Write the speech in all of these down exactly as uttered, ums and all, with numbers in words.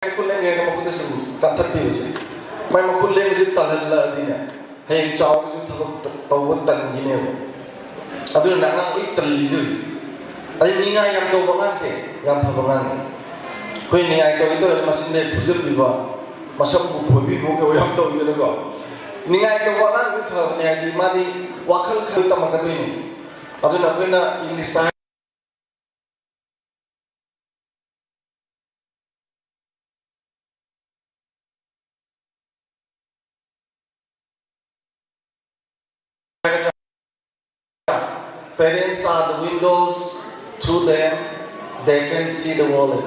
ꯃꯈꯨꯠ ꯂꯦꯡꯒꯦ ꯍꯥꯏꯅ ꯃꯈꯨꯠꯇ ꯁꯨꯝ ꯀꯟꯊꯠꯄꯤꯕꯁꯦ, ꯃꯥꯏ ꯃꯈꯨꯠ ꯂꯦꯡꯕꯁꯤ ꯇꯜꯍꯜꯂꯛꯑꯗꯤꯅꯦ, ꯍꯌꯦꯡ ꯆꯥꯎꯔꯒꯁꯨ ꯊꯕꯛ ꯇ-, ꯇꯧꯕ ꯇꯟꯈꯤꯅꯦꯕ꯫ ꯑꯗꯨꯅ ꯑꯉꯥꯡ ꯂꯣꯏ ꯇꯜꯂꯤꯁꯦ ꯍꯧꯖꯤꯛ꯫ ꯑꯗꯩ ꯅꯤꯡꯉꯥꯏ ꯌꯥꯝ ꯇꯧꯕ ꯑꯉꯥꯡꯁꯦ ꯌꯥꯝ ꯐꯕ ꯑꯉꯥꯡꯅꯤ꯫ ꯑꯩꯈꯣꯏ ꯅꯤꯡꯉꯥꯏ ꯇꯧꯒꯦ ꯇꯧꯔꯗꯤ ꯃꯆꯤꯟꯗ ꯐꯨꯖꯟꯕꯤꯕ, ꯃꯁꯝꯕꯨ ꯈꯣꯏꯕꯤꯕ ꯀꯩ ꯌꯥꯝ ꯇꯧꯋꯤꯗꯅꯀꯣ꯫ ꯅꯤꯡꯉꯥꯏ ꯇꯧꯕ ꯑꯉꯥꯡꯁꯦ ꯐꯕꯅꯦ, ꯍꯥꯏꯗꯤ ꯃꯥꯗꯤ ꯋꯥꯈꯜ ꯈꯜ ꯇꯝꯃꯛꯀꯗꯣꯏꯅꯤ꯫ ꯑꯗꯨꯅ ꯑꯩꯈꯣꯏꯅ ꯏꯪꯂꯤꯁꯇ Parents are the windows, through them they can see the world.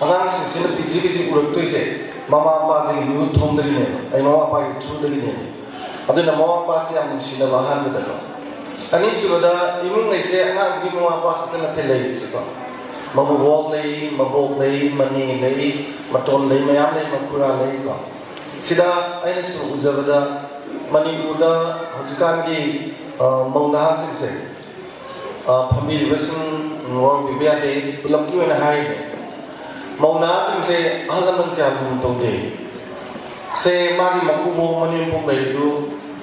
ꯑꯉꯥꯡꯁꯤꯡꯁꯤꯅ ꯄ꯭ꯔꯤꯊꯤꯕꯤꯁꯤ ꯎꯔꯛꯇꯣꯏꯁꯦ ꯃꯃꯥ ꯃꯄꯥꯁꯤꯒꯤ ꯃꯤꯍꯨꯠ ꯊꯣꯡꯗꯒꯤꯅꯦꯕ, ꯑꯩ ꯃꯃꯥ ꯃꯄꯥꯒꯤ through ꯗꯒꯤꯅꯦꯕ꯫ ꯑꯗꯨꯅ ꯃꯃꯥ ꯃꯄꯥꯁꯤ ꯌꯥꯝ ꯅꯨꯡꯁꯤꯅꯕ ꯑꯍꯥꯟꯕꯗꯀꯣ꯫ ꯑꯅꯤꯁꯨꯕꯗ, ꯏꯃꯨꯡ ꯂꯩꯁꯦ ꯑꯉꯥꯡꯗꯨꯒꯤ ꯃꯃꯥ ꯃꯄꯥ ꯈꯛꯇ ꯅꯠꯇꯦ ꯂꯩꯔꯤꯁꯤꯀꯣ꯫ ꯃꯕꯨꯕꯣꯛ ꯂꯩ, ꯃꯕꯣꯛ ꯂꯩ, ꯃꯅꯦ ꯂꯩ, ꯃꯇꯣꯟ ꯂꯩ, ꯃꯌꯥꯝ ꯂꯩ, ꯃꯈꯨꯔꯥ ꯂꯩꯀꯣ꯫ ꯁꯤꯗ ꯑꯩꯅ ꯁꯨꯝ ꯎꯖꯕꯗ, ꯃꯅꯤꯄꯨꯔꯗ ꯍꯧꯖꯤꯛꯀꯥꯟꯒꯤ, ꯑ, ꯃꯧ ꯅꯍꯥꯁꯤꯡꯁꯦ, ꯑ, ꯐꯝꯕꯤꯔꯤꯕꯁꯤꯡ ꯋꯥꯔꯧꯕꯤꯕ ꯌꯥꯗꯦ, ꯄꯨꯂꯞꯀꯤ ꯑꯣꯏꯅ ꯍꯥꯏꯔꯤꯅꯦ꯫ ꯃꯧ ꯅꯍꯥꯁꯤꯡꯁꯦ ꯑꯍꯜ ꯂꯃꯟ ꯀꯌꯥ ꯂꯨꯅ ꯇꯧꯗꯦ꯫ ꯁꯦ ꯃꯥꯒꯤ ꯃꯀꯨꯕꯣꯛ ꯃꯅꯦꯝꯕꯣꯛ ꯂꯩꯔꯤꯗꯨ,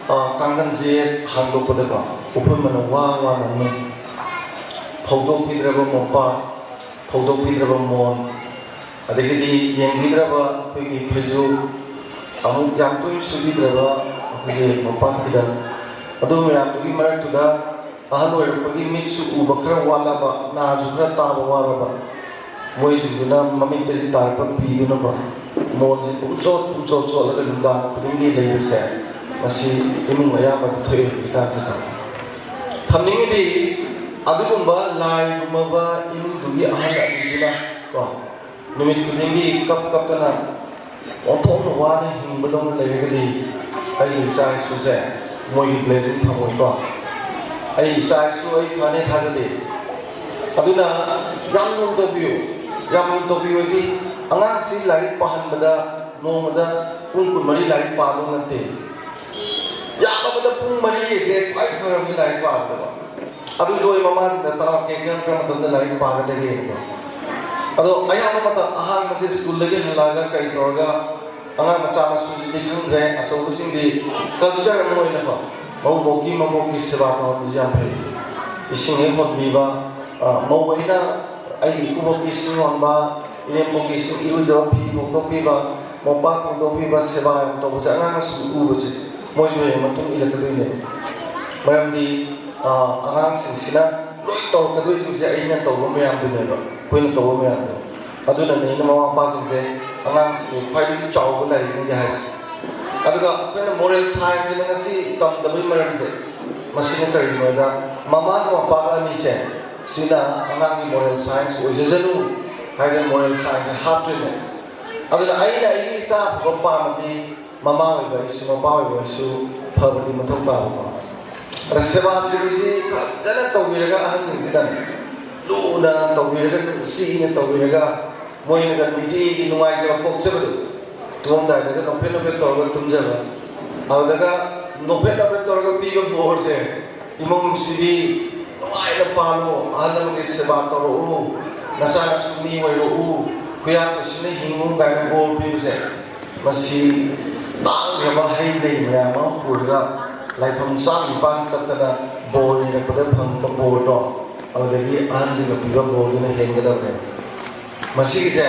ꯑ, ꯀꯥꯡꯒꯟꯁꯦ ꯍꯥꯡꯗꯣꯛꯄꯗꯀꯣ, ꯎꯐꯨꯟ ꯃꯅꯝ ꯋꯥ ꯋꯥ ꯅꯝꯃꯤ꯫ ꯐꯧꯗꯣꯛꯄꯤꯗ꯭ꯔꯕ ꯃꯣꯝꯄꯥꯛ, ꯐꯧꯗꯣꯛꯄꯤꯗ꯭ꯔꯕ ꯃꯣꯟ, ꯑꯗꯒꯤꯗꯤ ꯌꯦꯡꯕꯤꯗ꯭ꯔꯕ ꯑꯩꯈꯣꯏꯒꯤ ꯐꯩꯖꯨꯞ, ꯑꯃꯨꯛ ꯌꯥꯝ ꯇꯣꯏꯅ ꯁꯨꯕꯤꯗ꯭ꯔꯕ ꯑꯩꯈꯣꯏꯒꯤ ꯃꯣꯝꯄꯥꯛ ꯐꯤꯗꯛ, ꯑꯗꯨ ꯃꯌꯥꯝꯗꯨꯒꯤ ꯃꯔꯛꯇꯨꯗ ꯑꯍꯜ ꯑꯣꯏꯔꯛꯄꯒꯤ ꯃꯤꯠꯁꯨ ꯎꯕ ꯈꯔ ꯋꯥꯠꯂꯕ, ꯅꯥꯁꯨ ꯈꯔ ꯇꯥꯕ ꯋꯥꯔꯕ, ꯃꯣꯏꯁꯤꯡꯗꯨꯅ ꯃꯃꯤꯠꯇꯒꯤ ꯇꯥꯔꯛꯄ ꯄꯤꯗꯨꯅꯀꯣ, ꯃꯣꯟꯁꯤ ꯄꯨꯡꯆꯣꯠ ꯄꯨꯡꯆꯣꯠ ꯆꯣꯠꯂꯒ ꯅꯨꯡꯗꯥꯡ ꯈꯨꯗꯤꯡꯒꯤ ꯂꯩꯕꯁꯦ, ꯃꯁꯤ ꯏꯃꯨꯡ ꯑꯌꯥꯝꯕꯗ ꯊꯣꯛꯑꯦ ꯍꯧꯖꯤꯛꯀꯥꯟꯁꯤꯗ꯫ ꯊꯝꯅꯤꯡꯉꯤꯗꯤ, ꯑꯗꯨꯒꯨꯝꯕ ꯂꯥꯏꯒꯨꯝꯃꯕ ꯏꯃꯨꯡꯗꯨꯒꯤ ꯑꯍꯜ ꯑꯅꯤꯗꯨꯅ ꯀꯣ, ꯅꯨꯃꯤꯠ ꯈꯨꯗꯤꯡꯒꯤ ꯀꯞ ꯀꯞꯇꯅ ꯑꯣꯟꯊꯣꯛꯅ ꯋꯥꯅ ꯍꯤꯡꯕꯗꯧꯅ ꯂꯩꯔꯒꯗꯤ, ꯑꯩꯒꯤ ꯏꯆꯥ ꯏꯁꯨꯁꯦ ꯃꯣꯏꯒꯤ blessing ꯐꯪꯉꯣꯏꯀꯣ꯫ ꯑꯩ ꯏꯆꯥ ꯏꯁꯨ ꯑꯩ ꯐꯅꯤ ꯊꯥꯖꯗꯦ꯫ ꯑꯗꯨꯅ ꯌꯥꯝ ꯂꯨꯅ ꯇꯧꯕꯤꯌꯨ, ꯌꯥꯝ ꯂꯨꯅ ꯇꯧꯕꯤꯌꯨ ꯍꯥꯏꯗꯤ, ꯑꯉꯥꯡꯁꯤ ꯂꯥꯏꯔꯤꯛ ꯄꯥꯍꯟꯕꯗ ꯅꯣꯡꯃꯗ ꯄꯨꯡ ꯀꯨꯟꯃꯔꯤ ꯂꯥꯏꯔꯤꯛ ꯄꯥꯗꯧ ꯅꯠꯇꯦ꯫ ꯌꯥꯝꯃꯕꯗ ꯄꯨꯡ ꯃꯔꯤ ꯍꯥꯏꯁꯦ ꯈ꯭ꯋꯥꯏ ꯐꯔꯕꯅꯤ ꯂꯥꯏꯔꯤꯛ ꯄꯥꯕꯗꯀꯣ꯫ ꯑꯗꯨꯁꯨ ꯑꯩ ꯃꯃꯥꯁꯤꯡꯗ ꯇꯥꯛꯀꯦ, ꯀꯔꯝ ꯀꯔꯝꯕ ꯃꯇꯝꯗ ꯂꯥꯏꯔꯤꯛ ꯄꯥꯒꯗꯒꯦ ꯍꯥꯏꯕꯗꯣ꯫ ꯑꯗꯣ ꯑꯌꯥꯝꯕ ꯃꯇꯝ ꯑꯍꯥꯟꯕꯁꯦ ꯁ꯭ꯀꯨꯜꯗꯒꯤ ꯍꯜꯂꯛꯑꯒ ꯀꯔꯤ ꯇꯧꯔꯒ, ꯑꯉꯥꯡ ꯃꯆꯥ ꯃꯁꯨꯁꯤꯗꯤ ꯈꯪꯗ꯭ꯔꯦ, ꯑꯆꯧꯕꯁꯤꯡꯗꯤ ꯀꯜꯆꯔ ꯑꯃ ꯑꯣꯏꯅꯀꯣ, ꯃꯧꯕꯣꯛꯀꯤ ꯃꯕꯣꯛꯀꯤ ꯁꯦꯕꯥ ꯇꯧꯍꯟꯕꯁꯤ ꯌꯥꯝ ꯐꯩ꯫ ꯏꯁꯤꯡ ꯍꯦꯛ ꯍꯣꯟꯕꯤꯕ, ꯑ, ꯃꯧ ꯑꯩꯅ ꯑꯩꯒꯤ ꯏꯀꯨꯕꯣꯛꯀꯤ ꯏꯁꯤꯡ ꯍꯣꯟꯕ, ꯏꯅꯦꯝꯕꯣꯛꯀꯤ ꯏꯁꯤꯡ ꯏꯔꯨꯖꯕ, ꯐꯤ ꯐꯣꯡꯗꯣꯛꯄꯤꯕ, ꯃꯣꯝꯄꯥꯛ ꯐꯣꯡꯗꯣꯛꯄꯤꯕ, ꯁꯦꯕꯥ ꯌꯥꯝ ꯇꯧꯕꯁꯦ ꯑꯉꯥꯡꯅꯁꯨ ꯎꯕꯁꯦ ꯃꯣꯏꯁꯨ ꯍꯌꯦꯡ ꯃꯇꯨꯡ ꯏꯜꯂꯛꯀꯗꯣꯏꯅꯦꯕ꯫ ꯃꯔꯝꯗꯤ, ꯑ, ꯑꯉꯥꯡꯁꯤꯡꯁꯤꯅ ꯂꯣꯏ ꯇꯧꯔꯛꯀꯗꯣꯏꯁꯤꯡꯁꯦ ꯑꯩꯅ ꯇꯧꯕ ꯃꯌꯥꯝꯗꯨꯅꯦꯕ, ꯑꯩꯈꯣꯏꯅ ꯇꯧꯕ ꯃꯌꯥꯝꯗꯣ꯫ ꯑꯗꯨꯅꯅꯦ ꯑꯩꯅ ꯃꯃꯥ ꯃꯄꯥꯁꯤꯡꯁꯦ ꯑꯉꯥꯡꯁꯤꯡꯒꯤ ꯈ꯭ꯋꯥꯏꯗꯒꯤ ꯆꯥꯎꯕ ꯂꯥꯏꯔꯤꯛꯅꯤꯒ ꯍꯥꯏꯁꯦ꯫ ꯑꯗꯨꯒ ꯑꯩꯈꯣꯏꯅ ꯃꯣꯔꯦꯜ ꯁꯥꯏꯟꯁꯁꯤꯅ ꯉꯁꯤ ꯇꯝꯗꯕꯒꯤ ꯃꯔꯝꯁꯦ, ꯃꯁꯤꯅ ꯀꯔꯤꯒꯤꯅꯣꯗ, ꯃꯃꯥꯒ ꯃꯄꯥꯒ ꯑꯅꯤꯁꯦ, ꯁꯤꯅ ꯑꯉꯥꯡꯒꯤ ꯃꯣꯔꯦꯜ ꯁꯥꯏꯟꯁ ꯑꯣꯏꯖꯁꯅꯨ ꯍꯥꯏꯗꯅ ꯃꯣꯔꯦꯜ ꯁꯥꯏꯟꯁꯁꯦ ꯍꯥꯞꯇ꯭ꯔꯤꯅꯦ꯫ ꯑꯗꯨꯅ ꯑꯩꯅ ꯑꯩꯒꯤ ꯏꯆꯥ ꯑꯐꯕ ꯄꯥꯝꯃꯗꯤ ꯃꯃꯥ ꯑꯣꯏꯕ ꯑꯩꯁꯨ, ꯃꯄꯥ ꯑꯣꯏꯕ ꯑꯩꯁꯨ ꯐꯕꯗꯤ ꯃꯊꯧ ꯇꯥꯕꯀꯣ꯫ ꯑꯗ ꯁꯦꯕꯥ ꯁꯤꯕꯤꯁꯤ ꯐꯖꯅ ꯇꯧꯕꯤꯔꯒ, ꯑꯍꯟꯁꯤꯡꯁꯤꯅ ꯂꯨꯅ ꯇꯧꯕꯤꯔꯒ, ꯅꯨꯡꯁꯤꯅ ꯇꯧꯕꯤꯔꯒ, ꯃꯣꯏꯅꯒ ꯅꯨꯡꯇꯤꯒꯤ ꯅꯨꯡꯉꯥꯏꯖꯕ ꯄꯣꯛꯆꯕꯗꯣ, ꯇꯨꯝꯃꯝꯗꯥꯏꯗꯒ ꯅꯣꯛꯐꯦꯠ ꯅꯣꯛꯐꯦꯠ ꯇꯧꯔꯒ ꯇꯨꯝꯖꯕ, ꯑꯗꯨꯗꯒ ꯅꯣꯛꯐꯦꯠ ꯅꯣꯛꯐꯦꯠ ꯇꯧꯔꯒ ꯄꯤꯕ ꯕꯣꯔꯁꯦ, "ꯏꯃꯨꯡꯁꯤꯗꯤ ꯅꯨꯡꯉꯥꯏꯅ ꯄꯥꯜꯂꯨ, ꯑꯍꯜ ꯂꯃꯟꯒꯤ ꯁꯦꯕꯥ ꯇꯧꯔꯛꯎ, ꯅꯆꯥꯅꯁꯨ ꯃꯤ ꯑꯣꯏꯔꯛꯎ, ꯈꯨꯌꯥ ꯀꯨꯁꯤꯅ ꯍꯤꯡꯉꯨ" ꯀꯥꯏꯅ ꯕꯣꯔ ꯄꯤꯕꯁꯦ, ꯃꯁꯤ ꯇꯥꯡꯈ꯭ꯔꯕ ꯍꯩ ꯂꯩ ꯃꯌꯥꯝ ꯑꯃ ꯄꯨꯔꯒ ꯂꯥꯏꯐꯝ ꯆꯥꯝ ꯅꯤꯄꯥꯟ ꯆꯠꯇꯅ ꯕꯣꯔ ꯅꯤꯔꯛꯄꯗ ꯐꯪꯕ ꯕꯣꯔꯗꯣ, ꯑꯗꯨꯗꯒꯤ ꯑꯍꯟꯁꯤꯡꯅ ꯄꯤꯕ ꯕꯣꯔꯗꯨꯅ ꯍꯦꯟꯒꯗꯕꯅꯦ꯫ ꯃꯁꯤꯒꯤꯁꯦ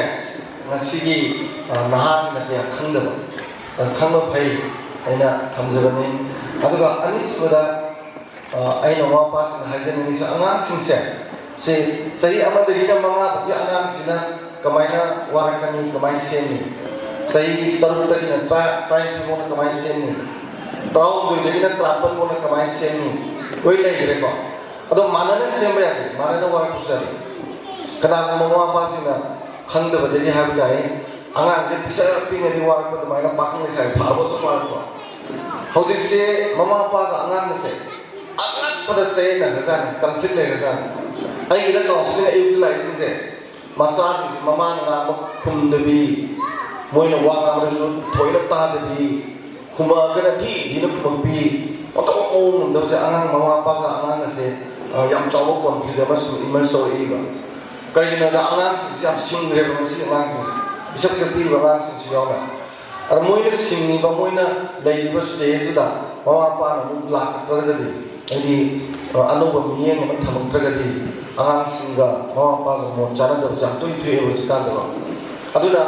ꯉꯁꯤꯒꯤ, ꯑ, ꯅꯍꯥꯁꯤꯡꯅ ꯀꯌꯥ ꯈꯪꯗꯕ, ꯑ, ꯈꯪꯕ ꯐꯩ ꯍꯥꯏꯅ ꯊꯝꯖꯕꯅꯤ꯫ ꯑꯗꯨꯒ ꯑꯅꯤꯁꯨꯕꯗ, ꯑ, ꯑꯩꯅ ꯃꯃꯥ ꯃꯄꯥꯁꯤꯡꯗ ꯍꯥꯏꯖꯅꯤꯡꯉꯤꯁꯦ, ꯑꯉꯥꯡꯁꯤꯡꯁꯦ, ꯁꯤ ꯆꯍꯤ ꯑꯃꯗꯒꯤꯅ ꯃꯉꯥ ꯐꯥꯎꯒꯤ ꯑꯉꯥꯡꯁꯤꯅ ꯀꯃꯥꯏꯅ ꯋꯥꯔꯛꯀꯅꯤ, ꯀꯃꯥꯏꯅ ꯁꯦꯝꯅꯤ? ꯆꯍꯤ ꯇꯔꯨꯛꯇꯒꯤꯅ ꯇꯔꯥ-, ꯇꯔꯥꯅꯤꯊꯣꯏ ꯐꯥꯎꯅ ꯀꯃꯥꯏꯅ ꯁꯦꯝꯅꯤ? ꯇꯔꯥꯍꯨꯝꯗꯣꯏꯗꯒꯤꯅ ꯇꯔꯥꯃꯥꯄꯟ ꯐꯥꯎꯅ ꯀꯃꯥꯏꯅ ꯁꯦꯝꯅꯤ? ꯂꯣꯏ ꯂꯩꯈ꯭ꯔꯦꯀꯣ꯫ ꯑꯗꯣ ꯃꯥꯟꯅꯅ ꯁꯦꯝꯕ ꯌꯥꯗꯦ, ꯃꯥꯟꯅꯅ ꯋꯥꯔꯛꯄꯁꯨ ꯌꯥꯗꯦ꯫ ꯀꯅꯥꯒꯨꯝꯕ ꯃꯃꯥ ꯃꯄꯥꯁꯤꯡꯅ ꯈꯪꯗꯕꯗꯒꯤ ꯍꯥꯏꯕ ꯇꯥꯏ, ꯑꯉꯥꯡꯁꯦ ꯄꯤꯁꯛ ꯄꯤꯛꯉꯩꯗꯤ ꯋꯥꯔꯛꯄ ꯑꯗꯨꯃꯥꯏꯅ ꯄꯥꯈꯪ ꯂꯩꯁꯥꯕꯤ ꯐꯥꯕ ꯑꯗꯨꯝ ꯋꯥꯔꯛꯄ꯫ ꯍꯧꯖꯤꯛꯁꯦ ꯃꯃꯥ ꯃꯄꯥꯒ ꯑꯉꯥꯡꯒꯁꯦ ꯑꯉꯛꯄꯗ ꯆꯌꯦꯠꯅꯈ꯭ꯔꯖꯥꯠꯅꯤ, ꯀꯟꯐ꯭ꯂꯤꯛ ꯂꯩꯈ꯭ꯔꯖꯥꯠꯅꯤ꯫ ꯑꯩꯒꯤꯗ ꯀꯥꯎꯟꯁꯤꯂꯤꯡ ꯑꯌꯨꯛꯇ ꯂꯥꯛꯏꯁꯤꯡꯁꯦ, ꯃꯆꯥꯁꯤꯡꯁꯦ ꯃꯃꯥꯅ ꯉꯥꯡꯕ ꯈꯨꯝꯗꯕꯤ, ꯃꯣꯏꯅ ꯋꯥ ꯉꯥꯡꯕꯗꯁꯨ ꯊꯣꯏꯅ ꯇꯥꯗꯕꯤ, ꯈꯨꯝꯃꯛꯑꯒꯅ ꯊꯤ ꯊꯤꯅ ꯈꯨꯝꯃꯛꯄꯤ, ꯑꯣꯟꯊꯣꯛꯄ ꯃꯑꯣꯡ ꯉꯝꯗꯕꯁꯦ ꯑꯉꯥꯡ ꯃꯃꯥ ꯃꯄꯥꯒ ꯑꯉꯥꯡꯒꯁꯦ, ꯑ, ꯌꯥꯝ ꯆꯥꯎꯕ ꯀꯣꯟꯐ꯭ꯂꯤꯛ ꯑꯃꯁꯨ ꯏꯃꯔꯖ ꯇꯧꯔꯛꯏꯕ꯫ ꯀꯔꯤꯒꯤꯅꯣꯗ ꯑꯉꯥꯡꯁꯤꯡꯁꯤ ꯌꯥꯝ ꯁꯤꯡꯈ꯭ꯔꯦꯕ ꯉꯁꯤ ꯑꯉꯥꯡꯁꯤꯡꯁꯦ, ꯄꯤꯁꯛ ꯄꯤꯛꯄꯤꯕ ꯑꯉꯥꯡꯁꯤꯡꯁꯨ ꯌꯥꯎꯅ꯫ ꯑꯗ ꯃꯣꯏꯅ ꯁꯤꯡꯉꯤꯕ, ꯃꯣꯏꯅ ꯂꯩꯔꯤꯕ ꯁ꯭ꯇꯦꯖꯇꯨꯗ ꯃꯃꯥ ꯃꯄꯥꯅ ꯑꯃꯨꯛ ꯂꯥꯛꯇ꯭ꯔꯒꯗꯤ, ꯍꯥꯏꯗꯤ ꯑꯅꯧꯕ ꯃꯤꯠꯌꯦꯡ ꯑꯃ ꯊꯝꯃꯛꯇ꯭ꯔꯒꯗꯤ ꯑꯉꯥꯡꯁꯤꯡꯒ ꯃꯃꯥ ꯃꯄꯥꯒ ꯃꯣꯠ ꯆꯥꯅꯗꯕꯁꯦ ꯌꯥꯝ ꯇꯣꯏꯅ ꯊꯣꯛꯑꯦꯕ ꯍꯧꯖꯤꯛꯀꯥꯟꯗꯀꯣ꯫ ꯑꯗꯨꯅ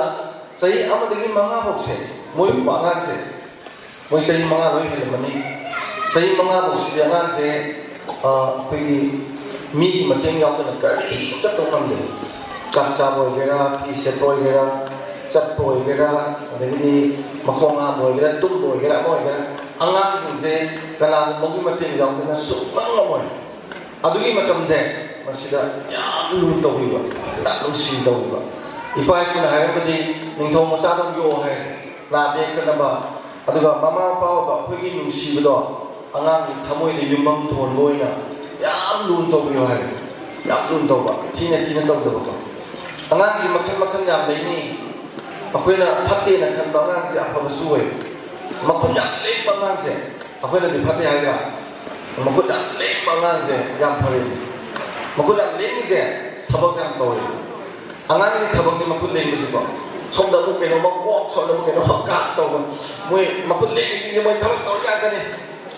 ꯆꯍꯤ ꯑꯃꯗꯒꯤ ꯃꯉꯥ ꯐꯥꯎꯁꯦ, ꯃꯣꯏꯒꯨꯝꯕ ꯑꯉꯥꯡꯁꯦ, ꯃꯣꯏ ꯆꯍꯤ ꯃꯉꯥ ꯂꯣꯏ ꯍꯦꯜꯂꯝꯃꯅꯤ꯫ ꯆꯍꯤ ꯃꯉꯥ ꯐꯥꯎꯁꯤꯗꯤ ꯑꯉꯥꯡꯁꯦ, ꯑ, ꯑꯩꯈꯣꯏꯒꯤ ꯃꯤꯒꯤ ꯃꯇꯦꯡ ꯌꯥꯎꯗꯅ ꯀꯔꯤꯝꯇ ꯇꯧ ꯉꯝꯗꯦ꯫ ꯆꯥꯛ ꯆꯥꯕ ꯑꯣꯏꯒꯦꯔꯥ, ꯐꯤ ꯁꯦꯠꯄ ꯑꯣꯏꯒꯦꯔꯥ, ꯆꯠꯄ ꯑꯣꯏꯒꯦꯔꯥ, ꯑꯗꯒꯤꯗꯤ ꯃꯈꯣꯡ ꯍꯥꯝꯕ ꯑꯣꯏꯒꯦꯔꯥ, ꯇꯨꯝꯕ ꯑꯣꯏꯒꯦꯔꯥ, ꯑꯃ ꯑꯣꯏꯒꯦꯔꯥ, ꯑꯉꯥꯡꯁꯤꯡꯁꯦ ꯀꯅꯥꯒꯨꯝꯕꯒꯤ ꯃꯇꯦꯡ ꯌꯥꯎꯗꯅ ꯁꯨꯡꯉꯝ ꯉꯝꯃꯣꯏ꯫ ꯑꯗꯨꯒꯤ ꯃꯇꯝꯁꯦ ꯃꯁꯤꯗ ꯌꯥꯝ ꯂꯨꯅ ꯇꯧꯕꯤꯕ, ꯌꯥꯝ ꯅꯨꯡꯁꯤ ꯇꯧꯕꯤꯕ꯫ ꯏꯄꯥ ꯏꯄꯨꯅ ꯍꯥꯏꯔꯝꯕꯗꯤ, "ꯅꯤꯡꯊꯧ ꯃꯆꯥꯗꯧꯅ ꯌꯣꯛꯑꯣ" ꯍꯥꯏ, ꯅꯥꯗ ꯌꯦꯛꯇꯅꯕ꯫ ꯑꯗꯨꯒ ꯃꯃꯥ ꯃꯄꯥ ꯑꯣꯏꯕ ꯑꯩꯈꯣꯏꯒꯤ ꯅꯨꯡꯁꯤꯕꯗꯣ ꯑꯉꯥꯡꯒꯤ ꯊꯃꯣꯏꯗ ꯌꯨꯝꯐꯝ ꯊꯣꯟꯕ ꯑꯣꯏꯅ ꯌꯥꯝ ꯂꯨꯅ ꯇꯧꯕꯤꯌꯨ ꯍꯥꯏ꯫ ꯌꯥꯝ ꯂꯨꯅ ꯇꯧꯕ, ꯊꯤꯅ ꯊꯤꯅ ꯇꯧꯗꯕꯀꯣ꯫ ꯑꯉꯥꯡꯁꯤ ꯃꯈꯜ ꯃꯈꯜ ꯌꯥꯝ ꯂꯩꯅꯤ꯫ ꯑꯩꯈꯣꯏꯅ ꯐꯠꯇꯦꯅ ꯈꯟꯕ ꯑꯉꯥꯡꯁꯦ ꯑꯐꯕꯁꯨ ꯑꯣꯏ꯫ ꯃꯈꯨꯠ ꯌꯥꯝ ꯂꯦꯡꯕ ꯑꯉꯥꯡꯁꯦ ꯑꯩꯈꯣꯏꯅꯗꯤ ꯐꯠꯇꯦ ꯍꯥꯏꯗ꯭ꯔꯥ? ꯃꯈꯨꯠ ꯌꯥꯝ ꯂꯦꯡꯕ ꯑꯉꯥꯡꯁꯦ ꯌꯥꯝ ꯐꯔꯦ꯫ ꯃꯈꯨꯠ ꯌꯥꯝ ꯂꯦꯡꯉꯤꯁꯦ ꯊꯕꯛ ꯌꯥꯝ ꯇꯧꯔꯦ꯫ ꯑꯉꯥꯡꯒꯤ ꯊꯕꯛꯇꯤ ꯃꯈꯨꯠ ꯂꯦꯡꯕꯁꯤꯀꯣ, ꯁꯣꯝꯗ ꯑꯃꯨꯛ ꯀꯩꯅꯣꯝꯃ ꯀꯣꯛ, ꯁꯣꯝꯗ ꯑꯃꯨꯛ ꯀꯩꯅꯣꯝꯃ ꯀꯥꯞ ꯇꯧꯕ, ꯃꯣꯏ ꯃꯈꯨꯠ ꯂꯦꯡꯉꯤꯁꯤꯡꯁꯦ ꯃꯣꯏ ꯊꯕꯛ ꯇꯧꯔꯤ ꯉꯥꯛꯇꯅꯤ꯫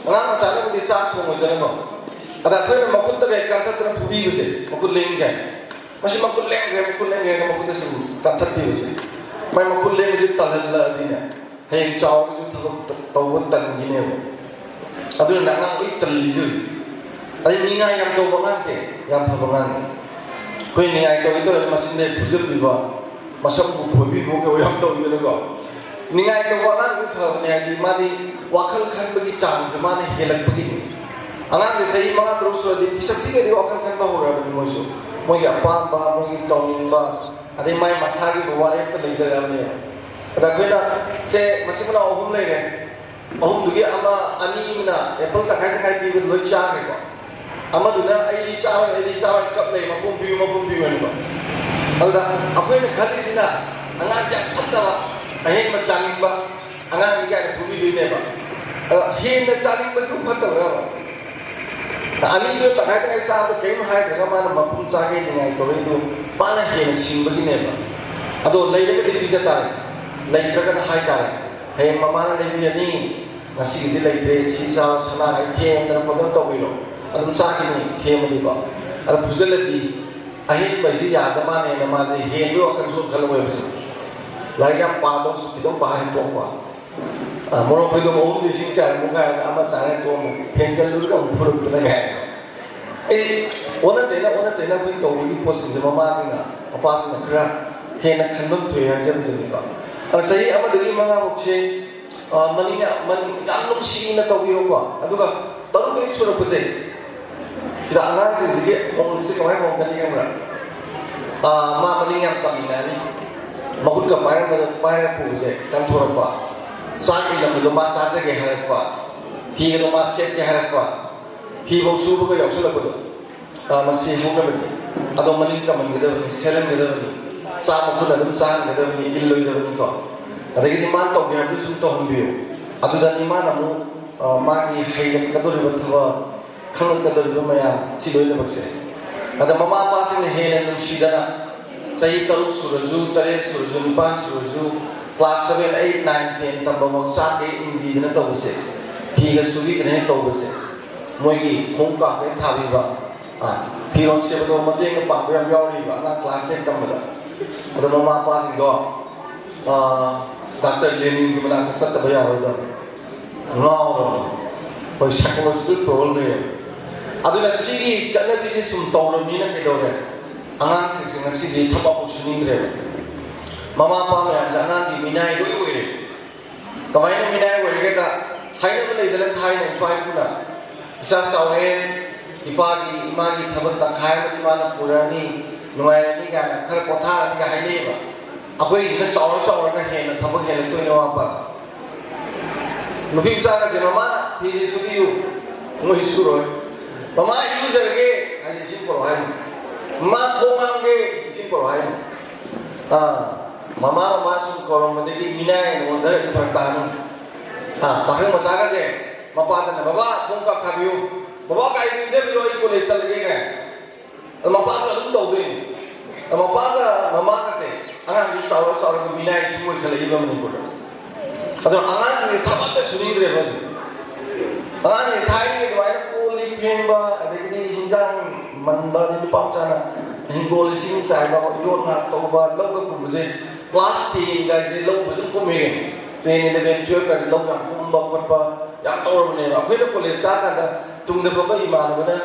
ꯑꯉꯥꯡ ꯃꯆꯥꯅꯕꯨꯗꯤ ꯆꯥꯛ ꯊꯣꯡꯉꯣꯏꯗꯅꯀꯣ, ꯑꯗ ꯑꯩꯈꯣꯏꯅ ꯃꯈꯨꯠꯇ ꯀꯩ ꯀꯟꯊꯠꯇꯅ ꯐꯨꯕꯤꯕꯁꯦ, ꯃꯈꯨꯠ ꯂꯦꯡꯉꯤ ꯀꯥꯏꯅ꯫ ꯃꯁꯤ ꯃꯈꯨꯠ ꯂꯦꯡꯈ꯭ꯔꯦ, ꯃꯈꯨꯠ ꯂꯦꯡꯈ꯭ꯔꯦꯅ ꯃꯈꯨꯠꯇ ꯁꯨꯝ ꯀꯟꯊꯠꯄꯤꯕꯁꯦ, ꯃꯥꯏ ꯃꯈꯨꯠ ꯂꯦꯡꯕꯁꯤ ꯇꯜꯍꯜꯂꯛꯑꯗꯤꯅꯦ, ꯍꯌꯦꯡ ꯆꯥꯎꯔꯒꯁꯨ ꯊꯕꯛ ꯇ-, ꯇꯧꯕ ꯇꯟꯈꯤꯅꯦꯕ꯫ ꯑꯗꯨꯅ ꯑꯉꯥꯡ ꯂꯣꯏ ꯇꯜꯂꯤꯁꯦ ꯍꯧꯖꯤꯛ꯫ ꯑꯗꯩ ꯅꯤꯡꯉꯥꯏ ꯌꯥꯝ ꯇꯧꯕ ꯑꯉꯥꯡꯁꯦ ꯌꯥꯝ ꯐꯕ ꯑꯉꯥꯡꯅꯤ꯫ ꯑꯩꯈꯣꯏ ꯅꯤꯡꯉꯥꯏ ꯇꯧꯒꯦ ꯇꯧꯔꯗꯤ ꯃꯆꯤꯟꯗ ꯐꯨꯖꯟꯕꯤꯕ, ꯃꯁꯝꯕꯨ ꯈꯣꯏꯕꯤꯕ ꯀꯩ ꯌꯥꯝ ꯇꯧꯗꯅꯀꯣ꯫ ꯅꯤꯡꯉꯥꯏ ꯇꯧꯕ ꯑꯉꯥꯡꯁꯦ ꯐꯕꯅꯦ, ꯍꯥꯏꯗꯤ ꯃꯥꯗꯤ ꯋꯥꯈꯜ ꯈꯟꯕꯒꯤ ꯆꯥꯡꯁꯦ ꯃꯥꯅ ꯍꯦꯜꯂꯛꯄꯒꯤꯅꯤ꯫ ꯑꯉꯥꯡꯁꯦ ꯆꯍꯤ ꯃꯉꯥ ꯇꯔꯨꯛ ꯁꯨꯔꯗꯤ ꯄꯤꯁꯛ ꯄꯤꯛꯑꯗꯤ ꯋꯥꯈꯜ ꯈꯟꯕ ꯍꯧꯔꯛꯑꯕꯅꯤ ꯃꯣꯏꯁꯨ꯫ ꯃꯣꯏꯒꯤ ꯑꯄꯥꯝꯕ, ꯃꯣꯏꯒꯤ ꯇꯧꯅꯤꯡꯕ, ꯑꯗꯩ ꯃꯥꯏ ꯃꯁꯥꯒꯤ ꯋꯥꯔꯦꯞꯇ ꯂꯩꯖꯔꯛꯑꯕꯅꯦꯕ꯫ ꯑꯗ ꯑꯩꯈꯣꯏꯅ ꯁꯦ ꯃꯆꯤꯟ ꯃꯅꯥꯎ ꯑꯍꯨꯝ ꯂꯩꯔꯦ꯫ ꯑꯍꯨꯝꯗꯨꯒꯤ ꯑꯃ, ꯑꯅꯤ ꯑꯃꯅ ꯑꯦꯄꯜ ꯇꯪꯈꯥꯏ ꯇꯪꯈꯥꯏ ꯄꯤꯕꯗꯨ ꯂꯣꯏ ꯆꯥꯈ꯭ꯔꯦꯀꯣ꯫ ꯑꯃꯗꯨꯅ "ꯑꯩꯗꯤ ꯆꯥꯔꯣꯏ, ꯑꯩꯗꯤ ꯆꯥꯔꯣꯏ", ꯀꯞ ꯂꯩ, "ꯃꯄꯨꯝ ꯄꯤꯌꯨ, ꯃꯄꯨꯝ ꯄꯤꯌꯨ" ꯍꯥꯏꯅꯀꯣ꯫ ꯑꯗꯨꯗ ꯑꯩꯈꯣꯏꯅ ꯈꯜꯂꯤꯁꯤꯅ ꯑꯉꯥꯡꯁꯦ ꯌꯥꯝ ꯐꯠꯇꯕ, ꯑꯍꯦꯟꯕ ꯆꯥꯅꯤꯡꯕ ꯑꯉꯥꯡꯅꯤ ꯀꯥꯏꯅ ꯐꯨꯕꯤꯗꯣꯏꯅꯦꯕ꯫ ꯑꯗꯣ ꯍꯦꯟꯅ ꯆꯥꯅꯤꯡꯕꯁꯨ ꯐꯠꯇꯕ꯭ꯔꯕ? ꯑꯅꯤꯗꯨ ꯇꯪꯈꯥꯏ ꯇꯪꯈꯥꯏ ꯆꯥꯕꯗ ꯀꯔꯤꯝ ꯍꯥꯏꯗ꯭ꯔꯒ ꯃꯥꯅ ꯃꯄꯨꯡ ꯆꯥꯒꯦ ꯅꯤꯡꯉꯥꯏ ꯇꯧꯔꯛꯏꯗꯨ ꯃꯥꯅ ꯍꯦꯟꯅ ꯁꯤꯡꯕꯒꯤꯅꯦꯕ꯫ ꯑꯗꯣ ꯂꯩꯔꯒꯗꯤ ꯄꯤꯖ ꯇꯥꯔꯦ, ꯂꯩꯇ꯭ꯔꯒꯅ ꯍꯥꯏ ꯇꯥꯔꯦ꯫ ꯍꯌꯦꯡ ꯃꯃꯥꯅ ꯂꯩꯕꯤꯔꯅꯤ, ꯉꯁꯤꯒꯤꯗꯤ ꯂꯩꯇ꯭ꯔꯦ, ꯁꯤ ꯆꯥꯔꯣ, ꯁꯅꯥ ꯍꯥꯏ ꯊꯦꯝꯗꯅ ꯈꯣꯠꯇꯅ ꯇꯧꯕꯤꯔꯣ, ꯑꯗꯨꯝ ꯆꯥꯈꯤꯅꯤ ꯊꯦꯝꯃꯗꯤꯀꯣ꯫ ꯑꯗꯣ ꯐꯨꯖꯜꯂꯗꯤ ꯑꯍꯦꯟꯕꯁꯤ ꯌꯥꯗ ꯃꯥꯅꯦꯅ ꯃꯥꯁꯦ ꯍꯦꯟꯕꯒꯤ ꯋꯥꯈꯜꯁꯨ ꯈꯜꯂꯣꯏꯕꯁꯨ꯫ ꯂꯥꯏꯔꯤꯛ ꯌꯥꯝ ꯄꯥꯗꯧꯁꯨ ꯈꯤꯇꯪ ꯄꯥ ꯍꯦꯟꯇꯣꯛꯄ꯫ ꯑ, ꯃꯣꯔꯣꯛ ꯐꯩꯗꯣꯝ ꯑꯍꯨꯝꯗꯤ ꯏꯁꯤꯡ ꯆꯥꯏꯔꯝꯃꯨ ꯀꯥꯏꯅ ꯑꯃ ꯆꯥꯔꯦ ꯇꯣꯛꯑꯝꯃꯨ, ꯐꯦꯟ ꯆꯜꯂꯨꯔꯒ ꯑꯃꯨꯛ ꯐꯨꯔꯛꯇꯅ ꯀꯥꯏꯅ꯫ ꯑꯩ ꯑꯣꯟꯅ ꯇꯩꯅ, ꯑꯣꯟꯅ ꯇꯩꯅ ꯑꯩꯈꯣꯏ ꯇꯧꯕꯒꯤ ꯄꯣꯠꯁꯤꯡꯁꯦ ꯃꯃꯥꯁꯤꯡꯅ, ꯃꯄꯥꯁꯤꯡꯅ ꯈꯔ ꯍꯦꯟꯅ ꯈꯟꯐꯝ ꯊꯣꯛꯑꯦ ꯍꯥꯏꯖꯕꯗꯨꯅꯤꯀꯣ꯫ ꯑꯗꯣ ꯆꯍꯤ ꯑꯃꯗꯒꯤ ꯃꯉꯥ ꯐꯥꯎꯁꯦ, ꯑ, ꯃꯅꯤꯡ ꯌꯥꯝ, ꯃꯅꯤꯡ ꯌꯥꯝ ꯅꯨꯡꯁꯤꯅ ꯇꯧꯕꯤꯌꯨꯀꯣ꯫ ꯑꯗꯨꯒ ꯇꯔꯨꯛꯇꯒꯤ ꯁꯨꯔꯛꯄꯁꯦ, ꯁꯤꯗ ꯑꯉꯥꯡꯁꯤꯡꯁꯤꯒꯤ ꯍꯣꯡꯕꯁꯦ ꯀꯃꯥꯏꯅ ꯍꯣꯡꯒꯅꯤ ꯈꯪꯕ꯭ꯔꯥ? ꯑ, ꯃꯥ ꯃꯅꯤꯡ ꯌꯥꯝ ꯇꯝꯅꯤꯡꯉꯛꯑꯅꯤ꯫ ꯃꯈꯨꯠꯀ ꯄꯥꯏꯔꯝꯕꯗ, ꯄꯥꯏꯔꯒ ꯄꯨꯕꯁꯦ ꯀꯟꯊꯣꯔꯛꯄ꯫ ꯆꯥꯛ ꯏꯜꯂꯝꯕꯗꯣ ꯃꯥ ꯆꯥꯖꯒꯦ ꯍꯥꯏꯔꯛꯄ꯫ ꯐꯤꯒꯗꯣ ꯃꯥ ꯁꯦꯠꯀꯦ ꯍꯥꯏꯔꯛꯄ꯫ ꯐꯤꯐꯧ ꯁꯨꯕꯒ ꯌꯥꯎꯁꯜꯂꯛꯄꯗꯣ꯫ ꯑ, ꯃꯁꯤ ꯍꯧꯅꯕꯅꯤ꯫ ꯑꯗꯣ ꯃꯅꯤꯡ ꯇꯝꯍꯟꯒꯗꯕꯅꯤ, ꯁꯦꯠꯍꯟꯒꯗꯕꯅꯤ꯫ ꯆꯥꯛ ꯃꯈꯨꯠ ꯑꯗꯨꯝ ꯆꯥꯍꯟꯒꯗꯕꯅꯤ, ꯏꯜꯂꯣꯏꯗꯕꯅꯤꯀꯣ꯫ ꯑꯗꯒꯤꯗꯤ ꯃꯥꯅ ꯇꯧꯒꯦ ꯍꯥꯏꯕꯗꯨ ꯁꯨꯝ ꯇꯧꯍꯟꯕꯤꯌꯨ꯫ ꯑꯗꯨꯗꯅꯤ ꯃꯥꯅ ꯑꯃꯨꯛ, ꯑ, ꯃꯥꯒꯤ ꯍꯩꯔꯛꯀꯗꯧꯔꯤꯕ ꯊꯕꯛ, ꯈꯪꯉꯛꯀꯗꯧꯔꯤꯕ ꯃꯌꯥꯝ ꯁꯤ ꯂꯣꯏꯅꯃꯛꯁꯦ꯫ ꯑꯗ ꯃꯃꯥ ꯃꯄꯥꯁꯤꯡꯅ ꯍꯦꯟꯅ ꯅꯨꯡꯁꯤꯗꯅ ꯆꯍꯤ ꯇꯔꯨꯛ ꯁꯨꯔꯁꯨ, ꯇꯔꯦꯠ ꯁꯨꯔꯁꯨ, ꯅꯤꯄꯥꯟ ꯁꯨꯔꯁꯨ, class seven, eight, nine, ten ꯇꯝꯕꯐꯥꯎ ꯆꯥꯛ ꯍꯦꯛ ꯏꯟꯕꯤꯗꯅ ꯇꯧꯕꯁꯦ, ꯐꯤꯒ ꯁꯨꯕꯤꯗꯅ ꯍꯦꯛ ꯇꯧꯕꯁꯦ, ꯃꯣꯏꯒꯤ ꯍꯣꯝ ꯀꯥꯞ ꯍꯦꯛ ꯊꯥꯕꯤꯕ, ꯑ, ꯐꯤꯔꯣꯜ ꯁꯦꯠꯄꯗꯣ ꯃꯇꯦꯡꯒ ꯄꯥꯡꯕ ꯌꯥꯝ ꯌꯥꯎꯔꯤꯕ ꯑꯉꯥꯡ class ten ꯇꯝꯕꯗ꯫ ꯑꯗꯣ ꯃꯃꯥ ꯃꯄꯥꯁꯤꯡꯗꯣ, ꯑ, ꯗꯥꯛꯇꯔ ꯂꯦꯅꯤꯟꯒꯤ ꯃꯅꯥꯛꯇ ꯆꯠꯇꯕ ꯌꯥꯔꯣꯏꯗꯕꯅꯤ꯫ ꯉꯥꯎꯔꯕꯅꯤ꯫ ꯑꯩꯈꯣꯏ psychological problem ꯂꯩꯔꯕꯅꯤ꯫ ꯑꯗꯨꯅ ꯁꯤꯒꯤ ꯆꯠꯅꯕꯤꯁꯦ ꯁꯨꯝ ꯇꯧꯔꯕꯅꯤꯅ ꯀꯩꯗꯧꯔꯦ? ꯑꯉꯥꯡꯁꯤꯡꯁꯦ ꯉꯁꯤꯗꯤ ꯊꯕꯛ ꯑꯃꯨꯛ ꯁꯨꯅꯤꯡꯗ꯭ꯔꯦꯕ꯫ ꯃꯃꯥ ꯃꯄꯥ ꯃꯌꯥꯝꯁꯦ ꯑꯉꯥꯡꯒꯤ ꯃꯤꯅꯥꯏ ꯂꯣꯏ ꯑꯣꯏꯔꯦ꯫ ꯀꯃꯥꯏꯅ ꯃꯤꯅꯥꯏ ꯑꯣꯏꯔꯒꯦꯗ? ꯍꯥꯏꯅꯕ ꯂꯩꯗꯅ, ꯊꯥꯏꯅ ꯏꯄꯥ ꯏꯄꯨꯅ, "ꯏꯆꯥ ꯆꯥꯎꯔꯦ, ꯏꯄꯥꯒꯤ, ꯏꯃꯥꯒꯤ ꯊꯕꯛ ꯇꯪꯈꯥꯏ ꯑꯃꯗꯤ ꯃꯥꯅ ꯄꯨꯔꯛꯑꯅꯤ, ꯅꯨꯡꯉꯥꯏꯔꯅꯤ" ꯀꯥꯏꯅ, "ꯈꯔ ꯄꯣꯊꯥꯔꯅꯤꯒ" ꯍꯥꯏꯅꯩꯌꯦꯕ꯫ ꯑꯩꯈꯣꯏꯁꯤꯅ ꯆꯥꯎꯔ ꯆꯥꯎꯔꯒ ꯍꯦꯟꯅ ꯊꯕꯛ ꯍꯦꯜꯂꯛꯇꯣꯏꯅꯦ ꯃꯃꯥ ꯃꯄꯥꯁꯦ꯫ ꯅꯨꯄꯤ ꯃꯆꯥꯒꯁꯦ, "ꯃꯃꯥ, ꯐꯤꯁꯦ ꯁꯨꯕꯤꯌꯨ", ꯃꯣꯏ ꯁꯨꯔꯣꯏ꯫ "ꯃꯃꯥ, ꯏꯔꯨꯖꯔꯒꯦ" ꯍꯥꯏꯁꯦ, "ꯏꯁꯤꯡ ꯄꯨꯔꯛꯑꯣ" ꯍꯥꯏꯅꯤ꯫ "ꯃꯃꯥ, ꯈꯣꯡ ꯍꯥꯝꯒꯦ", "ꯏꯁꯤꯡ ꯄꯨꯔꯛꯑꯣ" ꯍꯥꯏꯅꯤ꯫ ꯑꯥ, ꯃꯃꯥ, ꯃꯃꯥ ꯁꯨꯝ ꯀꯧꯔꯝꯕꯗꯒꯤ ꯃꯤꯅꯥꯏ ꯑꯣꯟꯊꯔꯗꯤ ꯐꯔꯛ ꯇꯥꯅꯤ꯫ ꯑꯥ, ꯄꯥꯈꯪ ꯃꯆꯥꯒꯁꯦ ꯃꯄꯥꯗꯅ, "ꯕꯕꯥ, ꯈꯣꯡ ꯀꯥꯞ ꯊꯥꯕꯤꯌꯨ", "ꯕꯕꯥ, ꯒꯥꯔꯤ ꯅꯤꯡꯊꯕꯤꯔꯣ, ꯑꯩ ꯀꯣꯂꯦꯖ ꯆꯠꯂꯒꯦ" ꯀꯥꯏꯅ꯫ ꯑꯗꯣ ꯃꯄꯥꯁꯨ ꯑꯗꯨꯝ ꯇꯧꯗꯣꯏꯅꯤ꯫ ꯑꯗꯣ ꯃꯄꯥꯒ ꯃꯃꯥꯒꯁꯦ ꯑꯉꯥꯡꯁꯤ ꯆꯥꯎꯔ ꯆꯥꯎꯔꯒ ꯃꯤꯅꯥꯏ ꯁꯨꯝ ꯑꯣꯏꯈꯠꯂꯛꯏꯕ ꯃꯅꯤꯄꯨꯔꯗ꯫ ꯑꯗꯨꯅ ꯑꯉꯥꯡꯁꯤꯡꯁꯦ ꯊꯕꯛ ꯑꯝꯇ ꯁꯨꯅꯤꯡꯗ꯭ꯔꯦꯕ ꯍꯧꯖꯤꯛ꯫ ꯑꯉꯥꯡꯁꯤꯡꯁꯦ ꯊꯥꯏꯅꯒꯤ ꯑꯗꯨꯃꯥꯏꯅ ꯀꯣꯜ ꯂꯤꯛ ꯐꯦꯡꯕ, ꯑꯗꯒꯤꯗꯤ ꯍꯤꯟꯖꯥꯡ ꯃꯟꯕ, ꯑꯗꯩ ꯅꯨꯄꯥ ꯃꯆꯥꯅ ꯍꯤꯡꯒꯣꯜ ꯏꯁꯤꯡ ꯆꯥꯏꯕ, ꯌꯣꯠ ꯉꯥꯛ ꯇꯧꯕ, ꯂꯧꯒ ꯀꯨꯝꯕꯁꯦ, ꯀ꯭ꯂꯥꯁ ꯇꯦꯟꯒꯥꯏꯁꯦ ꯂꯧ ꯐꯖꯅ ꯀꯨꯝꯃꯤꯅꯦ꯫ ꯇꯦꯟ, ꯏꯂꯚꯦꯟ, ꯇꯨꯌꯦꯜꯐꯀꯥꯏꯁꯦ ꯂꯧ ꯌꯥꯝ ꯀꯨꯝꯕ ꯈꯣꯠꯄ ꯌꯥꯝ ꯇꯧꯔꯕꯅꯦꯕ꯫ ꯑꯩꯈꯣꯏꯅ ꯀꯣꯂꯦꯖ ꯀꯥꯀꯥꯟꯗ ꯇꯨꯡꯗ ꯐꯝꯕ ꯏꯃꯥꯟꯅꯕꯅ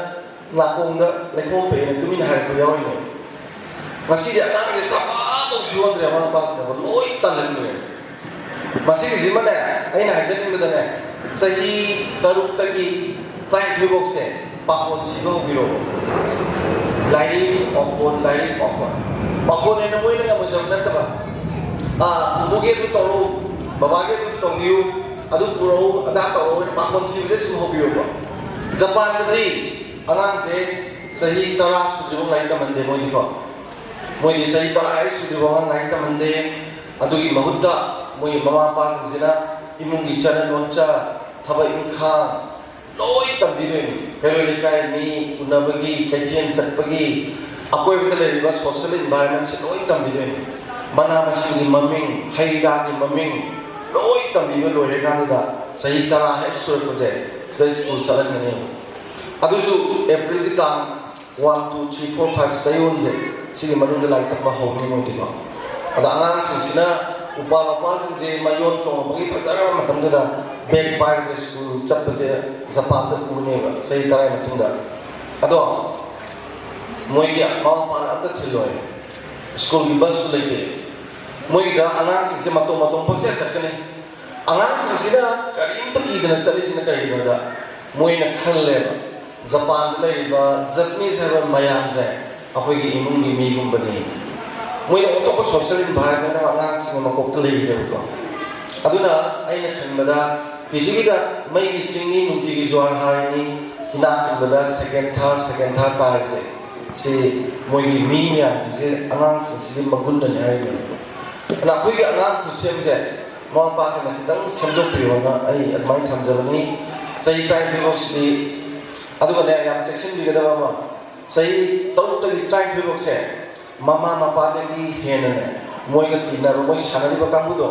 ꯅꯥꯀꯣꯡꯗ ꯂꯩꯈꯣꯝ ꯄꯛꯑꯦꯅ ꯇꯨꯃꯤꯟꯅ ꯍꯥꯏꯔꯛꯄ ꯌꯥꯎꯔꯤꯅꯦ꯫ ꯉꯁꯤꯗꯤ ꯑꯉꯥꯡꯁꯦ ꯊꯕꯛ ꯑꯃ ꯁꯨꯍꯟꯗ꯭ꯔꯦ, ꯃꯃꯥ ꯃꯄꯥꯁꯤꯡꯅ ꯂꯣꯏ ꯇꯜꯍꯟꯈ꯭ꯔꯦ꯫ ꯃꯁꯤꯒꯤꯁꯤꯃꯅꯦ, ꯑꯩꯅ ꯍꯥꯏꯖꯅꯤꯡꯕꯗꯅꯦ, ꯆꯍꯤ ꯇꯔꯨꯛꯇꯒꯤ ꯇꯔꯥꯅꯤꯊꯣꯏ ꯐꯥꯎꯁꯦ ꯄꯥꯈꯣꯟ ꯁꯤꯕ ꯍꯧꯕꯤꯔꯣ꯫ ꯂꯥꯏꯔꯤꯛ, ꯄꯥꯈꯣꯟ, ꯂꯥꯏꯔꯤꯛ, ꯄꯥꯈꯣꯟ꯫ ꯄꯥꯈꯣꯟ ꯍꯥꯏꯅ ꯃꯣꯏꯅ ꯉꯝꯃꯣꯏꯗꯕ ꯅꯠꯇꯕ, "ꯑꯥ, ꯄꯨꯄꯨꯒꯤ ꯑꯗꯨ ꯇꯧꯔꯛꯎ, ꯕꯕꯥꯒꯤ ꯑꯗꯨ ꯇꯧꯕꯤꯌꯨ, ꯑꯗꯨ ꯄꯨꯔꯛꯎ, ꯑꯗꯥ ꯇꯧꯔꯛꯎ" ꯍꯥꯏꯅ ꯄꯥꯈꯣꯟ ꯁꯤꯕꯁꯦ ꯁꯨꯝ ꯍꯧꯕꯤꯌꯣꯕ꯫ ꯖꯄꯥꯟꯗꯗꯤ ꯑꯉꯥꯡꯁꯦ ꯆꯍꯤ ꯇꯔꯥ ꯁꯨꯗ꯭ꯔꯤꯐꯥꯎ ꯂꯥꯏꯔꯤꯛ ꯇꯝꯍꯟꯗꯦ ꯃꯣꯏꯗꯤꯀꯣ꯫ ꯃꯣꯏꯗꯤ ꯆꯍꯤ ꯇꯔꯥ ꯍꯦꯛ ꯁꯨꯗ꯭ꯔꯤꯐꯥꯎ ꯑꯉꯥꯡ ꯂꯥꯏꯔꯤꯛ ꯇꯝꯍꯟꯗꯦ꯫ ꯑꯗꯨꯒꯤ ꯃꯍꯨꯠꯇ ꯃꯣꯏꯒꯤ ꯃꯃꯥ ꯃꯄꯥꯁꯤꯡꯁꯤꯅ ꯏꯃꯨꯡꯒꯤ ꯆꯠꯅ ꯂꯣꯟꯆꯠ, ꯊꯕꯛ ꯏꯪꯈꯥꯡ ꯂꯣꯏ ꯇꯝꯕꯤꯗꯣꯏꯅꯤ꯫ ꯀꯩꯔꯣꯏ ꯂꯩꯀꯥꯏ ꯃꯤ ꯎꯅꯕꯒꯤ, ꯀꯩꯊꯦꯜ ꯆꯠꯄꯒꯤ, ꯑꯀꯣꯏꯕꯗ ꯂꯩꯔꯤꯕ social environment ꯁꯦ ꯂꯣꯏ ꯇꯝꯕꯤꯗꯣꯏꯅꯤ꯫ ꯃꯅꯥ ꯃꯁꯤꯡꯒꯤ ꯃꯃꯤꯡ, ꯍꯩ ꯔꯥꯒꯤ ꯃꯃꯤꯡ ꯂꯣꯏ ꯇꯝꯕꯤꯕ ꯂꯣꯏꯔꯀꯥꯟꯗꯨꯗ ꯆꯍꯤ ꯇꯔꯥ ꯍꯦꯛ ꯁꯨꯔꯛꯄꯁꯦ ꯁꯤꯗ ꯁ꯭ꯀꯨꯜ ꯆꯠꯍꯟꯒꯅꯦꯕ꯫ ꯑꯗꯨꯁꯨ ꯑꯦꯄ꯭ꯔꯤꯜꯒꯤ ꯇꯥꯡ one, two, three, four, five ꯆꯌꯣꯜꯁꯦ, ꯁꯤꯒꯤ ꯃꯅꯨꯡꯗ ꯂꯥꯏꯔꯤꯛ ꯇꯝꯕ ꯍꯧꯅꯤ ꯃꯣꯏꯗꯤꯀꯣ꯫ ꯑꯗ ꯑꯉꯥꯡꯁꯤꯡꯁꯤꯅ ꯎꯄꯥꯜ ꯋꯥꯄꯥꯜꯁꯤꯡꯁꯦ ꯃꯌꯣꯟ ꯆꯣꯡꯕꯒꯤ ꯐꯖꯔꯕ ꯃꯇꯝꯗꯨꯗ ꯕꯦꯛ ꯄꯥꯏꯔꯒ ꯁ꯭ꯀꯨꯜ ꯆꯠꯄꯁꯦ ꯖꯄꯥꯟꯗ ꯎꯅꯦꯕ ꯆꯍꯤ ꯇꯔꯥꯒꯤ ꯃꯇꯨꯡꯗ꯫ ꯑꯗꯣ ꯃꯣꯏꯒꯤ ꯃꯃꯥ ꯃꯄꯥꯅ ꯑꯝꯇ ꯊꯤꯜꯂꯣꯏ꯫ ꯁ꯭ꯀꯨꯜꯒꯤ ꯕꯁꯁꯨ ꯂꯩꯇꯦ꯫ ꯃꯣꯏꯒꯤꯗ ꯑꯉꯥꯡꯁꯤꯡꯁꯦ ꯃꯇꯣꯝ ꯃꯇꯣꯝ ꯄꯪꯆꯠ ꯆꯠꯀꯅꯤ꯫ ꯑꯉꯥꯡꯁꯤꯡꯁꯤꯅ ꯀꯔꯤꯝꯇ ꯀꯤꯗꯅ ꯆꯠꯂꯤꯁꯤꯅ ꯀꯩꯒꯤꯅꯣꯗ, ꯃꯣꯏꯅ ꯈꯜꯂꯦꯕ, ꯖꯄꯥꯟꯗ ꯂꯩꯔꯤꯕ ꯖꯄꯅꯤꯁ ꯍꯥꯏꯕ ꯃꯌꯥꯝꯁꯦ ꯑꯩꯈꯣꯏꯒꯤ ꯏꯃꯨꯡꯒꯤ ꯃꯤꯒꯨꯝꯕꯅꯤ꯫ ꯃꯣꯏꯅ ꯑꯣꯟꯊꯣꯛꯄ social environment ꯑꯃ ꯑꯉꯥꯡꯁꯤꯡꯒꯤ ꯃꯀꯣꯛꯇ ꯂꯩꯈ꯭ꯔꯦꯕꯀꯣ꯫ ꯑꯗꯨꯅ ꯑꯩꯅ ꯈꯟꯕꯗ ꯄ꯭ꯔꯤꯊꯤꯕꯤꯗ ꯃꯩꯒꯤ ꯆꯤꯡꯅꯤ, ꯅꯨꯡꯇꯤꯒꯤ ꯖ꯭ꯋꯥꯔ ꯍꯥꯔꯤꯅꯤ, ꯏꯅꯥꯛ ꯈꯨꯟꯕꯗ second third, second third ꯇꯥꯔꯤꯁꯦ, ꯁꯤ ꯃꯣꯏꯒꯤ ꯃꯤ ꯃꯌꯥꯝꯁꯤꯡꯁꯦ, ꯑꯉꯥꯡꯁꯤꯡꯁꯤꯒꯤ ꯃꯒꯨꯟꯗꯅꯤ ꯍꯥꯏꯔꯤꯕꯅꯦꯕꯀꯣ꯫ ꯑꯗꯨꯅ ꯑꯩꯈꯣꯏꯒꯤ ꯑꯉꯥꯡ ꯈꯨꯁꯦꯝꯁꯦ ꯃꯃꯥ ꯃꯄꯥꯁꯤꯡꯅ ꯈꯤꯇꯪ ꯁꯦꯝꯗꯣꯛꯄꯤꯌꯣꯅ ꯑꯩ ꯑꯗꯨꯃꯥꯏꯅ ꯊꯝꯖꯕꯅꯤ꯫ ꯆꯍꯤ ꯇꯔꯥꯅꯤꯊꯣꯏ ꯐꯥꯎꯁꯤꯗꯤ ꯑꯗꯨꯒꯅꯦ, ꯌꯥꯝ ꯆꯦꯛꯁꯤꯟꯕꯤꯒꯗꯕ ꯑꯃ, ꯆꯍꯤ ꯇꯔꯨꯛꯇꯒꯤ ꯇꯔꯥꯅꯤꯊꯣꯏ ꯐꯥꯎꯁꯦ ꯃꯃꯥ ꯃꯄꯥꯗꯒꯤ ꯍꯦꯟꯅꯅꯦ, ꯃꯣꯏꯒ ꯇꯤꯟꯅꯕ, ꯃꯣꯏ ꯁꯥꯟꯅꯔꯤꯕ ꯀꯥꯡꯕꯨꯗꯣ,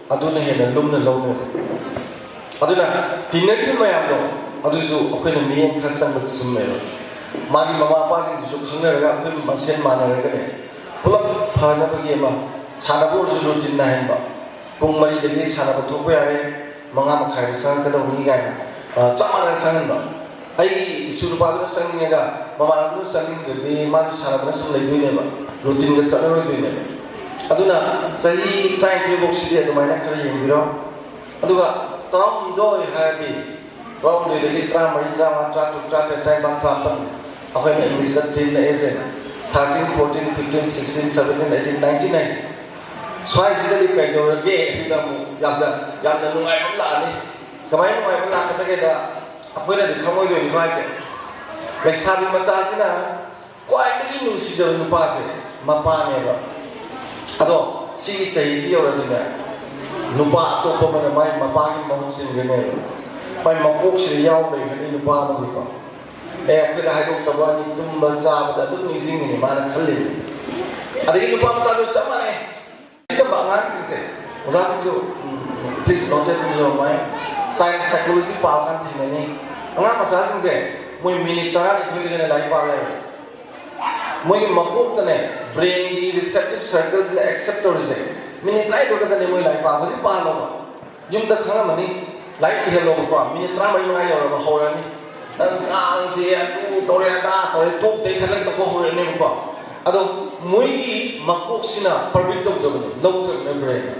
ꯑꯗꯨꯅ ꯍꯦꯟꯅ ꯂꯨꯝꯅ ꯂꯧꯅꯦꯕ꯫ ꯑꯗꯨꯅ ꯇꯤꯟꯅꯔꯤꯕ ꯃꯌꯥꯝꯗꯣ, ꯑꯗꯨꯁꯨ ꯑꯩꯈꯣꯏꯅ ꯃꯤꯠꯌꯦꯡ ꯈꯔ ꯆꯪꯕ ꯆꯨꯝꯃꯦꯕ꯫ ꯃꯥꯒꯤ ꯃꯃꯥ ꯃꯄꯥꯁꯤꯡꯗꯨꯁꯨ ꯈꯪꯅꯔꯒ, ꯑꯩꯈꯣꯏ ꯃꯁꯦꯟ ꯃꯥꯟꯅꯔꯒꯅꯦ, ꯄꯨꯂꯞ ꯐꯅꯕꯒꯤ ꯑꯃ, ꯁꯥꯟꯅꯕ ꯑꯣꯏꯔꯁꯨ ꯔꯨꯇꯤꯟ ꯅꯥꯏꯍꯟꯕ꯫ ꯄꯨꯡ ꯃꯔꯤꯗꯒꯤ ꯁꯥꯟꯅꯕ ꯊꯣꯛꯄ ꯌꯥꯔꯦ, ꯃꯉꯥ ꯃꯈꯥꯏꯗ ꯆꯪꯉꯛꯀꯗꯧꯕꯅꯤ ꯀꯥꯏꯅ, ꯑ, ꯆꯞ ꯃꯥꯟꯅꯅ ꯆꯪꯍꯟꯕ꯫ ꯑꯩꯒꯤ ꯏꯁꯨ ꯅꯨꯄꯥꯗꯨꯅ ꯆꯪꯅꯤꯡꯉꯒ ꯃꯃꯥꯟꯅꯕꯗꯨꯅ ꯆꯪꯅꯤꯡꯗ꯭ꯔꯗꯤ, ꯃꯥꯁꯨ ꯁꯥꯟꯅꯗꯅ ꯁꯨꯝ ꯂꯩꯗꯣꯏꯅꯦꯕ, ꯔꯨꯇꯤꯟꯒ ꯆꯠꯂꯔꯣꯏꯗꯣꯏꯅꯦꯕ꯫ ꯑꯗꯨꯅ ꯆꯍꯤ ꯇꯔꯥꯅꯤꯊꯣꯏ ꯐꯥꯎꯁꯤꯗꯤ ꯑꯗꯨꯃꯥꯏꯅ ꯈꯔ ꯌꯦꯡꯕꯤꯔꯣ꯫ ꯑꯗꯨꯒ ꯇꯔꯥꯍꯨꯝꯗꯣꯏ ꯍꯥꯏꯔꯗꯤ, ꯇꯔꯥꯍꯨꯝꯗꯣꯏꯗꯒꯤ ꯇꯔꯥꯃꯔꯤ, ꯇꯔꯥꯃꯉꯥ, ꯇꯔꯥꯇꯔꯨꯛ, ꯇꯔꯥꯇꯔꯦꯠ, ꯇꯔꯥꯅꯤꯄꯥꯜ, ꯇꯔꯥꯃꯥꯄꯜ, ꯑꯩꯈꯣꯏꯅ ꯏꯪꯂꯤꯁꯇ teen age ꯍꯥꯏꯅ, thirteen, fourteen, fifteen, sixteen, seventeen, eighteen, nineteen ꯍꯥꯏꯁꯦ꯫ ꯁ꯭ꯋꯥꯏꯁꯤꯗꯗꯤ ꯀꯩꯗꯧꯔꯒꯦ? ꯁꯤꯗ ꯑꯃꯨꯛ ꯌꯥꯝꯅ, ꯌꯥꯝꯅ ꯅꯨꯡꯉꯥꯏꯕ ꯑꯃ ꯂꯥꯛꯑꯅꯤ꯫ ꯀꯃꯥꯏꯅ ꯅꯨꯡꯉꯥꯏꯕ ꯂꯥꯛꯀꯗꯒꯦꯗ, ꯑꯩꯈꯣꯏꯅꯗꯤ ꯈꯪꯉꯣꯏꯗꯣꯏꯅꯤꯀꯣ ꯍꯥꯏꯁꯦ꯫ ꯂꯩꯁꯥꯕꯤ ꯃꯆꯥꯁꯤꯅ ꯈ꯭ꯋꯥꯏꯗꯒꯤ ꯅꯨꯡꯁꯤꯖꯕ ꯅꯨꯄꯥꯁꯦ ꯃꯄꯥꯅꯦꯕ꯫ ꯑꯗꯣ ꯁꯤꯒꯤ ꯆꯍꯤꯁꯤ ꯌꯧꯔꯗꯤꯅꯦ, ꯅꯨꯄꯥ ꯑꯇꯣꯞꯄ ꯑꯃꯅ ꯃꯥꯏ ꯃꯄꯥꯒꯤ ꯃꯍꯨꯠ ꯁꯤꯟꯒꯅꯦꯕ꯫ ꯃꯥꯏ ꯃꯀꯣꯛꯁꯤꯗ ꯌꯥꯎ ꯂꯩꯒꯅꯤ ꯅꯨꯄꯥ ꯑꯃꯒꯤꯀꯣ꯫ ꯑꯦ, ꯑꯩꯈꯣꯏꯗ ꯍꯥꯏꯗꯣꯛꯇꯕ ꯋꯥꯅꯤ, ꯇꯨꯝꯕ ꯆꯥꯕꯗ ꯑꯗꯨꯝ ꯅꯤꯡꯁꯤꯡꯉꯤꯅꯤ ꯃꯥꯅ ꯈꯜꯂꯤꯅꯤ꯫ ꯑꯗꯒꯤ ꯅꯨꯄꯥ ꯃꯆꯥꯁꯨ ꯆꯞ ꯃꯥꯟꯅꯩ꯫ ꯑꯁꯤꯒꯨꯝꯕ ꯑꯉꯥꯡꯁꯤꯡꯁꯦ, ꯑꯣꯖꯥꯁꯤꯡꯁꯨ, ꯎꯝ, please note that in your mind, science psychology ꯄꯥꯕ ꯀꯥꯟꯗ ꯊꯦꯡꯅꯅꯤ꯫ ꯑꯉꯥꯡ ꯃꯆꯥꯁꯤꯡꯁꯦ, ꯃꯣꯏ ꯃꯤꯅꯤꯠ ꯇꯔꯥꯅꯤꯊꯣꯏꯗꯒꯤꯅ ꯂꯥꯏꯔꯤꯛ ꯄꯥꯕ ꯌꯥꯏ꯫ ꯃꯣꯏꯒꯤ ꯃꯀꯣꯛꯇꯅꯦ, brainꯒꯤ receptive circleꯁꯤꯅ accept ꯇꯧꯔꯤꯁꯦ ꯃꯤꯅꯤꯠ ꯇꯔꯥꯅꯤꯊꯣꯏ ꯈꯛꯇꯅꯦ ꯃꯣꯏ ꯂꯥꯏꯔꯤꯛ ꯄꯥꯕ꯫ ꯍꯧꯖꯤꯛ ꯄꯥꯍꯜꯂꯣꯕ꯫ ꯌꯨꯝꯗ ꯈꯪꯉꯝꯃꯅꯤ, ꯂꯥꯏꯔꯤꯛ ꯏꯍꯜꯂꯣꯕꯀꯣ, ꯃꯤꯅꯤꯠ ꯇꯔꯥꯃꯔꯤ ꯃꯉꯥ ꯌꯧꯔꯕ ꯍꯧꯔꯅꯤ꯫ ꯑꯁ, ꯑꯉꯥꯡꯁꯦ ꯑꯗꯨ ꯇꯧꯔꯦ, ꯑꯗꯥ ꯇꯧꯔꯦ, ꯇꯣꯛꯇꯦ ꯈꯜꯂꯒ ꯇꯧꯕ ꯍꯧꯔꯅꯦꯕꯀꯣ꯫ ꯑꯗꯣ ꯃꯣꯏꯒꯤ ꯃꯀꯣꯛꯁꯤꯅ permit ꯇꯧꯗ꯭ꯔꯕꯅꯦ, ꯂꯧꯗ꯭ꯔꯕꯅꯦ brainꯅ꯫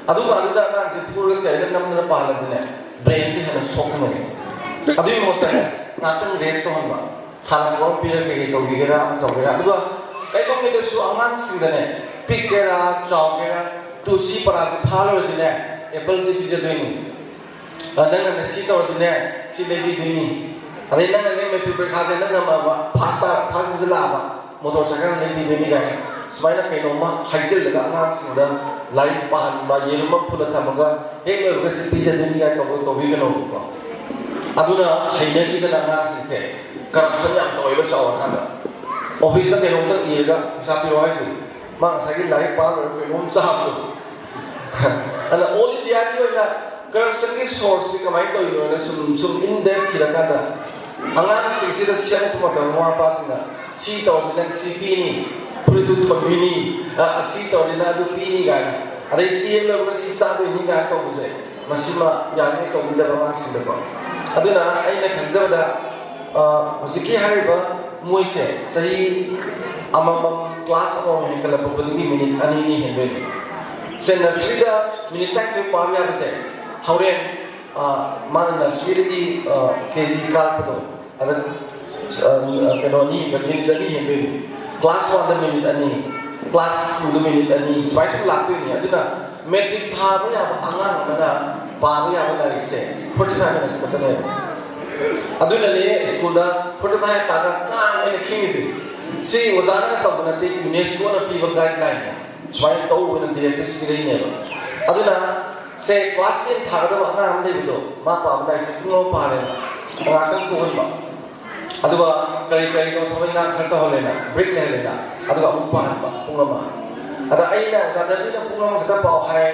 ꯑꯗꯨꯒ ꯑꯗꯨꯗ ꯑꯉꯥꯡꯁꯦ ꯐꯨꯔꯒ ꯆꯩꯔꯒ ꯅꯝꯗꯅ ꯄꯥꯍꯜꯂꯗꯤꯅꯦ, brainꯁꯦ ꯍꯦꯟꯅ ꯁꯣꯛꯀꯅꯤ꯫ ꯑꯗꯨꯒꯤ ꯃꯍꯨꯠꯇꯅꯦ, ꯉꯥꯛꯇꯪ rest ꯇꯧꯍꯟꯕ꯫ ꯁꯥꯟꯅꯕ ꯑꯃ ꯄꯤꯔꯒ ꯀꯩꯀꯩ ꯇꯧꯕꯤꯒꯦꯔꯥ, ꯑꯃ ꯇꯧꯒꯦꯔꯥ꯫ ꯑꯗꯨꯒ ꯀꯩꯗꯧꯉꯩꯗꯁꯨ ꯑꯉꯥꯡꯁꯤꯡꯗꯅꯦ, ꯄꯤꯛꯀꯦꯔꯥ ꯆꯥꯎꯒꯦꯔꯥ, ꯇꯨ ꯁꯤ ꯄꯔꯥꯁꯦ ꯐꯥ ꯂꯣꯏꯔꯗꯤꯅꯦ, appleꯁꯦ ꯄꯤꯖꯗꯣꯏꯅꯤ꯫ ꯑ, ꯅꯪꯅꯅꯦ ꯁꯤ ꯇꯧꯔꯗꯤꯅꯦ, ꯁꯤ ꯂꯩꯕꯤꯗꯣꯏꯅꯤ꯫ ꯑꯗꯩ ꯅꯪꯅꯅꯦ matric ꯄꯔꯤꯈꯥꯁꯦ ꯅꯪ ꯉꯝꯃꯕ, first ꯇꯥ-, first division ꯂꯥꯛꯑꯕ, motorcycle ꯂꯩꯕꯤꯗꯣꯏꯅꯤ ꯀꯥꯏꯅ꯫ ꯁꯨꯃꯥꯏꯅ ꯀꯩꯅꯣꯝꯃ ꯍꯥꯏꯖꯤꯜꯂꯒ ꯑꯉꯥꯡꯁꯤꯡꯗ ꯂꯥꯏꯔꯤꯛ ꯄꯥꯍꯟꯕ, ꯌꯦꯔꯨꯝ ꯑꯃ ꯐꯨꯠꯂ ꯊꯝꯃꯒ ꯍꯦꯛ ꯂꯣꯏꯕꯒ ꯁꯤ ꯄꯤꯖꯗꯣꯏꯅꯤ ꯀꯥꯏꯅ ꯇꯧꯕ-, ꯇꯧꯕꯤꯒꯅꯣꯕꯀꯣ꯫ ꯑꯗꯨꯅ ꯍꯩꯅꯈꯤꯗꯅ ꯑꯉꯥꯡꯁꯤꯡꯁꯦ ꯀꯔꯞꯁꯟ ꯌꯥꯝ ꯇꯧꯋꯦꯕ꯫ ꯆꯥꯎꯔꯀꯥꯟꯗ ꯑꯣꯐꯤꯁꯇ ꯀꯩꯅꯣꯝꯇ ꯏꯔꯒ ꯄꯩꯁꯥ ꯄꯤꯔꯛꯑꯣ ꯍꯥꯏꯁꯦ, ꯃꯥ ꯉꯁꯥꯏꯒꯤ ꯂꯥꯏꯔꯤꯛ ꯄꯥ ꯂꯣꯏꯔꯒ ꯀꯩꯅꯣꯝ ꯆꯥꯕꯗꯣ꯫ ꯑꯗ ꯑꯣꯜ ꯏꯟꯗꯤꯌꯥꯒꯤ ꯑꯣꯏꯅ ꯀꯔꯞꯁꯟꯒꯤ ꯁꯣꯔꯁꯁꯤ ꯀꯃꯥꯏꯅ ꯇꯧꯔꯤꯅꯣꯅ ꯁꯨꯝ ꯁꯨꯝ ꯏꯟ ꯗꯦꯞ ꯊꯤꯔꯀꯥꯟꯗ, ꯑꯉꯥꯡꯁꯤꯡꯁꯤꯗ ꯁꯦꯝꯃꯛꯄ ꯃꯇꯝꯗ ꯃꯃꯥ ꯃꯄꯥꯁꯤꯡꯅ ꯁꯤ ꯇꯧꯔꯗꯤ ꯅꯪ ꯁꯤ ꯄꯤꯅꯤ, ꯐꯨꯔꯤꯠꯇꯨ ꯊꯣꯟꯕꯤꯅꯤ, ꯑ, ꯑꯁꯤ ꯇꯧꯔꯗꯤ ꯅꯪ ꯑꯗꯨ ꯄꯤꯅꯤ ꯀꯥꯏꯅ, ꯑꯗꯩ ꯁꯤ ꯌꯦꯛꯂꯒ ꯁꯤ ꯆꯥꯗꯣꯏꯅꯤ ꯀꯥꯏꯅ ꯇꯧꯕꯁꯦ, ꯃꯁꯤꯃ ꯌꯥꯔꯤꯉꯩ ꯇꯧꯕꯤꯗꯕ ꯑꯉꯥꯡꯁꯤꯡꯗꯀꯣ꯫ ꯑꯗꯨꯅ ꯑꯩꯅ ꯈꯟꯖꯕꯗ, ꯑ, ꯍꯧꯖꯤꯛꯀꯤ ꯍꯥꯏꯔꯤꯕ ꯃꯣꯏꯁꯦ ꯆꯍꯤ ꯑꯃꯃꯝ, ꯀ꯭ꯂꯥꯁ ꯑꯃꯃꯝ ꯍꯦꯟꯒꯠꯂꯛꯄ ꯈꯨꯗꯤꯡꯒꯤ ꯃꯤꯅꯤꯠ ꯑꯅꯤꯅꯤ ꯍꯦꯟꯗꯣꯏꯅꯤ꯫ ꯁꯦ ꯅꯔꯁꯔꯤꯗ ꯃꯤꯅꯤꯠ ꯇꯔꯥꯅꯤꯊꯣꯏ ꯄꯥꯕ ꯌꯥꯕꯁꯦ, ꯍꯣꯔꯦꯟ, ꯑ, ꯃꯥꯅ ꯅꯔꯁꯔꯤꯗꯒꯤ, ꯑ, ꯀꯦ ꯖꯤ ꯀꯥꯔꯛꯄꯗꯣ, ꯑꯗ, ꯑ, ꯀꯩꯅꯣ ꯑꯅꯤ, ꯃꯤꯅꯤꯠ ꯑꯅꯤ ꯍꯦꯟꯗꯣꯏꯅꯤ꯫ ꯀ꯭ꯂꯥꯁ ꯋꯥꯟꯗ ꯃꯤꯅꯤꯠ ꯑꯅꯤ, ꯀ꯭ꯂꯥꯁ ꯇꯨꯗ ꯃꯤꯅꯤꯠ ꯑꯅꯤ, ꯁꯨꯃꯥꯏ ꯁꯨꯝ ꯂꯥꯛꯇꯣꯏꯅꯤ꯫ ꯑꯗꯨꯅ ꯃꯦꯇ꯭ꯔꯤꯛ ꯊꯥꯕ ꯌꯥꯕ ꯑꯉꯥꯡ ꯑꯃꯅ ꯄꯥꯕ ꯌꯥꯕ ꯂꯥꯏꯔꯤꯛꯁꯦ ꯐꯣꯔꯇꯤ ꯐꯥꯏꯚ ꯃꯤꯅꯠꯁ ꯈꯛꯇꯅꯦꯕ꯫ ꯑꯗꯨꯅꯅꯦ ꯁ꯭ꯀꯨꯜꯗ ꯐꯣꯔꯇꯤ ꯐꯥꯏꯚ ꯇꯥꯒ ꯀꯥꯡ ꯑꯩꯅ ꯈꯤꯡꯉꯤꯁꯦ꯫ ꯁꯤ ꯑꯣꯖꯥꯅꯒ ꯇꯧꯕ ꯅꯠꯇꯦ, ꯌꯨꯅꯦꯁꯀꯣꯅ ꯄꯤꯕ ꯒꯥꯏꯗꯂꯥꯏꯟꯅꯦ꯫ ꯁꯨꯃꯥꯏꯅ ꯇꯧꯕꯅ ꯗꯤꯔꯦꯛꯇꯤꯞꯁ ꯄꯤꯔꯛꯏꯅꯦꯕ꯫ ꯑꯗꯨꯅ ꯁꯦ ꯀ꯭ꯂꯥꯁ ꯇꯦꯟ ꯊꯥꯒꯗꯕ ꯑꯉꯥꯡ ꯑꯃ ꯂꯩꯕꯗꯣ, ꯃꯥ ꯄꯥꯕ ꯂꯥꯏꯔꯤꯛꯁꯦ ꯄꯨꯡ ꯑꯃ ꯄꯥꯔꯦꯅ ꯉꯥꯏꯍꯥꯛꯇꯪ ꯇꯣꯛꯍꯟꯕ꯫ ꯑꯗꯨꯒ ꯀꯔꯤ ꯀꯔꯤꯅꯣ ꯊꯕꯛ ꯏꯪꯈꯥꯡ ꯈꯔ ꯇꯧꯍꯜꯂꯦꯅ, ꯕ꯭ꯔꯦꯛ ꯂꯩꯍꯜꯂꯦꯅ, ꯑꯗꯨꯒ ꯑꯃꯨꯛ ꯄꯥꯍꯟꯕ ꯄꯨꯡ ꯑꯃ꯫ ꯑꯗ ꯑꯩꯅ ꯑꯣꯖꯥ ꯗꯦꯕꯤꯅ ꯄꯨꯡ ꯑꯃꯈꯛꯇ ꯄꯥꯎ ꯍꯥꯏ,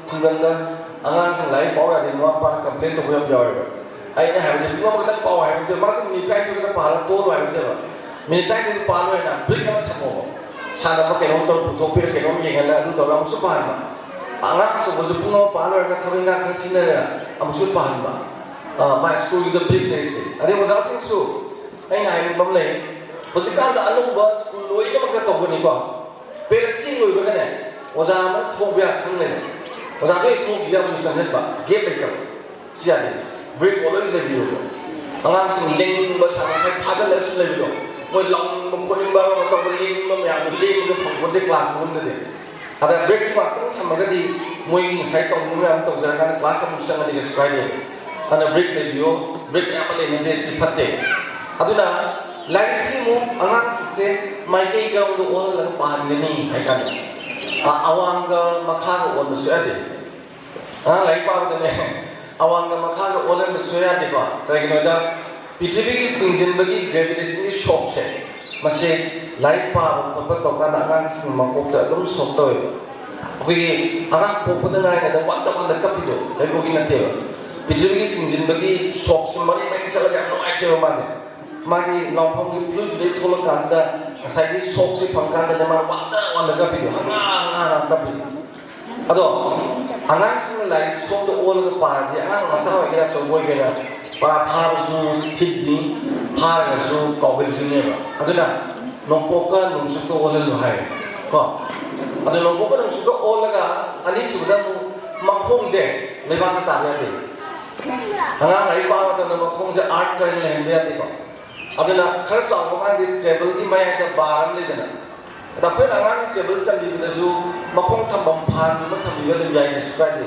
ꯈꯨꯡꯒꯪꯗ ꯑꯉꯥꯡꯁꯤꯡ ꯂꯥꯏꯔꯤꯛ ꯄꯥꯎ ꯌꯥꯗꯦ, ꯃꯃꯥ ꯃꯄꯥꯅ ꯀꯝꯄ꯭ꯂꯦꯟ ꯇꯧꯕ ꯌꯥꯝ ꯌꯥꯎꯋꯦꯕ꯫ ꯑꯩꯅ ꯍꯥꯏꯕꯗꯤ ꯄꯨꯡ ꯑꯃꯈꯛꯇꯪ ꯄꯥꯎ ꯍꯥꯏꯕ ꯅꯠꯇꯦꯕ, ꯃꯥꯁꯨ ꯃꯤꯅꯤꯠ ꯇꯔꯥꯅꯤꯊꯣꯏ ꯈꯛꯇ ꯄꯥꯍꯜꯂ ꯇꯣꯛꯍꯜꯂꯣ ꯍꯥꯏꯕ ꯅꯠꯇꯦꯕ꯫ ꯃꯤꯅꯤꯠ ꯇꯔꯥꯅꯤꯊꯣꯏꯗꯨ ꯄꯥ ꯂꯣꯏꯔꯦꯅ ꯕ꯭ꯔꯦꯛ ꯑꯃ ꯊꯝꯃꯣꯕ꯫ ꯁꯥꯟꯅꯕ ꯀꯩꯅꯣꯝ ꯇꯧꯔ ꯄꯨꯊꯣꯛꯄꯤꯔ ꯀꯩꯅꯣꯝ ꯌꯦꯡꯍꯜꯂ ꯑꯗꯨ ꯇꯧꯔ ꯑꯃꯨꯛꯁꯨ ꯄꯥꯍꯟꯕ꯫ ꯑꯉꯥꯡ ꯑꯆꯧꯕꯁꯨ ꯄꯨꯡ ꯑꯃ ꯄꯥ ꯂꯣꯏꯔꯒ ꯊꯕꯛ ꯏꯪꯈꯥꯡ ꯈꯔ ꯁꯤꯟꯅꯔꯦꯅ ꯑꯃꯨꯛꯁꯨ ꯄꯥꯍꯟꯕ꯫ ꯑ, ꯃꯥ ꯁ꯭ꯀꯨꯜꯒꯤꯗ ꯕ꯭ꯔꯦꯛ ꯂꯩꯔꯤꯁꯦ꯫ ꯑꯗꯩ ꯑꯣꯖꯥꯁꯤꯡꯁꯨ ꯑꯩꯅ ꯍꯥꯏꯅꯤꯡꯕ ꯑꯃ ꯂꯩ꯫ ꯍꯧꯖꯤꯛꯀꯥꯟꯗ ꯑꯅꯧꯕ ꯁ꯭ꯀꯨꯜ ꯂꯣꯏꯅꯃꯛꯇ ꯇꯧꯕꯅꯤꯀꯣ꯫ ꯄꯦꯔꯦꯟꯁꯤꯡ ꯂꯣꯏꯕꯒꯅꯦ, ꯑꯣꯖꯥ ꯑꯃ ꯊꯣꯡꯕ ꯌꯥ ꯁꯪ ꯂꯩꯕ꯫ ꯑꯣꯖꯥꯗꯣ ꯍꯦꯛ ꯊꯣꯡꯈꯤꯕ ꯑꯃꯨꯛ ꯆꯪꯁꯤꯟꯕ, ꯒꯦꯞ ꯂꯩꯇꯕ꯫ ꯁꯤ ꯌꯥꯗꯦ꯫ ꯕ꯭ꯔꯦꯛ ꯑꯣꯜꯋꯦꯖ ꯂꯩꯕꯤꯌꯨꯕ꯫ ꯑꯉꯥꯡꯁꯤꯡ ꯂꯦꯡꯅꯤꯡꯕ ꯁꯥꯟꯅ ꯉꯁꯥꯏ ꯐꯥꯖꯤꯜꯂꯒ ꯁꯨꯝ ꯂꯩꯕꯗꯣ, ꯃꯣꯏ ꯂꯥꯎꯅꯤꯡꯕ ꯈꯣꯠꯅꯤꯡꯕ ꯑꯃ ꯇꯧꯕ, ꯂꯦꯡꯅꯤꯡꯕ ꯃꯌꯥꯝꯗꯣ ꯂꯦꯡꯕꯗꯣ ꯐꯪꯄꯣꯟꯇꯦ ꯀ꯭ꯂꯥꯁ ꯃꯅꯨꯡꯗꯗꯤ꯫ ꯑꯗ ꯕ꯭ꯔꯦꯛꯇꯨ ꯉꯥꯛꯇꯪ ꯊꯝꯃꯒꯗꯤ ꯃꯣꯏꯒꯤ ꯉꯁꯥꯏ ꯇꯧꯅꯤꯡꯕ ꯃꯌꯥꯝ ꯇꯧꯖꯔꯀꯥꯟꯗ ꯀ꯭ꯂꯥꯁ ꯑꯃꯨꯛ ꯆꯪꯉꯗꯤ ꯀꯩꯁꯨ ꯀꯥꯏꯗꯦ꯫ ꯑꯗꯨꯅ ꯕ꯭ꯔꯦꯛ ꯂꯩꯕꯤꯌꯣ, ꯕ꯭ꯔꯦꯛ ꯑꯌꯥꯝꯕ ꯂꯩꯅꯗꯦ, ꯁꯤ ꯐꯠꯇꯦ꯫ ꯑꯗꯨꯅ ꯂꯥꯏꯔꯤꯛꯁꯤ ꯑꯃꯨꯛ ꯑꯉꯥꯡꯁꯤꯡꯁꯦ ꯃꯥꯏꯀꯩ ꯀꯔꯝꯗ ꯑꯣꯜꯍꯜꯂꯒ ꯄꯥꯍꯟꯒꯅꯤ ꯍꯥꯏ ꯀꯥꯟꯗ, ꯑ, ꯑꯋꯥꯡꯒ ꯃꯈꯥꯒ ꯑꯣꯟꯕꯁꯨ ꯌꯥꯗꯦ꯫ ꯑꯉꯥꯡ ꯂꯥꯏꯔꯤꯛ ꯄꯥꯕꯗꯅꯦ, ꯑꯋꯥꯡꯗ ꯃꯈꯥꯗ ꯑꯣꯜꯍꯟꯕ ꯁꯣꯏ ꯌꯥꯗꯦꯀꯣ꯫ ꯀꯩꯒꯤꯅꯣꯗ ꯄ꯭ꯔꯤꯊꯤꯕꯤꯒꯤ ꯆꯤꯡꯁꯤꯟꯕꯒꯤ gravitationꯒꯤ shockꯁꯦ, ꯃꯁꯤ ꯂꯥꯏꯔꯤꯛ ꯄꯥꯕ ꯈꯣꯠꯄ ꯇꯧꯀꯥꯟꯗ ꯑꯉꯥꯡꯁꯤꯡ ꯃꯀꯣꯛꯇ ꯑꯗꯨꯝ shock ꯇꯧꯋꯦꯕ꯫ ꯑꯩꯈꯣꯏꯒꯤ ꯑꯉꯥꯡ ꯄꯣꯛꯄꯗ ꯉꯥꯏꯔꯤꯉꯩꯗ ꯋꯥꯟꯗ ꯋꯥꯟꯗ ꯀꯞꯄꯤꯗꯣ ꯂꯩꯕꯒꯤ ꯅꯠꯇꯦꯕ꯫ ꯄ꯭ꯔꯤꯊꯤꯕꯤꯒꯤ ꯆꯤꯡꯁꯤꯟꯕꯒꯤ shockꯁꯤ ꯃꯔꯤ ꯃꯔꯤ ꯆꯠꯂꯒ ꯌꯥꯝ ꯅꯨꯡꯉꯥꯏꯇꯦꯕ ꯃꯥꯁꯦ꯫ ꯃꯥꯒꯤ ꯂꯥꯎꯐꯝꯒꯤ ꯐꯤꯕꯝꯗꯨꯗꯩ ꯊꯣꯛꯂꯀꯥꯟꯗ ꯉꯁꯥꯏꯒꯤ shockꯁꯤ ꯐꯪꯀꯥꯟꯗꯅꯦ ꯃꯥꯅ ꯋꯥꯟꯗ ꯋꯥꯟꯗ ꯀꯞꯄꯤꯗꯣ, ꯍꯪꯉꯥ ꯍꯪꯉꯥ ꯍꯪꯉꯥ ꯀꯞꯄꯤꯗꯣ꯫ ꯑꯗꯣ ꯑꯉꯥꯡꯁꯤꯡꯅ ꯂꯥꯏꯔꯤꯛ ꯁꯣꯝꯗ ꯑꯣꯜꯂꯒ ꯄꯥꯔꯗꯤ ꯑꯉꯥꯡ ꯃꯆꯥ ꯑꯣꯏꯒꯦꯔꯥ ꯑꯆꯧꯕ ꯑꯣꯏꯒꯦꯔꯥ ꯄꯥ ꯐꯥꯕꯁꯨ ꯊꯤꯠꯅꯤ, ꯐꯥꯔꯒꯁꯨ ꯀꯥꯎꯒꯟꯗꯣꯏꯅꯦꯕ꯫ ꯑꯗꯨꯅ ꯅꯣꯡꯄꯣꯛꯀ ꯅꯣꯡꯆꯨꯞꯀ ꯑꯣꯜꯍꯜꯂꯨ ꯍꯥꯏ ꯀꯣ꯫ ꯑꯗꯣ ꯅꯣꯡꯄꯣꯛꯀ ꯅꯣꯡꯆꯨꯞꯀ ꯑꯣꯜꯂꯒ ꯑꯅꯤꯁꯨꯕꯗ ꯑꯃꯨꯛ ꯃꯈꯣꯡꯁꯦ ꯂꯩꯕꯥꯛꯇ ꯇꯥꯕ ꯌꯥꯗꯦ꯫ ꯑꯉꯥꯡ ꯂꯥꯏꯔꯤꯛ ꯄꯥꯕ ꯃꯇꯝꯗ ꯃꯈꯣꯡꯁꯦ earth current ꯂꯩꯍꯟꯕ ꯌꯥꯗꯦꯀꯣ꯫ ꯑꯗꯨꯅ ꯈꯔ ꯆꯥꯎꯕ ꯑꯉꯥꯡꯗꯤ tableꯒꯤ ꯃꯌꯥꯏꯗ bar ꯑꯃ ꯂꯩꯗꯅ, ꯑꯗ ꯑꯩꯈꯣꯏꯅ ꯑꯉꯥꯡꯒꯤ table ꯆꯟꯕꯤꯕꯗꯁꯨ ꯃꯈꯣꯡ ꯊꯝꯐꯝ ꯐꯥꯟ ꯑꯃ ꯊꯝꯕꯤꯕ ꯑꯗꯨꯝ ꯌꯥꯏ, ꯀꯩꯁꯨ ꯀꯥꯏꯗꯦ꯫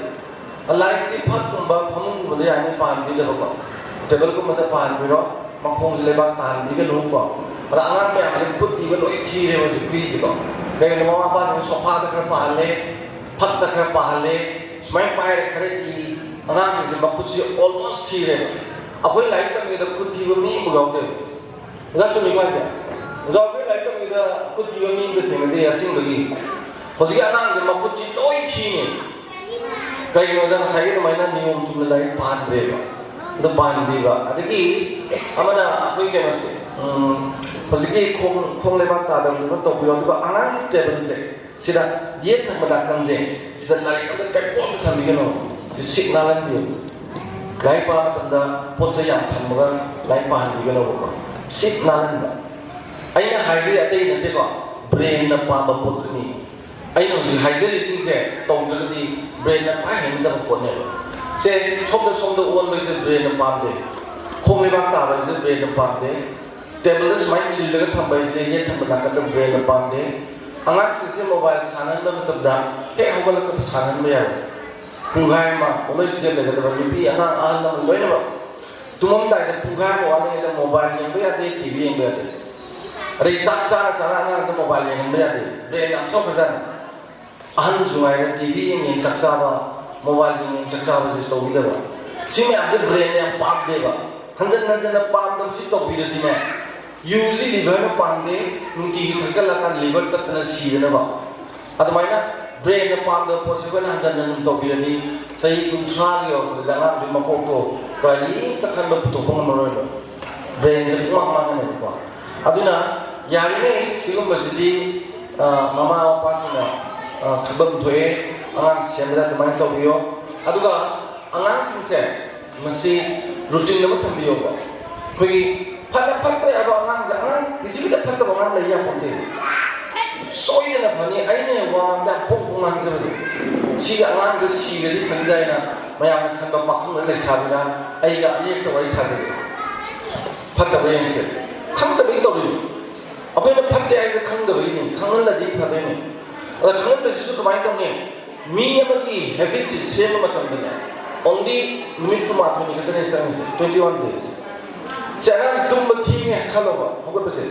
ꯂꯥꯏꯔꯤꯛꯇꯤ ꯐꯛꯀꯨꯝꯕ ꯐꯃꯨꯡꯒꯨꯝꯕꯗ ꯌꯥꯔꯤꯉꯩ ꯄꯥꯟꯕꯤꯗꯕꯀꯣ, tableꯒꯨꯝꯕꯗ ꯄꯥꯟꯕꯤꯔꯣ, ꯃꯈꯣꯡꯁꯦ ꯂꯩꯕꯥꯛ ꯇꯥꯍꯟꯕꯤꯒꯅꯨꯀꯣ꯫ ꯑꯗ ꯑꯉꯥꯡ ꯃꯌꯥꯝꯁꯦ ꯈꯨꯠ ꯏꯕ ꯂꯣꯏ ꯊꯤꯔꯦꯕ ꯍꯧꯖꯤꯛ ꯈꯨꯏꯁꯤꯀꯣ꯫ ꯀꯩꯒꯤꯅꯣ? ꯃꯃꯥ ꯃꯄꯥꯁꯤꯡ sofaꯗ ꯈꯔ ꯄꯥꯍꯜꯂꯦ, ꯐꯛꯇ ꯈꯔ ꯄꯥꯍꯜꯂꯦ, ꯁꯨꯃꯥꯏꯅ ꯄꯥꯏꯔꯦ ꯈꯔ ꯏ, ꯑꯉꯥꯡꯁꯤꯡꯁꯦ ꯃꯈꯨꯠꯁꯤ almost ꯊꯤꯔꯦꯕ꯫ ꯑꯩꯈꯣꯏ ꯂꯥꯏꯔꯤꯛ ꯇꯝꯕꯗ ꯈꯨꯠ ꯊꯤꯕ ꯃꯤ ꯑꯃ ꯌꯥꯎꯗꯦꯕ꯫ ꯑꯣꯖꯥ ꯆꯨꯝꯃꯤꯀꯣ ꯍꯥꯏꯁꯦ? ꯑꯣꯖꯥ, ꯑꯩꯈꯣꯏ ꯂꯥꯏꯔꯤꯛ ꯇꯝꯃꯤꯗ ꯈꯨꯠ ꯊꯤꯕ ꯃꯤ ꯑꯝꯇ ꯊꯦꯡꯅꯗꯦ ꯑꯁꯦꯡꯕꯒꯤ꯫ ꯍꯧꯖꯤꯛꯀꯤ ꯑꯉꯥꯡꯁꯦ ꯃꯈꯨꯠꯁꯤ ꯂꯣꯏ ꯊꯤꯅꯦ꯫ ꯀꯩꯒꯤꯅꯣꯗ ꯉꯁꯥꯏꯒꯤ ꯑꯗꯨꯃꯥꯏꯅ ꯅꯤꯌꯣꯝ ꯆꯨꯝꯅ ꯂꯥꯏꯔꯤꯛ ꯄꯥꯍꯟꯗ꯭ꯔꯦꯕ꯫ ꯑꯗꯨ ꯄꯥꯍꯟꯕꯤꯕ꯫ ꯑꯗꯒꯤ ꯑꯃꯅ ꯑꯩꯈꯣꯏ ꯀꯩꯅꯣꯁꯦ, ꯎꯝ, ꯍꯧꯖꯤꯛꯀꯤ ꯈꯣꯡ, ꯈꯣꯡ ꯂꯩꯕꯥꯛ ꯇꯥꯗꯕꯗꯨꯅ ꯇꯧꯕꯤꯔꯣ꯫ ꯑꯗꯨꯒ ꯑꯉꯥꯡꯒꯤ tableꯁꯦ ꯁꯤꯗ ꯌꯦꯠ ꯊꯪꯕ ꯅꯥꯀꯟꯁꯦ, ꯁꯤꯗ ꯂꯥꯏꯔꯤꯛ ꯑꯝꯇ ꯀꯔꯤꯝꯇ ꯊꯝꯕꯤꯒꯅꯣ꯫ ꯁꯤ ꯁꯤꯠ ꯅꯥꯜꯍꯟꯕꯤꯌꯨ꯫ ꯂꯥꯏꯔꯤꯛ ꯄꯥꯕ ꯃꯇꯝꯗ ꯄꯣꯠ ꯆꯩ ꯌꯥꯝ ꯊꯝꯃꯒ ꯂꯥꯏꯔꯤꯛ ꯄꯥꯍꯟꯕꯤꯒꯅꯣꯕꯀꯣ꯫ ꯁꯤꯠ ꯅꯥꯜꯍꯟꯕ꯫ ꯑꯩꯅ ꯍꯥꯏꯖꯔꯤ ꯑꯇꯩ ꯅꯠꯇꯦꯀꯣ, brainꯅ ꯄꯥꯝꯕ ꯄꯣꯠꯇꯨꯅꯤ꯫ ꯑꯩꯅ ꯍꯧꯖꯤꯛ ꯍꯥꯏꯖꯔꯤꯁꯤꯡꯁꯦ ꯇꯧꯗ꯭ꯔꯒꯗꯤ brainꯅ ꯈ꯭ꯋꯥꯏ ꯍꯩꯅꯗꯕ ꯄꯣꯠꯅꯦꯕ꯫ ꯁꯦ, ꯁꯣꯝꯗ ꯁꯣꯝꯗ ꯑꯣꯟꯕꯁꯦ brainꯅ ꯄꯥꯝꯗꯦ꯫ ꯈꯣꯡ ꯂꯩꯕꯥꯛ ꯇꯥꯕꯁꯦ brainꯅ ꯄꯥꯝꯗꯦ꯫ Tableꯗ ꯁꯨꯃꯥꯏꯅ ꯆꯤꯜꯂꯒ ꯊꯝꯕ ꯍꯥꯏꯁꯦ ꯌꯦꯠ ꯊꯪꯕ ꯅꯥꯀꯟꯗ brainꯅ ꯄꯥꯝꯗꯦ꯫ ꯑꯉꯥꯡꯁꯤꯡꯁꯦ mobile ꯁꯥꯟꯅꯍꯟꯕ ꯃꯇꯝꯗ ꯍꯦꯛ ꯍꯧꯒꯠꯂꯛꯄꯗ ꯁꯥꯟꯅꯍꯟꯕ ꯌꯥꯔꯣꯏ꯫ ꯄꯨꯡꯈꯥꯏ ꯑꯃ ꯄꯨꯡꯂꯣꯏ ꯁꯤꯗ ꯂꯩꯒꯗꯕ ꯅꯨꯄꯤ ꯑꯉꯥꯡ ꯑꯍꯜ ꯂꯃꯟ ꯂꯣꯏꯅꯃꯛ꯫ ꯇꯨꯝꯃꯝꯗꯥꯏꯗ ꯄꯨꯡꯈꯥꯏ ꯑꯃ ꯋꯥꯠꯂꯤꯉꯩꯗ mobile ꯌꯦꯡꯕ ꯌꯥꯗꯦ, TV ꯌꯦꯡꯕ ꯌꯥꯗꯦ꯫ ꯑꯗꯩ ꯆꯥꯛ ꯆꯥꯔ ꯆꯥꯔ ꯑꯉꯥꯡꯗ mobile ꯌꯦꯡꯍꯟꯕ ꯌꯥꯗꯦ꯫ Brain ꯌꯥꯝ ꯁꯣꯛꯈ꯭ꯔꯖꯥꯠꯅꯤ꯫ ꯑꯍꯟꯁꯨ ꯉꯥꯏꯔꯦ, TV ꯌꯦꯡ ꯌꯦꯡ ꯆꯥꯛ ꯆꯥꯕ, mobile ꯌꯦꯡ ꯌꯦꯡ ꯆꯥꯛ ꯆꯥꯕꯁꯤ ꯇꯧꯕꯤꯗꯕ꯫ ꯁꯤ ꯃꯌꯥꯝꯁꯦ ꯕ꯭ꯔꯦꯟꯅ ꯌꯥꯝ ꯄꯥꯝꯗꯦꯕ꯫ ꯍꯟꯖꯟ ꯍꯟꯖꯟꯅ ꯄꯥꯝꯗꯕꯁꯤ ꯇꯧꯕꯤꯔꯗꯤꯅꯦ, ꯌꯨꯁꯤ ꯂꯤꯚꯔꯅ ꯄꯥꯝꯗꯦ, ꯅꯨꯡꯇꯤꯒꯤ ꯊꯛꯆꯜꯂꯀꯥꯟꯗ ꯂꯤꯚꯔ ꯇꯠꯇꯅ ꯁꯤꯗꯅꯕ꯫ ꯑꯗꯨꯃꯥꯏꯅ ꯕ꯭ꯔꯦꯟꯅ ꯄꯥꯝꯗꯕ ꯄꯣꯠꯁꯦ ꯑꯩꯈꯣꯏꯅ ꯍꯟꯖꯟ ꯍꯟꯖꯟ ꯇꯧꯕꯤꯔꯗꯤ, ꯆꯍꯤ ꯀꯨꯟꯊ꯭ꯔꯥꯒ ꯌꯧꯔꯛꯄꯗ ꯑꯉꯥꯡꯗꯨꯒꯤ ꯃꯀꯣꯛꯇꯣ ꯀꯔꯤꯝꯇ ꯈꯟꯕ ꯄꯨꯊꯣꯛꯄ ꯉꯝꯃꯔꯣꯏꯕ꯫ ꯕ꯭ꯔꯦꯟꯁꯦ ꯄꯨꯡꯃꯥꯡ ꯃꯥꯡꯉꯅꯦꯕꯀꯣ꯫ ꯑꯗꯨꯅ ꯌꯥꯔꯤꯉꯩ ꯁꯤꯒꯨꯝꯕꯁꯤꯗꯤ, ꯑ, ꯃꯃꯥ ꯃꯄꯥꯁꯤꯡꯅ, ꯑ, ꯈꯪꯐꯝ ꯊꯣꯛꯑꯦ, ꯑꯉꯥꯡ ꯁꯦꯝꯕꯗ ꯑꯗꯨꯃꯥꯏꯅ ꯇꯧꯕꯤꯌꯣ꯫ ꯑꯗꯨꯒ ꯑꯉꯥꯡꯁꯤꯡꯁꯦ ꯃꯁꯤ ꯔꯨꯇꯤꯟ ꯑꯃ ꯊꯝꯕꯤꯌꯣꯕ꯫ ꯑꯩꯈꯣꯏꯒꯤ ꯐꯠꯇ ꯐꯠꯇ꯭ꯔꯦ ꯍꯥꯏꯕ ꯑꯉꯥꯡꯁꯦ, ꯑꯉꯥꯡ ꯄ꯭ꯔꯤꯊꯤꯕꯤꯗ ꯐꯠꯇꯕ ꯑꯉꯥꯡ ꯂꯩ ꯌꯥꯄꯣꯟꯇꯦ꯫ ꯁꯣꯏꯗꯅ ꯐꯅꯤ, ꯑꯩꯅ ꯍꯦꯛ ꯋꯥ ꯉꯥꯡꯕꯗ ꯄꯣꯛ ꯄꯣꯛ ꯉꯥꯡꯖꯕꯗꯣ, ꯁꯤꯒꯤ ꯑꯉꯥꯡꯁꯦ ꯁꯤꯔꯗꯤ ꯐꯅꯤꯗꯥꯏꯅ ꯃꯌꯥꯝꯅ ꯈꯟꯕ ꯄꯥꯈꯪ ꯂꯩꯁꯥꯕꯤꯅ ꯑꯩꯒ ꯑꯅꯤꯔꯛꯇ ꯋꯥꯔꯤ ꯁꯥꯖꯩ꯫ ꯐꯠꯇꯕ ꯌꯦꯡꯁꯦ꯫ ꯈꯪꯗꯕꯒꯤ ꯇꯧꯔꯤꯅꯤ꯫ ꯑꯩꯈꯣꯏꯅ ꯐꯠꯇꯦ ꯍꯥꯏꯁꯦ ꯈꯪꯗꯕꯒꯤꯅꯤ꯫ ꯈꯪꯍꯜꯂꯗꯤ ꯐꯗꯣꯏꯅꯤ꯫ ꯑꯗ ꯈꯪꯍꯟꯕꯁꯤꯁꯨ ꯀꯃꯥꯏꯅ ꯇꯧꯅꯤ? ꯃꯤ ꯑꯃꯒꯤ ꯍꯦꯕꯤꯠꯁꯤ ꯁꯦꯝꯕ ꯃꯇꯝꯗꯅꯦ, ꯑꯣꯡꯂꯤ ꯅꯨꯃꯤꯠ ꯀꯨꯟꯃꯥꯊꯣꯏꯅꯤ ꯈꯛꯇꯅꯦ ꯆꯪꯉꯤꯁꯦ, ꯇ꯭ꯋꯦꯟꯇꯤ ꯋꯥꯟ ꯗꯦꯖ꯫ ꯁꯤ ꯑꯉꯥꯡ ꯇꯨꯝꯕ ꯊꯦꯡꯉꯦ ꯈꯜꯂꯣꯕ, ꯍꯧꯒꯠꯄꯁꯦ,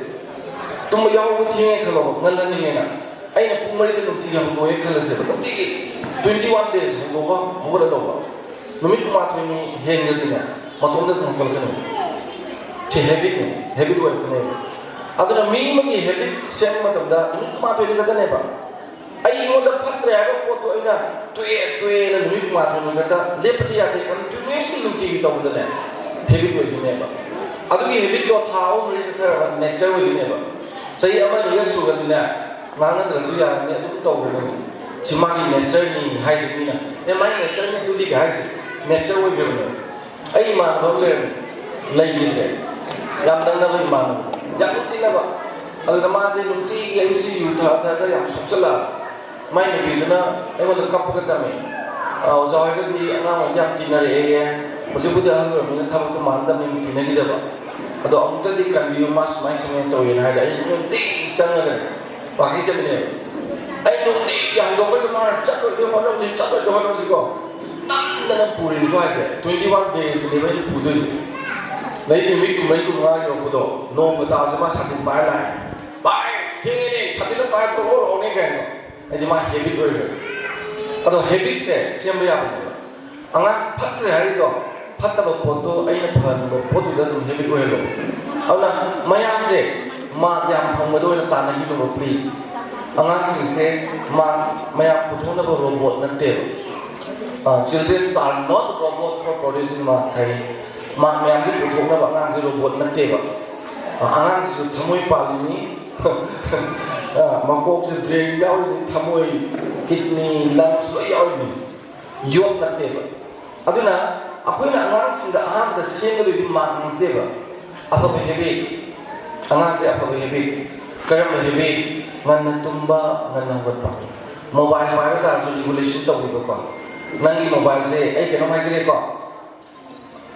ꯇꯨꯝꯕ ꯌꯥꯍꯧꯕ ꯊꯦꯡꯉꯦ ꯈꯜꯂꯣꯕ, ꯉꯜꯍꯟꯅꯤꯡꯉꯦꯅ꯫ ꯑꯩꯅ ꯄꯨꯡ ꯃꯔꯤꯗ ꯅꯨꯡꯇꯤꯒꯤ ꯍꯧꯗꯣꯛꯑꯦ ꯈꯜꯂꯁꯦꯕ, ꯅꯨꯡꯇꯤꯒꯤ ꯇ꯭ꯋꯦꯟꯇꯤ ꯋꯥꯟ ꯗꯦꯖ ꯍꯧꯗꯣꯛꯑꯒ ꯍꯧꯒꯠꯂꯗꯧꯕ꯫ ꯅꯨꯃꯤꯠ ꯀꯨꯟꯃꯥꯊꯣꯏꯅꯤ ꯍꯦꯟꯒ꯭ꯔꯗꯤꯅꯦ, ꯃꯇꯣꯝꯇ ꯑꯗꯨꯝ ꯍꯧꯒꯠꯂꯛꯀꯅꯤ꯫ ꯁꯤ ꯍꯦꯕꯤꯠꯅꯤ, ꯍꯦꯕꯤꯠ ꯑꯣꯏꯔꯛꯀꯅꯦꯕ꯫ ꯑꯗꯨꯅ ꯃꯤ ꯑꯃꯒꯤ ꯍꯦꯕꯤꯠ ꯁꯦꯝꯕ ꯃꯇꯝꯗ ꯅꯨꯃꯤꯠ ꯀꯨꯟꯃꯥꯊꯣꯏꯅꯤ ꯈꯛꯇꯅꯦꯕ꯫ ꯑꯩꯉꯣꯟꯗ ꯐꯠꯇ꯭ꯔꯦ ꯍꯥꯏꯕ ꯄꯣꯠꯇꯣ ꯑꯩꯅ ꯇꯣꯛꯑꯦ, ꯇꯣꯛꯑꯦꯅ ꯅꯨꯃꯤꯠ ꯀꯨꯟꯃꯥꯊꯣꯏꯅꯤ ꯈꯛꯇ ꯂꯦꯞꯄꯗꯤ ꯌꯥꯗꯦ, ꯀꯟꯇꯤꯅ꯭ꯌꯨꯁꯂꯤ ꯅꯨꯡꯇꯤꯒꯤ ꯇꯧꯕꯗꯅꯦ ꯍꯦꯕꯤꯠ ꯑꯣꯏꯗꯣꯏꯅꯦꯕ꯫ ꯑꯗꯨꯒꯤ ꯍꯦꯕꯤꯠꯇꯣ ꯊꯥ ꯑꯍꯨꯝ ꯃꯔꯤ ꯆꯠꯊꯔꯒ ꯅꯦꯆꯔ ꯑꯣꯏꯗꯣꯏꯅꯦꯕ꯫ ꯆꯍꯤ ꯑꯃ ꯑꯅꯤꯒ ꯁꯨꯔꯗꯤꯅꯦ, ꯉꯥꯡꯅꯗ꯭ꯔꯁꯨ ꯌꯥꯔꯅꯤ, ꯑꯗꯨꯝ ꯇꯧꯔꯅꯤ꯫ ꯁꯤ ꯃꯥꯒꯤ ꯅꯦꯆꯔꯅꯤ ꯍꯥꯏꯁꯦ ꯃꯤꯅ, "ꯑꯦ, ꯃꯥꯒꯤ ꯅꯦꯆꯔꯅꯤ ꯑꯗꯨꯗꯤ" ꯍꯥꯏꯁꯦ ꯅꯦꯆꯔ ꯑꯣꯏꯈ꯭ꯔꯕꯅꯦꯕ꯫ ꯑꯩ ꯏꯃꯥꯟꯅꯕ ꯑꯃ ꯂꯩꯔꯝꯃꯤ, ꯂꯩꯈꯤꯗ꯭ꯔꯦ꯫ ꯌꯥꯝ ꯅꯛꯅꯕ ꯏꯃꯥꯟꯅꯕ, ꯌꯥꯝ ꯇꯤꯟꯅꯕ꯫ ꯑꯗꯨꯗ ꯃꯥꯁꯦ ꯅꯨꯡꯇꯤꯒꯤ ꯑꯌꯨꯛꯁꯤ ꯌꯨ ꯊꯛꯑ ꯊꯛꯑꯒ ꯌꯥꯝ ꯁꯣꯛꯆꯜꯂꯛꯑꯕ꯫ ꯃꯥꯏ ꯅꯨꯄꯤꯗꯨꯅ ꯑꯩꯉꯣꯟꯗ ꯀꯞꯄꯒ ꯇꯝꯃꯤ, "ꯑ, ꯑꯣꯖꯥ ꯍꯣꯏꯒꯗꯤ ꯑꯉꯥꯡ ꯑꯣꯏꯗꯤ ꯌꯥꯝ ꯇꯤꯟꯅꯔꯛꯑꯦ, ꯍꯧꯖꯤꯛꯄꯨꯗꯤ ꯑꯍꯜ ꯑꯣꯏꯔꯕꯅꯤꯅ ꯊꯕꯛꯇꯣ ꯃꯥꯟꯅꯗꯕꯅꯤꯅ ꯇꯤꯟꯅꯈꯤꯗꯕ꯫ ꯑꯗꯣ ꯑꯃꯨꯛꯇꯗꯤ ꯀꯟꯕꯤꯌꯨ, ꯃꯥ ꯁꯨꯃꯥꯏ ꯁꯨꯃꯥꯏꯅ ꯇꯧꯋꯦꯅ" ꯍꯥꯏꯗꯤ ꯑꯩ ꯅꯨꯡꯇꯤꯒꯤ ꯆꯪꯉꯒꯅꯦ ꯋꯥꯀꯤꯡ ꯆꯠꯃꯤꯟꯅꯩꯕ꯫ ꯑꯩ ꯅꯨꯡꯇꯤꯒꯤ ꯍꯧꯗꯣꯛꯄꯁꯦ ꯃꯥꯅ "ꯆꯠꯂꯣꯏꯗꯣꯏ ꯍꯣꯠꯅꯕꯁꯤ, ꯆꯠꯂꯣꯏꯗꯣꯏ ꯍꯣꯠꯅꯕꯁꯤꯀꯣ", ꯅꯝꯗꯅ ꯄꯨꯔꯤꯅꯤꯀꯣ ꯍꯥꯏꯁꯦ꯫ ꯇ꯭ꯋꯦꯟꯇꯤ ꯋꯥꯟ ꯗꯦꯖꯇꯨꯅꯦꯕ ꯑꯩꯅ ꯄꯨꯗꯣꯏꯁꯦ꯫ ꯂꯩ ꯅꯨꯃꯤꯠ ꯀꯨꯟꯃꯔꯤ ꯀꯨꯟꯃꯉꯥ ꯌꯧꯔꯛꯄꯗꯣ, ꯅꯣꯡꯒ ꯇꯥꯕꯁꯦ ꯃꯥ ꯁꯥꯇꯤꯟ ꯄꯥꯏꯔ ꯂꯥꯛꯑꯦ꯫ "ꯚꯥꯏ, ꯊꯦꯡꯉꯦꯅꯦ, ꯁꯥꯇꯤꯟ ꯑꯃ ꯄꯥꯏꯔ ꯊꯣꯛꯂꯛꯑꯣ ꯂꯥꯛꯑꯣꯅꯦ" ꯀꯥꯏꯅ꯫ ꯍꯥꯏꯗꯤ ꯃꯥ ꯍꯦꯕꯤꯠ ꯑꯣꯏꯈ꯭ꯔꯦ꯫ ꯑꯗꯣ ꯍꯦꯕꯤꯠꯁꯦ ꯁꯦꯝꯕ ꯌꯥꯕꯅꯦꯕ꯫ ꯑꯉꯥꯡ ꯐꯠꯇ꯭ꯔꯦ ꯍꯥꯏꯔꯤꯗꯣ, ꯐꯠꯇꯕ ꯄꯣꯠꯇꯣ ꯑꯩꯅ ꯐꯍꯟꯕ ꯄꯣꯠꯇꯨꯗ ꯑꯗꯨꯝ ꯍꯦꯕꯤꯠ ꯑꯣꯏꯍꯜꯂꯣ꯫ ꯑꯗꯨꯅ ꯃꯌꯥꯝꯁꯦ ꯃꯥꯔꯛ ꯌꯥꯝ ꯐꯪꯕꯗ ꯑꯣꯏꯅ ꯇꯥꯟꯅꯈꯤꯅꯕ, ꯄ꯭ꯂꯤꯖ꯫ ꯑꯉꯥꯡꯁꯤꯡꯁꯦ ꯃꯥꯔꯛ ꯃꯌꯥꯝ ꯄꯨꯊꯣꯛꯅꯕ ꯔꯣꯕꯣꯠ ꯅꯠꯇꯦꯕ꯫ Children are not robot for producing marks ꯍꯥꯏ꯫ ꯃꯥꯔꯛ ꯃꯌꯥꯝꯁꯦ ꯄꯨꯊꯣꯛꯅꯕ ꯑꯉꯥꯡꯁꯦ ꯔꯣꯕꯣꯠ ꯅꯠꯇꯦꯕ꯫ ꯑꯉꯥꯡꯁꯤꯁꯨ ꯊꯃꯣꯏ ꯄꯥꯜꯂꯤꯅꯤ꯫ ꯃꯀꯣꯛꯁꯦ, ꯕ꯭ꯔꯦꯟ ꯌꯥꯎꯔꯤꯅꯤ, ꯊꯃꯣꯏ, ꯀꯤꯗꯅꯤ, ꯂꯪꯁ ꯂꯣꯏ ꯌꯥꯎꯔꯤꯅꯤ꯫ ꯌꯣꯠ ꯅꯠꯇꯦꯕ꯫ ꯑꯗꯨꯅ ꯑꯩꯈꯣꯏꯅ ꯑꯉꯥꯡꯁꯤꯡꯗ ꯑꯍꯥꯟꯕꯗ ꯁꯦꯝꯒꯗꯣꯏꯗꯤ ꯃꯥꯔꯛ ꯅꯠꯇꯦꯕ꯫ ꯑꯐꯕ ꯍꯦꯕꯤꯠ꯫ ꯑꯉꯥꯡꯁꯦ ꯑꯐꯕ ꯍꯦꯕꯤꯠ꯫ ꯀꯔꯝꯕ ꯍꯦꯕꯤꯠ? ꯉꯟꯅ ꯇꯨꯝꯕ, ꯉꯟꯅ ꯍꯧꯒꯠꯄ꯫ ꯃꯣꯕꯥꯏꯜ ꯄꯥꯏꯕ ꯇꯥꯔꯁꯨ ꯔꯤꯒꯨꯂꯦꯁꯟ ꯇꯧꯕꯤꯕꯀꯣ꯫ ꯅꯪꯒꯤ ꯃꯣꯕꯥꯏꯜꯁꯦ, ꯑꯩ ꯀꯩꯅꯣꯝ ꯍꯥꯏꯖꯒꯦꯀꯣ꯫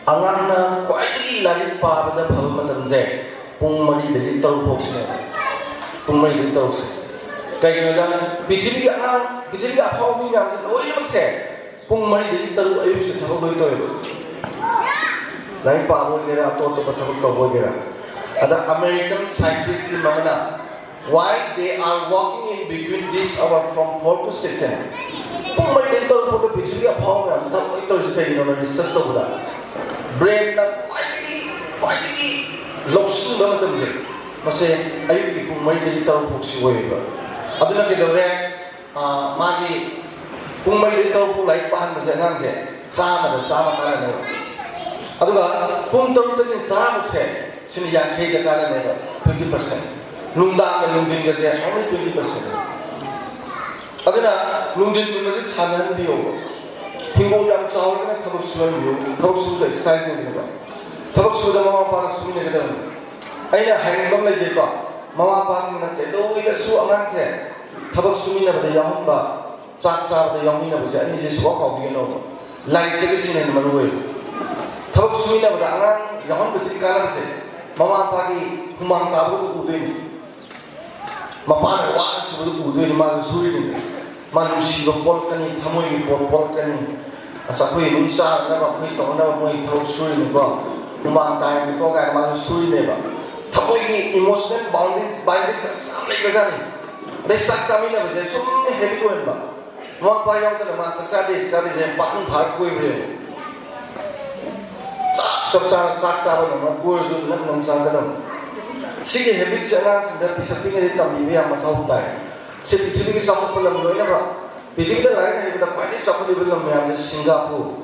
ꯑꯉꯥꯡꯅ ꯈ꯭ꯋꯥꯏꯗꯒꯤ ꯂꯥꯏꯔꯤꯛ ꯄꯥꯕꯗ ꯐꯕ ꯃꯇꯝꯁꯦ ꯄꯨꯡ ꯃꯔꯤꯗꯒꯤ ꯇꯔꯨꯛ ꯐꯥꯎꯁꯤꯅꯦꯕ꯫ ꯄꯨꯡ ꯃꯔꯤꯗꯒꯤ ꯇꯔꯨꯛꯁꯦ꯫ ꯀꯩꯒꯤꯅꯣꯗ, ꯄ꯭ꯔꯤꯊꯤꯕꯤꯒꯤ ꯑꯉꯥꯡ, ꯄ꯭ꯔꯤꯊꯤꯕꯤꯒꯤ ꯑꯐꯥꯎꯕ ꯃꯤ ꯃꯌꯥꯝꯁꯦ ꯂꯣꯏꯅꯃꯛꯁꯦ ꯄꯨꯡ ꯃꯔꯤꯗꯒꯤ ꯇꯔꯨꯛ ꯑꯌꯨꯛꯁꯦ ꯊꯕꯛ ꯂꯣꯏ ꯇꯧꯋꯦꯕ꯫ ꯂꯥꯏꯔꯤꯛ ꯄꯥꯕ ꯑꯣꯏꯒꯦꯔꯥ, ꯑꯇꯣꯞ ꯑꯇꯣꯞꯄ ꯊꯕꯛ ꯇꯧꯕ ꯑꯣꯏꯒꯦꯔꯥ꯫ ꯑꯗ American scientist ꯇꯤ ꯃꯥꯅ, "Why they are walking in between this hour from four to six?" ꯍꯥꯏꯅ꯫ ꯄꯨꯡ ꯃꯔꯤꯗꯒꯤ ꯇꯔꯨꯛ ꯐꯥꯎꯗ ꯄ꯭ꯔꯤꯊꯤꯕꯤꯒꯤ ꯑꯐꯥꯎꯕ ꯃꯌꯥꯝꯁꯦ ꯊꯕꯛ ꯂꯣꯏ ꯇꯧꯔꯤꯁꯦ ꯀꯩꯒꯤꯅꯣꯅ ꯔꯤꯁꯔꯁ ꯇꯧꯕꯗ, ꯕ꯭ꯔꯦꯟꯅ ꯈ꯭ꯋꯥꯏꯗꯒꯤ, ꯈ꯭ꯋꯥꯏꯗꯒꯤ ꯂꯧꯁꯤꯟꯕ ꯃꯇꯝꯁꯦ, ꯃꯁꯦ ꯑꯌꯨꯛꯀꯤ ꯄꯨꯡ ꯃꯔꯤꯗꯒꯤ ꯇꯔꯨꯛ ꯐꯥꯎꯁꯤ ꯑꯣꯏꯌꯦꯕ꯫ ꯑꯗꯨꯅ ꯀꯩꯗꯧꯔꯦ? ꯑꯥ, ꯃꯥꯒꯤ ꯄꯨꯡ ꯃꯔꯤꯗꯒꯤ ꯇꯔꯨꯛ ꯐꯥꯎ ꯂꯥꯏꯔꯤꯛ ꯄꯥꯍꯟꯕꯁꯦ ꯑꯉꯥꯡꯁꯦ ꯆꯥꯝꯃꯗ ꯆꯥꯝꯃ ꯀꯥꯟꯅꯅꯦꯕ꯫ ꯑꯗꯨꯒ ꯄꯨꯡ ꯇꯔꯨꯛꯇꯒꯤ ꯇꯔꯥꯃꯨꯛꯁꯦ, ꯁꯤꯅ ꯌꯥꯡꯈꯩꯗ ꯀꯥꯟꯅꯅꯦꯕ, twenty percent꯫ ꯅꯨꯡꯗꯥꯡꯒ ꯅꯨꯡꯊꯤꯟꯒꯁꯦ only twenty percent꯫ ꯑꯗꯨꯅ ꯅꯨꯡꯊꯤꯟꯒꯨꯝꯕꯁꯦ ꯁꯥꯟꯅꯍꯟꯕꯤꯌꯣꯕ꯫ ꯍꯤꯡꯒꯣꯜ ꯌꯥꯝ ꯆꯥꯎꯔꯒꯅ ꯊꯕꯛ ꯁꯨꯍꯟꯕꯤꯌꯨ꯫ ꯊꯕꯛ ꯁꯨꯕꯁꯦ ꯑꯦꯛꯁꯔꯁꯥꯏꯁꯅꯤꯗꯅꯀꯣ꯫ ꯊꯕꯛ ꯁꯨꯕꯗ ꯃꯃꯥ ꯃꯄꯥꯅ ꯁꯨꯃꯤꯟꯅꯒꯗꯕꯅꯤ꯫ ꯑꯩꯅ ꯍꯥꯏꯅꯤꯡꯕ ꯑꯃ ꯂꯩꯖꯩꯀꯣ, ꯃꯃꯥ ꯃꯄꯥꯁꯤꯡꯅ ꯀꯩꯗꯧꯉꯩꯗꯁꯨ ꯑꯉꯥꯡꯁꯦ ꯊꯕꯛ ꯁꯨꯃꯤꯟꯅꯕꯗ ꯌꯥꯎꯍꯟꯕ, ꯆꯥꯛ ꯆꯥꯕꯗ ꯌꯥꯎꯃꯤꯟꯅꯕꯁꯦ ꯑꯅꯤꯁꯦ ꯁꯨꯡꯀꯥꯎ ꯀꯥꯎꯕꯤꯒꯅꯣꯕ꯫ ꯂꯥꯏꯔꯤꯛꯇꯒꯤ ꯁꯤꯅ ꯍꯦꯟꯅ ꯃꯔꯨ ꯑꯣꯏ꯫ ꯊꯕꯛ ꯁꯨꯃꯤꯟꯅꯕꯗ ꯑꯉꯥꯡ ꯌꯥꯎꯍꯟꯕꯁꯤꯒꯤ ꯀꯥꯟꯅꯕꯁꯦ, ꯃꯃꯥ ꯃꯄꯥꯒꯤ ꯍꯨꯃꯥꯡ ꯇꯥꯕꯗꯨ ꯎꯗꯣꯏꯅꯤ꯫ ꯃꯄꯥꯅ ꯋꯥꯅ ꯁꯨꯕꯗꯨ ꯎꯗꯣꯏꯅꯤ, ꯃꯥꯁꯨ ꯁꯨꯔꯤꯅꯤ꯫ ꯃꯥ ꯅꯨꯡꯁꯤꯕ ꯄꯣꯛꯂꯛꯀꯅꯤ, ꯊꯃꯣꯏꯒꯤ ꯄꯣꯠ ꯄꯣꯛꯂꯛꯀꯅꯤ꯫ ꯑꯁ, ꯑꯩꯈꯣꯏ ꯏꯃꯨꯡ ꯆꯥꯅꯅꯕ, ꯑꯩꯈꯣꯏ ꯇꯧꯅꯅꯕ ꯃꯣꯏ ꯊꯕꯛ ꯁꯨꯔꯤꯅꯤꯀꯣ, ꯍꯨꯃꯥꯡ ꯇꯥꯔꯤꯅꯤꯀꯣ ꯀꯥꯏꯅ ꯃꯥꯁꯨ ꯁꯨꯔꯤꯅꯦꯕ꯫ ꯊꯃꯣꯏꯒꯤ emotional bonding, binding ꯑꯁ ꯌꯥꯝ ꯂꯩꯕꯖꯥꯠꯅꯤ꯫ ꯑꯗꯩ ꯆꯥꯛ ꯆꯥꯃꯤꯟꯅꯕꯁꯦ ꯁꯨꯝ ꯍꯦꯕꯤꯠ ꯑꯣꯏꯍꯟꯕ꯫ ꯃꯃꯥ ꯃꯄꯥ ꯌꯥꯎꯗꯅ ꯃꯥ ꯆꯥꯛ ꯆꯥꯗꯦ, ꯆꯥꯛ ꯆꯥꯗꯦꯁꯦ ꯄꯥꯈꯪ ꯐꯥꯔ ꯀꯣꯏꯕ꯭ꯔꯦꯕ꯫ ꯆꯞ ꯆꯞ ꯆꯥꯅ ꯆꯥꯛ ꯆꯥꯕ ꯅꯪꯅ ꯀꯣꯏꯔꯁꯨ ꯅꯪ ꯅꯪ ꯆꯥꯒꯗꯕ꯫ ꯁꯤꯒꯤ ꯍꯦꯕꯤꯠꯁꯦ ꯑꯉꯥꯡꯁꯤꯡꯗ ꯄꯤꯁꯛ ꯄꯤꯛꯉꯩꯗꯒꯤ ꯇꯝꯕꯤꯕ ꯌꯥꯝ ꯃꯊꯧ ꯇꯥꯏ꯫ ꯁꯤ ꯄ꯭ꯔꯤꯊꯤꯕꯤꯒꯤ ꯆꯥꯎꯈꯠꯄ ꯂꯝ ꯂꯣꯏꯅꯃꯛ, ꯄ꯭ꯔꯤꯊꯤꯕꯤꯗ ꯂꯥꯏꯔꯤꯛ ꯍꯩꯕꯗ ꯈ꯭ꯋꯥꯏꯗꯒꯤ ꯆꯥꯎꯈꯠꯂꯤꯕ ꯂꯝ ꯃꯌꯥꯝꯁꯦ ꯁꯤꯡꯒꯥꯄꯨꯔ,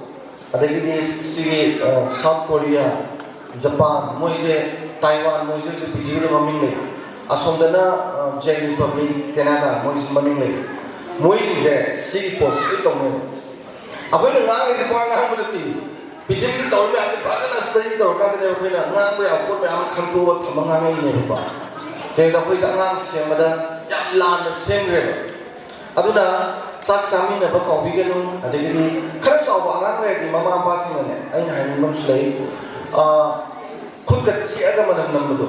ꯑꯗꯒꯤꯗꯤ ꯁꯤꯒꯤ, ꯑ, ꯁꯥꯎꯠ ꯀꯣꯔꯤꯌꯥ, ꯖꯄꯥꯟ, ꯃꯣꯏꯁꯦ, ꯇꯥꯏꯋꯥꯟ, ꯃꯣꯏꯁꯦ ꯍꯧꯖꯤꯛ ꯄ꯭ꯔꯤꯊꯤꯕꯤꯗ ꯃꯃꯤꯡ ꯂꯩ꯫ ꯑꯁꯣꯝꯗꯅ, ꯑ, ꯖꯦꯛ ꯔꯤꯄꯕ꯭ꯂꯤꯛ, ꯀꯦꯅꯥꯗꯥ, ꯃꯣꯏꯁꯦ ꯃꯃꯤꯡ ꯂꯩ꯫ ꯃꯣꯏꯁꯤꯡꯁꯦ ꯁꯤꯒꯤ ꯄꯣꯠꯁꯤ ꯂꯣꯏ ꯇꯧꯅꯩ꯫ ꯑꯩꯈꯣꯏꯅ ꯉꯥꯡꯉꯤꯁꯦ ꯄꯨꯔꯥ ꯉꯥꯡꯕ ꯅꯠꯇꯦ꯫ ꯄ꯭ꯔꯤꯊꯤꯕꯤꯗ ꯇꯧꯔꯤ ꯃꯌꯥꯝꯁꯦ ꯐꯖꯅ ꯁ꯭ꯇꯗꯤ ꯇꯧꯔꯀꯥꯟꯗꯗꯤ ꯑꯩꯈꯣꯏꯅ ꯉꯥꯡꯕ ꯌꯥꯕ ꯄꯣꯠ ꯃꯌꯥꯝ ꯑꯃ ꯈꯪꯗꯣꯛꯑꯒ ꯊꯝꯃ ꯉꯥꯡꯉꯛꯏꯅꯦꯕꯀꯣ꯫ ꯀꯩꯒꯤꯅꯣꯗ ꯑꯩꯈꯣꯏꯁꯦ ꯑꯉꯥꯡ ꯁꯦꯝꯕꯗ ꯌꯥꯝ ꯂꯥꯟꯅ ꯁꯦꯝꯈ꯭ꯔꯦꯕ꯫ ꯑꯗꯨꯅ ꯆꯥꯛ ꯆꯥꯃꯤꯟꯅꯕ ꯀꯥꯎꯕꯤꯒꯅꯨ꯫ ꯑꯗꯒꯤꯗꯤ ꯈꯔ ꯆꯥꯎꯕ ꯑꯉꯥꯡ ꯂꯩꯔꯗꯤ ꯃꯃꯥ ꯃꯄꯥꯁꯤꯡꯅꯅꯦ, ꯑꯩꯅ ꯍꯥꯏꯅꯤꯡꯕ ꯑꯃꯁꯨ ꯂꯩ꯫ ꯑꯥ, ꯈꯨꯠꯀ ꯆꯤꯛꯑꯒ ꯃꯅꯝ ꯅꯝꯕꯗꯣ,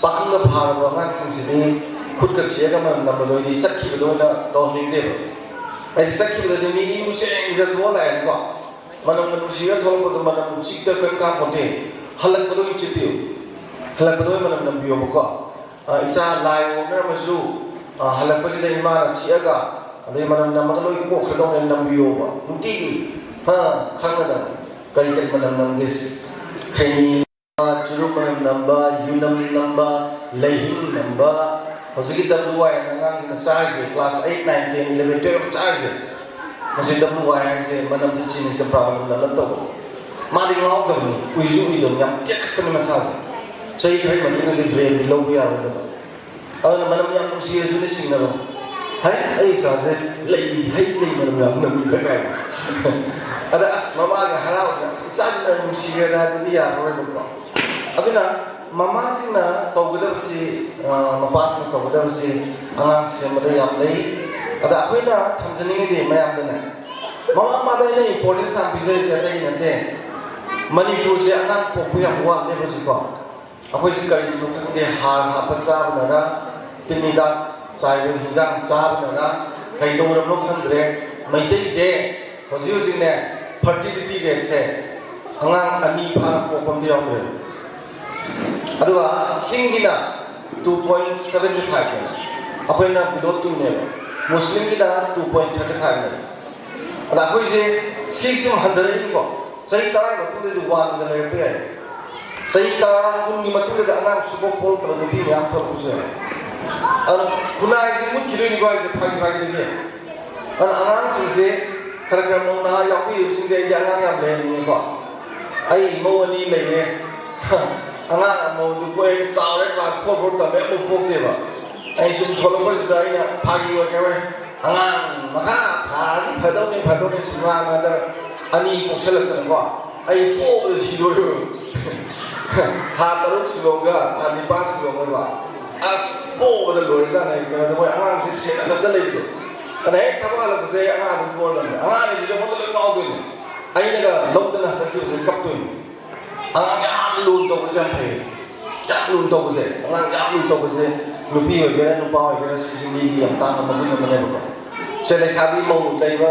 ꯄꯥꯈꯪꯒ ꯐꯥꯔꯕ ꯑꯉꯥꯡꯁꯤꯡꯁꯤꯗꯤ ꯈꯨꯠꯀ ꯆꯤꯛꯑꯒ ꯃꯅꯝ ꯅꯝꯕꯗꯣ ꯑꯩꯗꯤ ꯆꯠꯈꯤꯕꯗ ꯑꯣꯏꯅ ꯇꯧꯍꯟꯅꯤꯡꯗꯦꯕ꯫ ꯍꯥꯏꯗꯤ ꯆꯠꯈꯤꯕꯗꯗꯤ ꯃꯤꯒꯤ ꯏꯃꯨꯡ ꯁꯦꯡ ꯆꯠꯊꯣꯛꯑ ꯂꯥꯛꯑꯦꯅꯀꯣ, ꯃꯅꯝꯒ ꯅꯨꯡꯁꯤꯔ ꯊꯣꯛꯂꯛꯄꯗ ꯃꯅꯝ ꯆꯤꯛꯇ ꯀꯔꯤꯝ ꯀꯥꯟꯄꯣꯟꯇꯦ꯫ ꯍꯜꯂꯛꯄꯗ ꯑꯣꯏꯅ ꯆꯤꯛꯄꯤꯌꯨ, ꯍꯜꯂꯛꯄꯗ ꯑꯣꯏꯅ ꯃꯅꯝ ꯅꯝꯕꯤꯌꯣꯕꯀꯣ꯫ ꯑ, ꯏꯆꯥ ꯂꯥꯏ ꯑꯣꯛꯅꯔꯝꯃꯁꯨ, ꯑ, ꯍꯜꯂꯛꯄꯁꯤꯗ ꯏꯃꯥꯅ ꯆꯤꯛꯑꯒ ꯑꯗꯩ ꯃꯅꯝ ꯅꯝꯃꯒ ꯂꯣꯏ ꯀꯣꯛꯈ꯭ꯔꯗꯧꯅꯦ, ꯅꯝꯕꯤꯌꯣꯕ ꯅꯨꯡꯇꯤꯒꯤ꯫ ꯍꯥ, ꯈꯪꯒꯗꯕꯅꯤ ꯀꯔꯤ ꯀꯔꯤ ꯃꯅꯝ ꯅꯝꯒꯦ꯫ ꯈꯩꯅꯤ, ꯆꯨꯔꯨꯞ ꯃꯅꯝ ꯅꯝꯕ, ꯌꯨꯅꯝ ꯅꯝꯕ, ꯂꯩꯍꯤꯡ ꯅꯝꯕ꯫ ꯍꯧꯖꯤꯛꯀꯤ ꯗꯕ꯭ꯂꯤꯎ ꯋꯥꯏ ꯑꯦꯟ ꯑꯉꯥꯡꯁꯤꯡꯅ ꯆꯥꯔꯤꯁꯦ, class eight, nine, ten, eleven, twelve ꯆꯥꯔꯤꯁꯦ, ꯃꯁꯤ ꯗꯕ꯭ꯂꯤꯎ ꯋꯥꯏ ꯍꯥꯏꯁꯦ ꯃꯅꯝꯁꯦ ꯆꯤꯅꯤ ꯆꯝꯄ꯭ꯔꯥ ꯃꯅꯝ ꯅꯝꯂꯞ ꯇꯧꯕ꯫ ꯃꯥꯗꯤ ꯉꯥꯎꯗꯕꯅꯤ, ꯎꯏꯁꯨ ꯎꯏꯗꯕꯅꯤ, ꯌꯥꯝ ꯇꯦꯛꯈꯠꯄꯅꯤ ꯃꯁꯥꯁꯦ꯫ ꯆꯍꯤ ꯈꯔꯒꯤ ꯃꯇꯨꯡꯗꯗꯤ brainꯗꯤ ꯂꯧꯕ ꯌꯥꯔꯣꯏꯗꯕ꯫ ꯑꯗꯨꯅ ꯃꯅꯝ ꯌꯥꯝ ꯅꯨꯡꯁꯤꯔꯁꯨꯅꯦ ꯆꯤꯡꯅꯕ꯫ "ꯍꯩ, ꯑꯩ ꯏꯆꯥꯁꯦ ꯂꯩ, ꯍꯩ ꯂꯩ ꯃꯅꯝ ꯌꯥꯝ ꯅꯝꯃꯤꯗ" ꯀꯥꯏꯅ꯫ ꯑꯗ ꯑꯁ, ꯃꯃꯥꯒ ꯍꯔꯥꯎꯗꯅ, "ꯑꯁ, ꯏꯆꯥꯁꯤ ꯃꯅꯝ ꯅꯨꯡꯁꯤꯈ꯭ꯔꯦꯗ", ꯑꯗꯨꯗꯤ ꯌꯥꯔꯔꯣꯏꯕꯀꯣ꯫ ꯑꯗꯨꯅ ꯃꯃꯥꯁꯤꯡꯅ ꯇꯧꯒꯗꯕꯁꯤ, ꯑ, ꯃꯄꯥꯁꯤꯡꯅ ꯇꯧꯒꯗꯕꯁꯤ ꯑꯉꯥꯡ ꯁꯦꯝꯕꯗ ꯌꯥꯝ ꯂꯩ꯫ ꯑꯗ ꯑꯩꯈꯣꯏꯅ ꯊꯝꯖꯅꯤꯡꯉꯤꯗꯤ ꯃꯌꯥꯝꯗꯅꯦ, ꯃꯃꯥ ꯃꯄꯥꯗ ꯑꯩꯅ importance ꯌꯥꯝ ꯄꯤꯖꯔꯤꯁꯦ ꯑꯇꯩꯒꯤ ꯅꯠꯇꯦ꯫ ꯃꯅꯤꯄꯨꯔꯁꯦ ꯑꯉꯥꯡ ꯄꯣꯛꯄ ꯌꯥꯝ ꯋꯥꯠꯂꯦꯕ ꯍꯧꯖꯤꯛꯀꯣ꯫ ꯑꯩꯈꯣꯏꯁꯦ ꯀꯔꯤꯒꯤꯅꯣ ꯈꯪꯗꯦ, ꯍꯥꯔ ꯍꯥꯞꯄ ꯆꯥꯕꯅꯔ, ꯇꯤꯟ ꯍꯤꯗꯥꯛ ꯆꯥꯏꯕ ꯍꯤꯟꯖꯥꯡ ꯆꯥꯕꯅꯔ, ꯀꯩꯗꯧꯔꯕꯅꯣ ꯈꯪꯗ꯭ꯔꯦ꯫ ꯃꯩꯇꯩꯁꯦ ꯍꯧꯖꯤꯛ ꯍꯧꯖꯤꯛꯅꯦ, fertility rateꯁꯦ ꯑꯉꯥꯡ ꯑꯅꯤ ꯐꯥꯅ ꯄꯣꯛꯄ ꯑꯝꯇ ꯌꯥꯎꯗ꯭ꯔꯦ꯫ ꯑꯗꯨꯒ ꯆꯤꯡꯒꯤꯅ two point seven five ꯅꯦꯕ, ꯑꯩꯈꯣꯏꯅ below two ꯅꯦꯕ꯫ ꯃꯨꯁꯂꯤꯝꯒꯤꯅ two point thirty five ꯂꯩ꯫ ꯑꯗ ꯑꯩꯈꯣꯏꯁꯦ ꯁꯤꯁꯤꯃ ꯍꯟꯊꯔꯛꯏꯅꯤꯀꯣ꯫ ꯆꯍꯤ ꯇꯔꯥꯒꯤ ꯃꯇꯨꯡꯗꯗꯤ ꯋꯥꯟꯗ ꯂꯩꯔꯛꯄ ꯌꯥꯏ꯫ ꯆꯍꯤ ꯇꯔꯥ, ꯀꯨꯟꯒꯤ ꯃꯇꯨꯡꯗꯗꯤ ꯑꯉꯥꯡ ꯁꯨꯡꯄꯣꯛ ꯄꯣꯛꯂꯛꯇꯕ ꯅꯨꯄꯤ ꯃꯌꯥꯝ ꯊꯣꯛꯂꯛꯄꯁꯨ ꯌꯥꯏ꯫ ꯑꯗꯣ ꯈꯨꯟꯅꯥꯏꯁꯦ ꯃꯨꯠꯈꯤꯗꯣꯏꯅꯤꯀꯣ ꯍꯥꯏꯁꯦ, ꯐꯥꯒꯤ ꯐꯥꯒꯤꯗꯒꯤ꯫ ꯑꯗꯨꯅ ꯑꯉꯥꯡꯁꯤꯡꯁꯦ ꯈꯔ ꯈꯔ ꯃꯧ ꯅꯍꯥ ꯌꯥꯎꯕꯤꯔꯤꯕꯁꯤꯡꯗꯤ, ꯑꯩꯗꯤ ꯑꯉꯥꯡ ꯌꯥꯝ ꯂꯩꯍꯟꯅꯤꯡꯉꯦꯀꯣ꯫ ꯑꯩ ꯏꯃꯧ ꯑꯅꯤ ꯂꯩꯔꯦ꯫ ꯑꯉꯥꯡ ꯑꯃꯧꯗꯨ ꯄꯣꯛꯑꯦ, ꯆꯥꯎꯔꯦ, class four ꯐꯥꯎ ꯇꯝꯃꯦ, ꯑꯃꯨꯛ ꯄꯣꯛꯇꯦꯕ꯫ ꯑꯩ ꯁꯨꯝ ꯊꯣꯛꯂꯛꯄꯁꯤꯗ ꯑꯩꯅ ꯐꯥꯒꯤ ꯑꯣꯏ ꯀꯩ ꯑꯣꯏ, "ꯑꯉꯥꯡ ꯃꯈꯥ ꯊꯥꯔꯗꯤ ꯐꯗꯧꯅꯤ, ꯐꯗꯧꯅꯤ" ꯁꯨꯝ ꯉꯥꯡꯉꯗ ꯑꯅꯤ ꯄꯣꯛꯁꯜꯂꯛꯇꯅꯀꯣ꯫ ꯑꯩ ꯄꯣꯛꯄꯗ ꯁꯤꯗꯣꯔꯦꯕ꯫ ꯊꯥ ꯇꯔꯨꯛ ꯁꯨꯕꯒ ꯊꯥ ꯅꯤꯄꯥꯟ ꯁꯨꯕꯒ꯫ ꯑꯁ, ꯄꯣꯛꯄꯗ ꯂꯣꯏꯔꯖꯥꯠꯅꯦ꯫ ꯀꯩꯅꯣꯗ ꯃꯣꯏ ꯑꯉꯥꯡꯁꯦ ꯁꯦꯟꯅꯗ ꯂꯩꯕꯗꯣ꯫ ꯑꯗ ꯍꯦꯛ ꯊꯕꯛ ꯍꯜꯂꯛꯄꯁꯦ ꯑꯉꯥꯡ ꯑꯗꯨꯝ ꯄꯣꯔꯗꯕꯅꯦ꯫ ꯑꯉꯥꯡ ꯑꯅꯤꯁꯤꯗꯤ ꯑꯩꯉꯣꯟꯗ ꯂꯣꯏ ꯉꯥꯎꯗꯣꯏꯅꯦ꯫ ꯑꯩꯅꯒ ꯂꯧꯗꯅ ꯆꯠꯈꯤꯕꯁꯦ ꯀꯞꯇꯣꯏꯅꯦ꯫ ꯑꯉꯥꯡ ꯌꯥꯝ ꯂꯨꯅ ꯇꯧꯕꯁꯦ ꯌꯥꯝ ꯐꯩ꯫ ꯌꯥꯝ ꯂꯨꯅ ꯇꯧꯕꯁꯦ, ꯑꯉꯥꯡ ꯌꯥꯝ ꯂꯨꯅ ꯇꯧꯕꯁꯦ, ꯅꯨꯄꯤ ꯑꯣꯏꯒꯦꯔꯥ ꯅꯨꯄꯥ ꯑꯣꯏꯒꯦꯔꯥ, ꯁꯤꯁꯨ ꯃꯤꯒꯤ ꯌꯥꯝ ꯇꯥꯡꯕ ꯃꯒꯨꯟ ꯑꯃꯅꯦꯕꯀꯣ꯫ ꯁꯦ, ꯂꯩꯁꯥꯕꯤ ꯃꯧ ꯂꯩꯕ,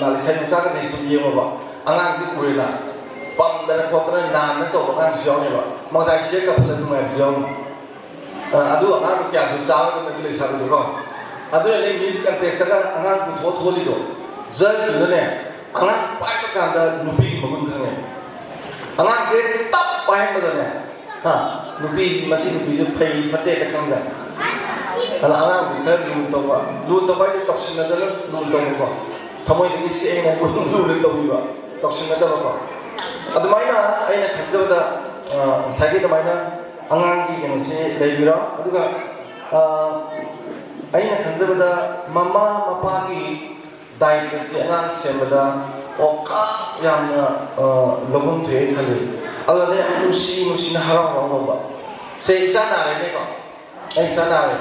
ꯂꯩꯁꯥꯕꯤ ꯃꯆꯥꯒꯁꯦ ꯁꯨꯝ ꯌꯦꯡꯉꯣꯕ꯫ ꯑꯉꯥꯡꯁꯤ ꯎꯔꯦꯅ, ꯄꯝꯗꯅ ꯈꯣꯠꯇꯅ ꯅꯥꯟꯗꯅ ꯇꯧꯕ ꯑꯉꯥꯡꯁꯨ ꯌꯥꯎꯅꯦꯕ꯫ ꯃꯆꯥ ꯁꯤꯗ ꯀꯞꯍꯜꯂ ꯅꯨꯡꯉꯥꯏꯕꯁꯨ ꯌꯥꯎꯅꯤ꯫ ꯑ, ꯑꯗꯨ ꯑꯉꯥꯡꯗꯣ ꯀꯌꯥꯁꯨ ꯆꯥꯔꯒ ꯃꯗꯨ ꯂꯩꯁꯥꯕꯤꯗꯣꯀꯣ꯫ ꯑꯗꯨꯅꯅꯦ Miss Contestꯇꯒ ꯑꯉꯥꯡ ꯄꯨꯊꯣꯛꯑ ꯊꯣꯛꯍꯜꯂꯤꯗꯣ꯫ Judgeꯗꯨꯅꯅꯦ, ꯑꯉꯥꯡ ꯄꯥꯏꯕ ꯀꯥꯟꯗ ꯅꯨꯄꯤꯒꯤ ꯃꯒꯨꯟ ꯈꯪꯉꯦ꯫ ꯑꯉꯥꯡꯁꯦ ꯇꯞ ꯄꯥꯏꯍꯟꯕꯗꯅꯦ, ꯍꯥ, ꯅꯨꯄꯤꯁꯤ, ꯃꯁꯤ ꯅꯨꯄꯤꯁꯤ ꯐꯩ ꯐꯠꯇꯦ ꯍꯦꯛꯇ ꯈꯪꯖꯥꯠꯅꯤ꯫ ꯑꯗ ꯑꯉꯥꯡꯁꯤ ꯈꯔ ꯂꯨꯅ ꯇꯧꯕ, ꯂꯨꯅ ꯇꯧꯕ ꯍꯥꯏꯁꯦ ꯇꯧꯁꯤꯟꯅꯗꯅ ꯂꯨꯅ ꯇꯧꯕꯀꯣ, ꯊꯃꯣꯏꯗꯒꯤ ꯁꯦꯡꯅ ꯂꯨꯅ ꯇꯧꯕꯤꯕ, ꯇꯧꯁꯤꯟꯅꯗꯕꯀꯣ꯫ ꯑꯗꯨꯃꯥꯏꯅ ꯑꯩꯅ ꯈꯟꯖꯕꯗ, ꯑ, ꯉꯁꯥꯏꯒꯤ ꯑꯗꯨꯃꯥꯏꯅ ꯑꯉꯥꯡꯒꯤ ꯀꯩꯅꯣꯁꯦ ꯂꯩꯕꯤꯔꯣ꯫ ꯑꯗꯨꯒ, ꯑ, ꯑꯩꯅ ꯈꯟꯖꯕꯗ ꯃꯃꯥ ꯃꯄꯥꯒꯤ ꯗꯥꯏꯇꯁꯦ ꯑꯉꯥꯡ ꯁꯦꯝꯕꯗ ꯄꯥꯎꯈꯥ ꯌꯥꯝꯅ, ꯑ, ꯂꯧꯐꯝ ꯊꯣꯛꯑꯦ ꯈꯜꯂꯤ꯫ ꯑꯗꯨꯅ ꯌꯥꯝ ꯅꯨꯡꯁꯤ ꯅꯨꯡꯁꯤꯅ ꯍꯔꯥꯎ ꯍꯔꯥꯎ ꯂꯧꯕ꯫ ꯁꯦ, ꯏꯆꯥ ꯅꯥꯔꯦꯅꯦꯀꯣ, ꯑꯩ ꯏꯆꯥ ꯅꯥꯔꯦ꯫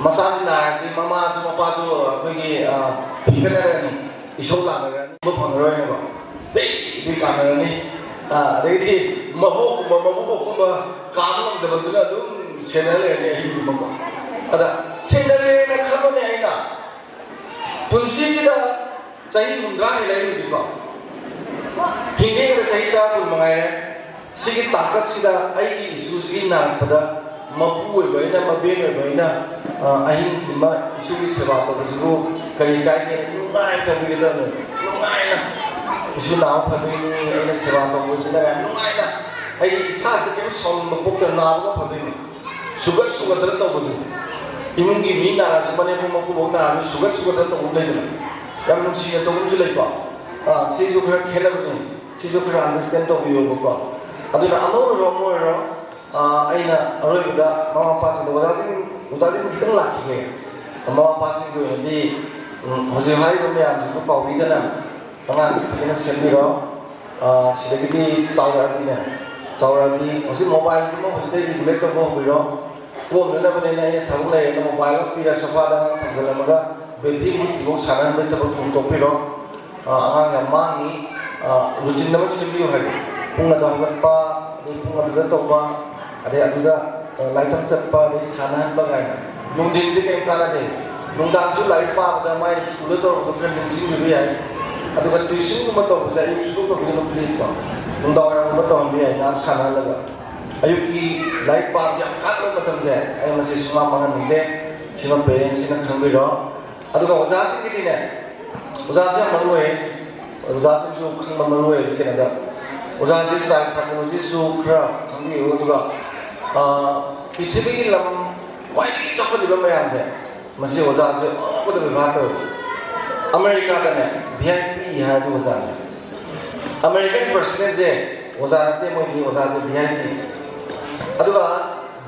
ꯃꯆꯥꯁꯤ ꯅꯥꯔꯗꯤ ꯃꯃꯥꯁꯨ ꯃꯄꯥꯁꯨ ꯑꯩꯈꯣꯏꯒꯤ, ꯑ, ꯐꯤꯒꯠꯅꯔꯅꯤ, ꯏꯁꯧ ꯂꯥꯛꯅꯔꯅꯤ, ꯐꯪꯉꯔꯣꯏꯅꯦꯀꯣ꯫ Big big ꯂꯥꯛꯅꯔꯅꯤ꯫ ꯑ, ꯑꯗꯩꯗꯤ ꯃꯕꯣꯛꯀꯨꯝꯕ ꯃꯕꯨꯕꯣꯛꯀꯨꯝꯕ ꯀꯥꯕ ꯉꯝꯗꯕꯗꯨꯅ ꯑꯗꯨꯝ ꯁꯦꯟꯅ ꯂꯩꯔꯅꯤ ꯑꯍꯤꯡ ꯆꯨꯞꯄꯀꯣ꯫ ꯑꯗ ꯁꯦꯟꯅꯔꯦꯅ ꯈꯜꯂꯣꯅꯦ ꯑꯩꯅ꯫ ꯄꯨꯟꯁꯤꯁꯤꯗ ꯆꯍꯤ ꯍꯨꯝꯗ꯭ꯔꯥ ꯍꯦꯜꯂꯦ ꯍꯧꯖꯤꯛꯀꯣ꯫ ꯍꯤꯡꯒꯦ ꯍꯥꯏꯔ ꯆꯍꯤ ꯇꯔꯥ ꯀꯨꯟ ꯃꯉꯥꯏꯔꯦ꯫ ꯁꯤꯒꯤ ꯇꯥꯡꯀꯛꯁꯤꯗ ꯑꯩꯒꯤ ꯏꯁꯨꯁꯤꯒꯤ ꯅꯥꯔꯛꯄꯗ ꯃꯄꯨ ꯑꯣꯏꯕ ꯑꯩꯅ, ꯃꯕꯦꯟ ꯑꯣꯏꯕ ꯑꯩꯅ, ꯑ, ꯑꯍꯤꯡꯁꯤꯃ ꯏꯁꯨꯒꯤ ꯁꯦꯕꯥ ꯇꯧꯕꯁꯤꯕꯨ ꯀꯔꯤ ꯀꯥꯏꯒꯦ? ꯅꯨꯡꯉꯥꯏꯅ ꯇꯧꯕꯤꯒꯗꯕꯅꯤ꯫ ꯅꯨꯡꯉꯥꯏꯅ ꯏꯁꯨ ꯅꯥꯕ ꯐꯗꯣꯏꯅꯤ, ꯑꯩꯅ ꯁꯦꯕꯥ ꯇꯧꯕꯁꯤꯅ ꯌꯥꯝ ꯅꯨꯡꯉꯥꯏꯅ, ꯑꯩꯒꯤ ꯏꯁꯥꯁꯦ ꯀꯩꯝ ꯁꯥꯎꯅꯤꯡꯕ ꯄꯣꯛꯇꯅ ꯅꯥꯕꯒ ꯐꯗꯣꯏꯅꯤ꯫ ꯁꯨꯒꯠ ꯁꯨꯒꯠꯇꯅ ꯇꯧꯕꯁꯦ, ꯏꯃꯨꯡꯒꯤ ꯃꯤ ꯅꯥꯔꯁꯨ, ꯃꯅꯦꯝꯄꯣꯛ ꯃꯀꯨꯕꯣꯛ ꯅꯥꯔꯁꯨ ꯁꯨꯒꯠ ꯁꯨꯒꯠꯇꯅ ꯇꯧꯕ ꯑꯃ ꯂꯩꯗꯅ, ꯌꯥꯝ ꯅꯨꯡꯁꯤꯅ ꯇꯧꯕ ꯑꯃꯁꯨ ꯂꯩꯀꯣ꯫ ꯑ, ꯁꯤꯁꯨ ꯈꯔ ꯈꯦꯠꯅꯕꯅꯤ, ꯁꯤꯁꯨ ꯈꯔ understand ꯇꯧꯕꯤꯌꯣꯕꯀꯣ꯫ ꯑꯗꯨꯅ ꯑꯃ ꯑꯣꯏꯔꯣ, ꯑꯃ ꯑꯣꯏꯔꯣ, ꯑ, ꯑꯩꯅ ꯑꯔꯣꯏꯕꯗ ꯃꯃꯥ ꯃꯄꯥꯁꯤꯡꯗ, ꯑꯣꯖꯥꯁꯤꯡ, ꯑꯣꯖꯥꯁꯤꯡ ꯈꯤꯇꯪ ꯂꯥꯛꯈꯤꯒꯦ꯫ ꯃꯃꯥ ꯃꯄꯥꯁꯤꯡꯒꯤ ꯑꯣꯏꯅꯗꯤ, ꯎꯝ, ꯍꯧꯖꯤꯛ ꯍꯥꯏꯔꯤꯕ ꯃꯌꯥꯝꯁꯤꯕꯨ ꯀꯥꯎꯕꯤꯗꯅ ꯑꯉꯥꯡꯁꯤ ꯐꯖꯅ ꯁꯦꯝꯕꯤꯔꯣ꯫ ꯑ, ꯁꯤꯗꯒꯤꯗꯤ ꯆꯥꯎꯔꯛꯑꯗꯤꯅꯦ, ꯆꯥꯎꯔꯛꯑꯗꯤ ꯍꯧꯖꯤꯛ mobileꯗꯨꯃ ꯍꯧꯖꯤꯛꯇꯩ regulate ꯇꯧꯕ ꯍꯧꯕꯤꯔꯣ꯫ ꯀꯣꯝꯅꯅꯕꯅꯦꯅ ꯑꯩꯅ ꯊꯕꯛ ꯂꯩꯔꯦꯅ mobile ꯑꯃ ꯄꯤꯔ sofaꯗ ꯑꯉꯥꯡ ꯊꯝꯖꯤꯜꯂꯝꯃꯒ battery ꯃꯨꯠꯇ꯭ꯔꯤꯐꯥꯎ ꯁꯥꯟꯅꯍꯟꯕꯒꯤ ꯊꯕꯛꯇꯨ ꯇꯣꯛꯄꯤꯔꯣ꯫ ꯑ, ꯑꯉꯥꯡ ꯌꯥꯝ ꯃꯥꯡꯉꯤ꯫ ꯑ, routine ꯑꯃ ꯁꯦꯝꯕꯤꯌꯨ ꯍꯥꯏꯕ꯫ ꯄꯨꯡ ꯑꯗꯨ ꯍꯧꯒꯠꯄ, ꯑꯗꯩ ꯄꯨꯡ ꯑꯗꯨꯗ ꯇꯧꯕ, ꯑꯗꯩ ꯑꯗꯨꯗ, ꯑ, ꯂꯥꯏꯔꯤꯛ ꯇꯝ ꯆꯠꯄ, ꯑꯗꯩ ꯁꯥꯟꯅꯍꯟꯕ ꯀꯥꯏꯅ꯫ ꯅꯨꯡꯊꯤꯟꯗꯤ ꯀꯔꯤꯝ ꯀꯥꯟꯅꯗꯦ꯫ ꯅꯨꯡꯗꯥꯡꯁꯨ ꯂꯥꯏꯔꯤꯛ ꯄꯥꯕꯗ ꯃꯥꯏ schoolꯗ ꯇꯧꯔꯝꯕꯗꯣ ꯈꯔ ꯅꯤꯡꯁꯤꯡꯕꯤꯕ ꯌꯥꯏ꯫ ꯑꯗꯨꯒ tuitionꯒꯨꯝꯕ ꯇꯧꯕꯁꯦ ꯑꯌꯨꯛ ꯁꯨꯡꯇꯧ ꯇꯧꯕꯤꯒꯅꯨ pleaseꯀꯣ꯫ ꯅꯨꯡꯗꯥꯡ ꯋꯥꯏꯔꯝꯒꯨꯝꯕ ꯇꯧꯍꯟꯕ ꯌꯥꯏ, ꯉꯥꯏꯍꯥꯛ ꯁꯥꯟꯅꯍꯜꯂꯒ꯫ ꯑꯌꯨꯛꯀꯤ ꯂꯥꯏꯔꯤꯛ ꯄꯥꯕꯗ ꯌꯥꯝ ꯀꯥꯟꯅꯕ ꯃꯇꯝꯁꯦ, ꯑꯩ ꯃꯁꯤ ꯁꯨꯡꯃꯥꯡ ꯃꯥꯡꯍꯟꯅꯤꯡꯗꯦ꯫ ꯁꯤꯃ parentsꯁꯤꯅ ꯈꯪꯕꯤꯔꯣ꯫ ꯑꯗꯨꯒ ꯑꯣꯖꯥꯁꯤꯡꯒꯤꯗꯤꯅꯦ, ꯑꯣꯖꯥꯁꯦ ꯌꯥꯝ ꯃꯔꯨ ꯑꯣꯏꯌꯦ꯫ ꯑꯣꯖꯥꯁꯤꯡꯁꯨ ꯈꯪꯕ ꯃꯔꯨ ꯑꯣꯏꯌꯦ꯫ ꯀꯩꯅꯣꯗ, ꯑꯣꯖꯥꯁꯦ child psychologyꯁꯨ ꯈꯔ ꯈꯪꯕꯤꯌꯨ꯫ ꯑꯗꯨꯒ, ꯑ, ꯄ꯭ꯔꯤꯊꯤꯕꯤꯒꯤ ꯂꯝ ꯈ꯭ꯋꯥꯏꯗꯒꯤ ꯆꯥꯎꯈꯠꯂꯤꯕ ꯃꯌꯥꯝꯁꯦ, ꯃꯁꯤ ꯑꯣꯖꯥꯁꯦ ꯑꯉꯛꯄꯗ ꯕꯦꯕꯥꯔ ꯇꯧꯋꯦ꯫ ꯑꯃꯦꯔꯤꯀꯥꯗꯅꯦ, V I P ꯍꯥꯏꯔꯗꯤ ꯑꯣꯖꯥꯅꯦ꯫ American presidentꯁꯦ ꯑꯣꯖꯥ ꯅꯠꯇꯦ, ꯃꯣꯏꯗꯤ ꯑꯣꯖꯥꯁꯦ V I P꯫ ꯑꯗꯨꯒ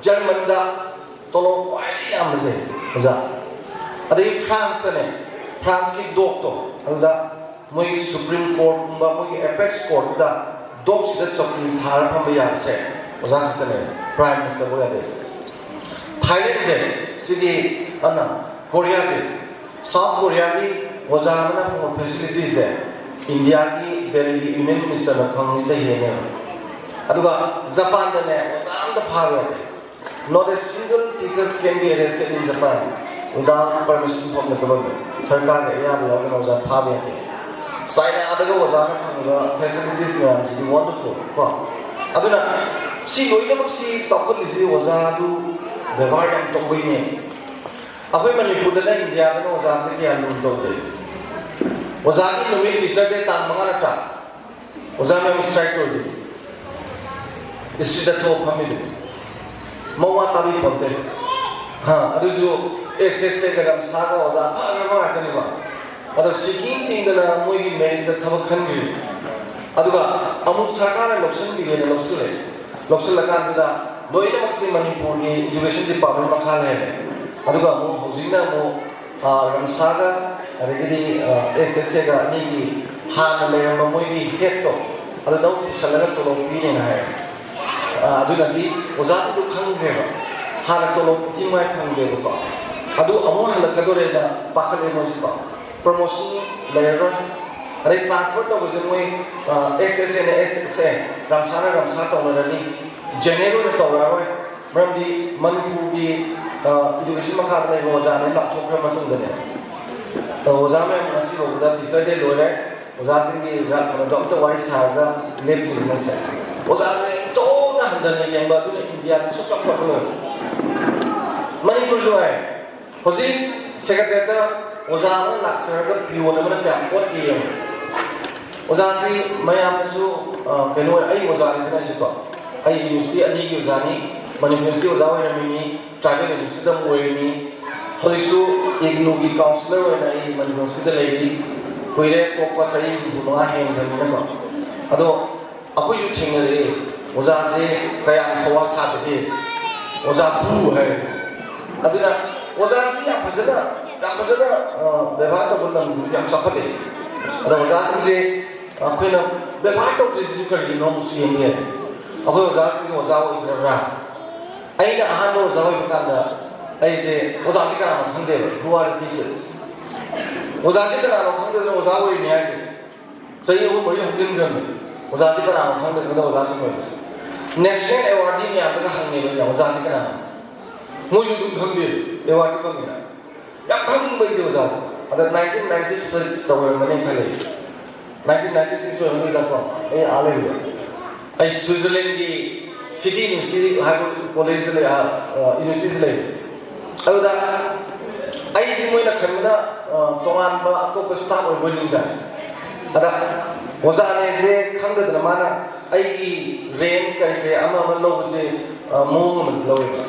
ꯖꯔꯃꯟꯗ ꯇꯣꯂꯣꯞ ꯈ꯭ꯋꯥꯏꯗꯒꯤ ꯌꯥꯝꯕꯁꯦ ꯑꯣꯖꯥ꯫ ꯑꯗꯒꯤ Franceꯇꯅꯦ, Franceꯀꯤ docꯇꯣ, ꯑꯗꯨꯗ ꯃꯣꯏꯒꯤ Supreme Courtꯀꯨꯝꯕ, ꯃꯣꯏꯒꯤ apex courtꯇꯨꯗ docꯁꯤꯗ ꯆꯧꯀꯤ ꯊꯥꯔ ꯐꯝꯕ ꯌꯥꯕꯁꯦ ꯑꯣꯖꯥ ꯈꯛꯇꯅꯦ, prime ministerꯕꯨ ꯌꯥꯗꯦ꯫ Thailandꯁꯦ, ꯁꯤꯒꯤ ꯑꯅ Koreaꯁꯦ, South Koreaꯒꯤ ꯑꯣꯖꯥ ꯑꯃꯅ ꯐꯪꯕ facilitiesꯁꯦ Indiaꯒꯤ Delhiꯒꯤ union ministerꯅ ꯐꯪꯉꯤꯁꯤꯗ ꯍꯦꯟꯅꯦꯕ꯫ ꯑꯗꯨꯒ Japanꯗꯅꯦ, ꯑꯣꯖꯥ ꯑꯝꯇ ꯐꯥꯕ ꯌꯥꯗꯦ꯫ Not a single teachers can be arrested in Japan without permission from the government. ꯁꯔꯀꯥꯔꯒꯤ ꯑꯌꯥꯕ ꯌꯥꯎꯗꯅ ꯑꯣꯖꯥ ꯐꯥꯕ ꯌꯥꯗꯦ꯫ Chinaꯗꯒ ꯑꯣꯖꯥꯅ ꯐꯪꯉꯤꯕ facilities ꯃꯌꯥꯝꯁꯤꯗꯤ wonderful ꯀꯣ꯫ ꯑꯗꯨꯅ ꯁꯤ ꯂꯣꯏꯅꯃꯛꯁꯤ ꯆꯥꯎꯈꯠꯂꯤꯁꯤ ꯑꯣꯖꯥꯗꯨ ꯕꯦꯕꯥꯔ ꯌꯥꯝ ꯇꯧꯕꯩꯅꯦ꯫ ꯑꯩꯈꯣꯏ ꯃꯅꯤꯄꯨꯔꯗꯅ, ꯏꯟꯗꯤꯌꯥꯗꯅ ꯑꯣꯖꯥꯁꯦ ꯀꯌꯥ ꯂꯨꯅ ꯇꯧꯗꯦ꯫ ꯑꯣꯖꯥꯒꯤ ꯅꯨꯃꯤꯠ, ꯇꯤꯆꯔ ꯗꯦ ꯇꯥꯡ ꯃꯉꯥ ꯅꯠꯇ꯭ꯔꯥ? ꯑꯣꯖꯥ ꯃꯌꯥꯝ ꯁ꯭ꯇ꯭ꯔꯥꯏꯛ ꯇꯧꯔꯤꯗꯨ, ꯁ꯭ꯇ꯭ꯔꯤꯠꯇ ꯊꯣꯛꯑ ꯐꯝꯃꯤꯗꯨ, ꯃꯋꯥ ꯇꯥꯕꯤ ꯄꯣꯟꯇꯦ꯫ ꯍꯥ, ꯑꯗꯨꯁꯨ ꯑꯦꯁ ꯑꯦꯁ ꯑꯦꯒ ꯔꯝꯁꯥꯒ ꯑꯣꯖꯥ ꯐꯈ꯭ꯔꯕ ꯉꯥꯛꯇꯅꯤꯀꯣ꯫ ꯑꯗꯣ ꯁꯤꯀꯤ ꯇꯤꯡꯗꯅ ꯃꯣꯏꯒꯤ ꯃꯦꯔꯤꯠꯇ ꯊꯕꯛ ꯈꯟꯈ꯭ꯔꯤꯅꯤ꯫ ꯑꯗꯨꯒ ꯑꯃꯨꯛ ꯁꯔꯀꯥꯔꯅ ꯂꯧꯁꯤꯟꯕꯤꯒꯦꯅ ꯂꯧꯁꯤꯜꯂꯦ꯫ ꯂꯧꯁꯤꯜꯂꯀꯥꯟꯗꯨꯗ ꯂꯣꯏꯅꯃꯛꯁꯤ ꯃꯅꯤꯄꯨꯔꯒꯤ ꯏꯗꯨꯀꯦꯁꯟ ꯗꯤꯄꯥꯔꯠꯃꯦꯟ ꯃꯈꯥ ꯂꯩꯔꯦ꯫ ꯑꯗꯨꯒ ꯑꯃꯨꯛ ꯍꯧꯖꯤꯛꯅ ꯑꯃꯨꯛ, ꯑ, ꯔꯝꯁꯥꯒ ꯑꯗꯒꯤꯗꯤ, ꯑ, ꯑꯦꯁ ꯑꯦꯁ ꯑꯦꯒ ꯑꯅꯤꯒꯤ ꯍꯥꯟꯅ ꯂꯩꯔꯝꯕ ꯃꯣꯏꯒꯤ ꯍꯦꯠꯇꯣ ꯑꯗꯨꯗ ꯑꯃꯨꯛ ꯄꯨꯁꯜꯂꯒ ꯇꯣꯂꯣꯞ ꯄꯤꯅꯦꯅ ꯍꯥꯏ꯫ ꯑ, ꯑꯗꯨꯅꯗꯤ ꯑꯣꯖꯥꯗꯨ ꯈꯪꯈ꯭ꯔꯦꯕ, ꯍꯥꯟꯅ ꯇꯣꯂꯣꯞ ꯏꯟꯊꯤ ꯅꯨꯡꯉꯥꯏ ꯐꯪꯗꯦꯕꯀꯣ꯫ ꯑꯗꯨ ꯑꯃꯨꯛ ꯍꯜꯂꯛꯀꯗꯣꯔꯦꯅ ꯄꯥꯈꯠꯂꯦ ꯃꯣꯏꯁꯤꯀꯣ꯫ ꯄ꯭ꯔꯣꯃꯣꯁꯟ ꯂꯩꯔꯔꯣꯏ꯫ ꯑꯗꯩ ꯇ꯭ꯔꯥꯟꯁꯐꯔ ꯇꯧꯕꯁꯦ ꯃꯣꯏ, ꯑ, ꯑꯦꯁ ꯑꯦꯁ ꯑꯦꯅ ꯑꯦꯁ ꯑꯦꯁ ꯑꯦ, ꯔꯝꯁꯥꯅ ꯔꯝꯁꯥ ꯇꯧꯅꯔꯅꯤ, ꯖꯦꯅꯦꯔꯦꯜ ꯑꯣꯏꯅ ꯇꯧꯔꯛꯑꯔꯣꯏ꯫ ꯃꯔꯝꯗꯤ ꯃꯅꯤꯄꯨꯔꯒꯤ, ꯑ, ꯏꯗꯨꯀꯦꯁꯟ ꯃꯈꯥꯗ ꯂꯩꯕ ꯑꯣꯖꯥ ꯂꯣꯏ ꯂꯥꯞꯊꯣꯛꯈ꯭ꯔ ꯃꯇꯨꯡꯗꯅꯦ, ꯑ, ꯑꯣꯖꯥ ꯃꯌꯥꯝ ꯉꯁꯤ ꯐꯥꯎꯕꯗ ꯇꯤꯆꯔ ꯗꯦ ꯂꯣꯏꯔꯦ꯫ ꯑꯣꯖꯥꯁꯤꯡꯒꯤ ꯔ-, ꯀꯩꯅꯣꯗꯣ ꯑꯝꯇ ꯋꯥꯔꯤ ꯁꯥꯔꯒ ꯂꯦꯞꯇ꯭ꯔꯤꯕꯅꯁꯦ꯫ ꯑꯣꯖꯥꯁꯦ ꯇꯣꯛꯅ ꯍꯟꯊꯅ ꯌꯦꯡꯕ ꯑꯗꯨꯅ ꯏꯟꯗꯤꯌꯥꯁꯦ ꯁꯨꯡꯆꯥꯎ ꯆꯥꯎꯈꯠꯂꯣꯏ꯫ ꯃꯅꯤꯄꯨꯔꯁꯨ ꯍꯥꯏ, ꯍꯧꯖꯤꯛ ꯁꯦꯀ꯭ꯔꯦꯇꯔꯤꯌꯦꯠꯇ ꯑꯣꯖꯥ ꯑꯃꯅ ꯂꯥꯛꯆꯔꯒ ꯄꯤꯌꯣꯟ ꯑꯃꯅ ꯀꯌꯥꯝ ꯑꯣꯠꯀꯦ ꯌꯦꯡꯉꯨ꯫ ꯑꯣꯖꯥꯁꯤ ꯃꯌꯥꯝꯅꯁꯨ, ꯑ, ꯀꯩꯅꯣ ꯑꯣꯏ, ꯑꯩ ꯑꯣꯖꯥꯅꯤꯗꯅ ꯑꯩꯁꯨꯀꯣ, ꯑꯩ ꯌꯨꯅꯤꯚꯔꯁꯤꯇꯤ ꯑꯅꯤꯒꯤ ꯑꯣꯖꯥꯅꯤ, ꯃꯅꯤꯄꯨꯔ ꯌꯨꯅꯤꯚꯔꯁꯤꯇꯤ ꯑꯣꯖꯥ ꯑꯣꯏꯔꯝꯃꯤꯅꯤ, ꯇ꯭ꯔꯥꯏꯕꯦꯜ ꯌꯨꯅꯤꯚꯔꯁꯤꯇꯤꯗ ꯑꯃꯨꯛ ꯑꯣꯏꯔꯤꯅꯤ, ꯍꯧꯖꯤꯛꯁꯨ ꯏꯒꯅꯨꯒꯤ ꯀꯥꯎꯟꯁꯤꯂꯔ ꯑꯣꯏꯅ ꯑꯩ ꯃꯅꯤꯄꯨꯔ ꯌꯨꯅꯤꯚꯔꯁꯤꯇꯤꯗ ꯂꯩꯔꯤ꯫ ꯀꯨꯏꯔꯦ, ꯇꯣꯛꯄ ꯆꯍꯤ ꯍꯨꯝꯐꯨ ꯃꯉꯥ ꯍꯦꯟꯈ꯭ꯔꯕꯅꯤꯅꯀꯣ꯫ ꯑꯗꯣ ꯑꯩꯈꯣꯏꯁꯨ ꯊꯦꯡꯅꯔꯛꯑꯦ, ꯑꯣꯖꯥꯁꯦ ꯀꯌꯥꯝ ꯊꯋꯥ ꯁꯥꯗꯒꯦ, ꯑꯣꯖꯥ ꯕꯨ ꯍꯥꯏꯔꯦ꯫ ꯑꯗꯨꯅ ꯑꯣꯖꯥꯁꯤ ꯌꯥꯝ ꯐꯖꯅ, ꯌꯥꯝ ꯐꯖꯅ, ꯑ, ꯕꯦꯕꯥꯔ ꯇꯧꯕ ꯂꯝꯁꯤꯡꯁꯦ ꯌꯥꯝ ꯆꯥꯎꯈꯠꯂꯦ꯫ ꯑꯗꯣ ꯑꯣꯖꯥꯁꯤꯡꯁꯦ ꯑꯩꯈꯣꯏꯅ ꯕꯦꯕꯥꯔ ꯇꯧꯗ꯭ꯔꯤꯁꯤꯁꯨ ꯀꯔꯤꯒꯤꯅꯣ ꯑꯃꯨꯛꯁꯨ ꯌꯦꯡꯕ ꯌꯥꯏ꯫ ꯑꯩꯈꯣꯏ ꯑꯣꯖꯥꯁꯤꯡꯁꯦ ꯑꯣꯖꯥ ꯑꯣꯏꯗ꯭ꯔꯕ꯭ꯔꯥ? ꯑꯩꯅ ꯑꯍꯥꯟꯕ ꯑꯣꯖꯥ ꯑꯣꯏꯕ ꯀꯥꯟꯗ ꯑꯩꯁꯦ ꯑꯣꯖꯥꯁꯤ ꯀꯅꯥꯅꯣ ꯈꯪꯗꯦꯕ, who are the teachers? ꯑꯣꯖꯥꯁꯤ ꯀꯅꯥꯅꯣ ꯈꯪꯗꯗꯅ ꯑꯣꯖꯥ ꯑꯣꯏꯔꯤꯅꯤ ꯍꯥꯏꯁꯦ꯫ ꯆꯍꯤ ꯑꯍꯨꯝ ꯃꯔꯤ ꯍꯧꯖꯤꯟꯈ꯭ꯔꯕꯅꯤ꯫ ꯑꯣꯖꯥꯁꯤ ꯀꯅꯥꯅꯣ ꯈꯪꯗꯗꯅ ꯑꯣꯖꯥꯁꯤ ꯑꯣꯏꯔꯤꯁꯦ꯫ ꯅꯦꯁꯅꯦꯜ ꯑꯦꯋꯥꯔꯗꯤ ꯃꯌꯥꯝꯗꯒ ꯍꯪꯉꯦꯕ ꯑꯩꯅ, "ꯑꯣꯖꯥꯁꯤ ꯀꯅꯥꯅꯣ?" ꯃꯣꯏꯁꯨ ꯑꯗꯨꯝ ꯈꯪꯗꯦ, ꯑꯦꯋꯥꯔꯗꯤ ꯐꯪꯉꯤꯅ꯫ ꯌꯥꯝ ꯈꯪꯅꯤꯡꯕ ꯑꯩꯁꯦ ꯑꯣꯖꯥꯁꯦ꯫ ꯑꯗ ꯅꯥꯏꯟꯇꯤꯟ ꯅꯥꯏꯟꯇꯤ ꯁꯤꯛꯁ ꯇꯧꯔꯝꯒꯅꯤ ꯈꯜꯂꯤ꯫ ꯅꯥꯏꯟꯇꯤꯟ ꯅꯥꯏꯟꯇꯤ ꯁꯤꯛꯁ ꯑꯣꯏꯔꯝꯗꯣꯏꯖꯥꯠꯀꯣ, ꯑꯩ ꯑꯥ ꯂꯩꯕꯗ꯫ ꯑꯩ ꯁ꯭ꯋꯤꯖꯔꯂꯦꯟꯒꯤ ꯁꯤꯇꯤ ꯌꯨꯅꯤꯚꯔꯁꯤꯇꯤ ꯍꯥꯏꯕ ꯀꯣꯂꯦꯖꯇ ꯂꯩ, ꯌꯨꯅꯤꯚꯔꯁꯤꯇꯤꯗ ꯂꯩ꯫ ꯑꯗꯨꯗ ꯑꯩꯁꯤ ꯃꯣꯏꯅ ꯈꯟꯕꯗ ꯇꯣꯉꯥꯟꯕ ꯑꯇꯣꯞꯄ ꯁ꯭ꯇꯥꯐ ꯑꯣꯏꯕ ꯅꯤꯡꯖꯥꯏ꯫ ꯑꯗ ꯑꯣꯖꯥꯅꯦꯁꯦ ꯈꯪꯗꯗꯅ ꯃꯥꯅ ꯑꯩꯒꯤ ꯔꯦꯟ ꯀꯔꯤ ꯀꯔꯤ ꯑꯃ ꯑꯃ ꯂꯧꯕꯁꯦ ꯃꯑꯣꯡ ꯑꯃꯗꯤ ꯂꯧꯋꯦꯕ꯫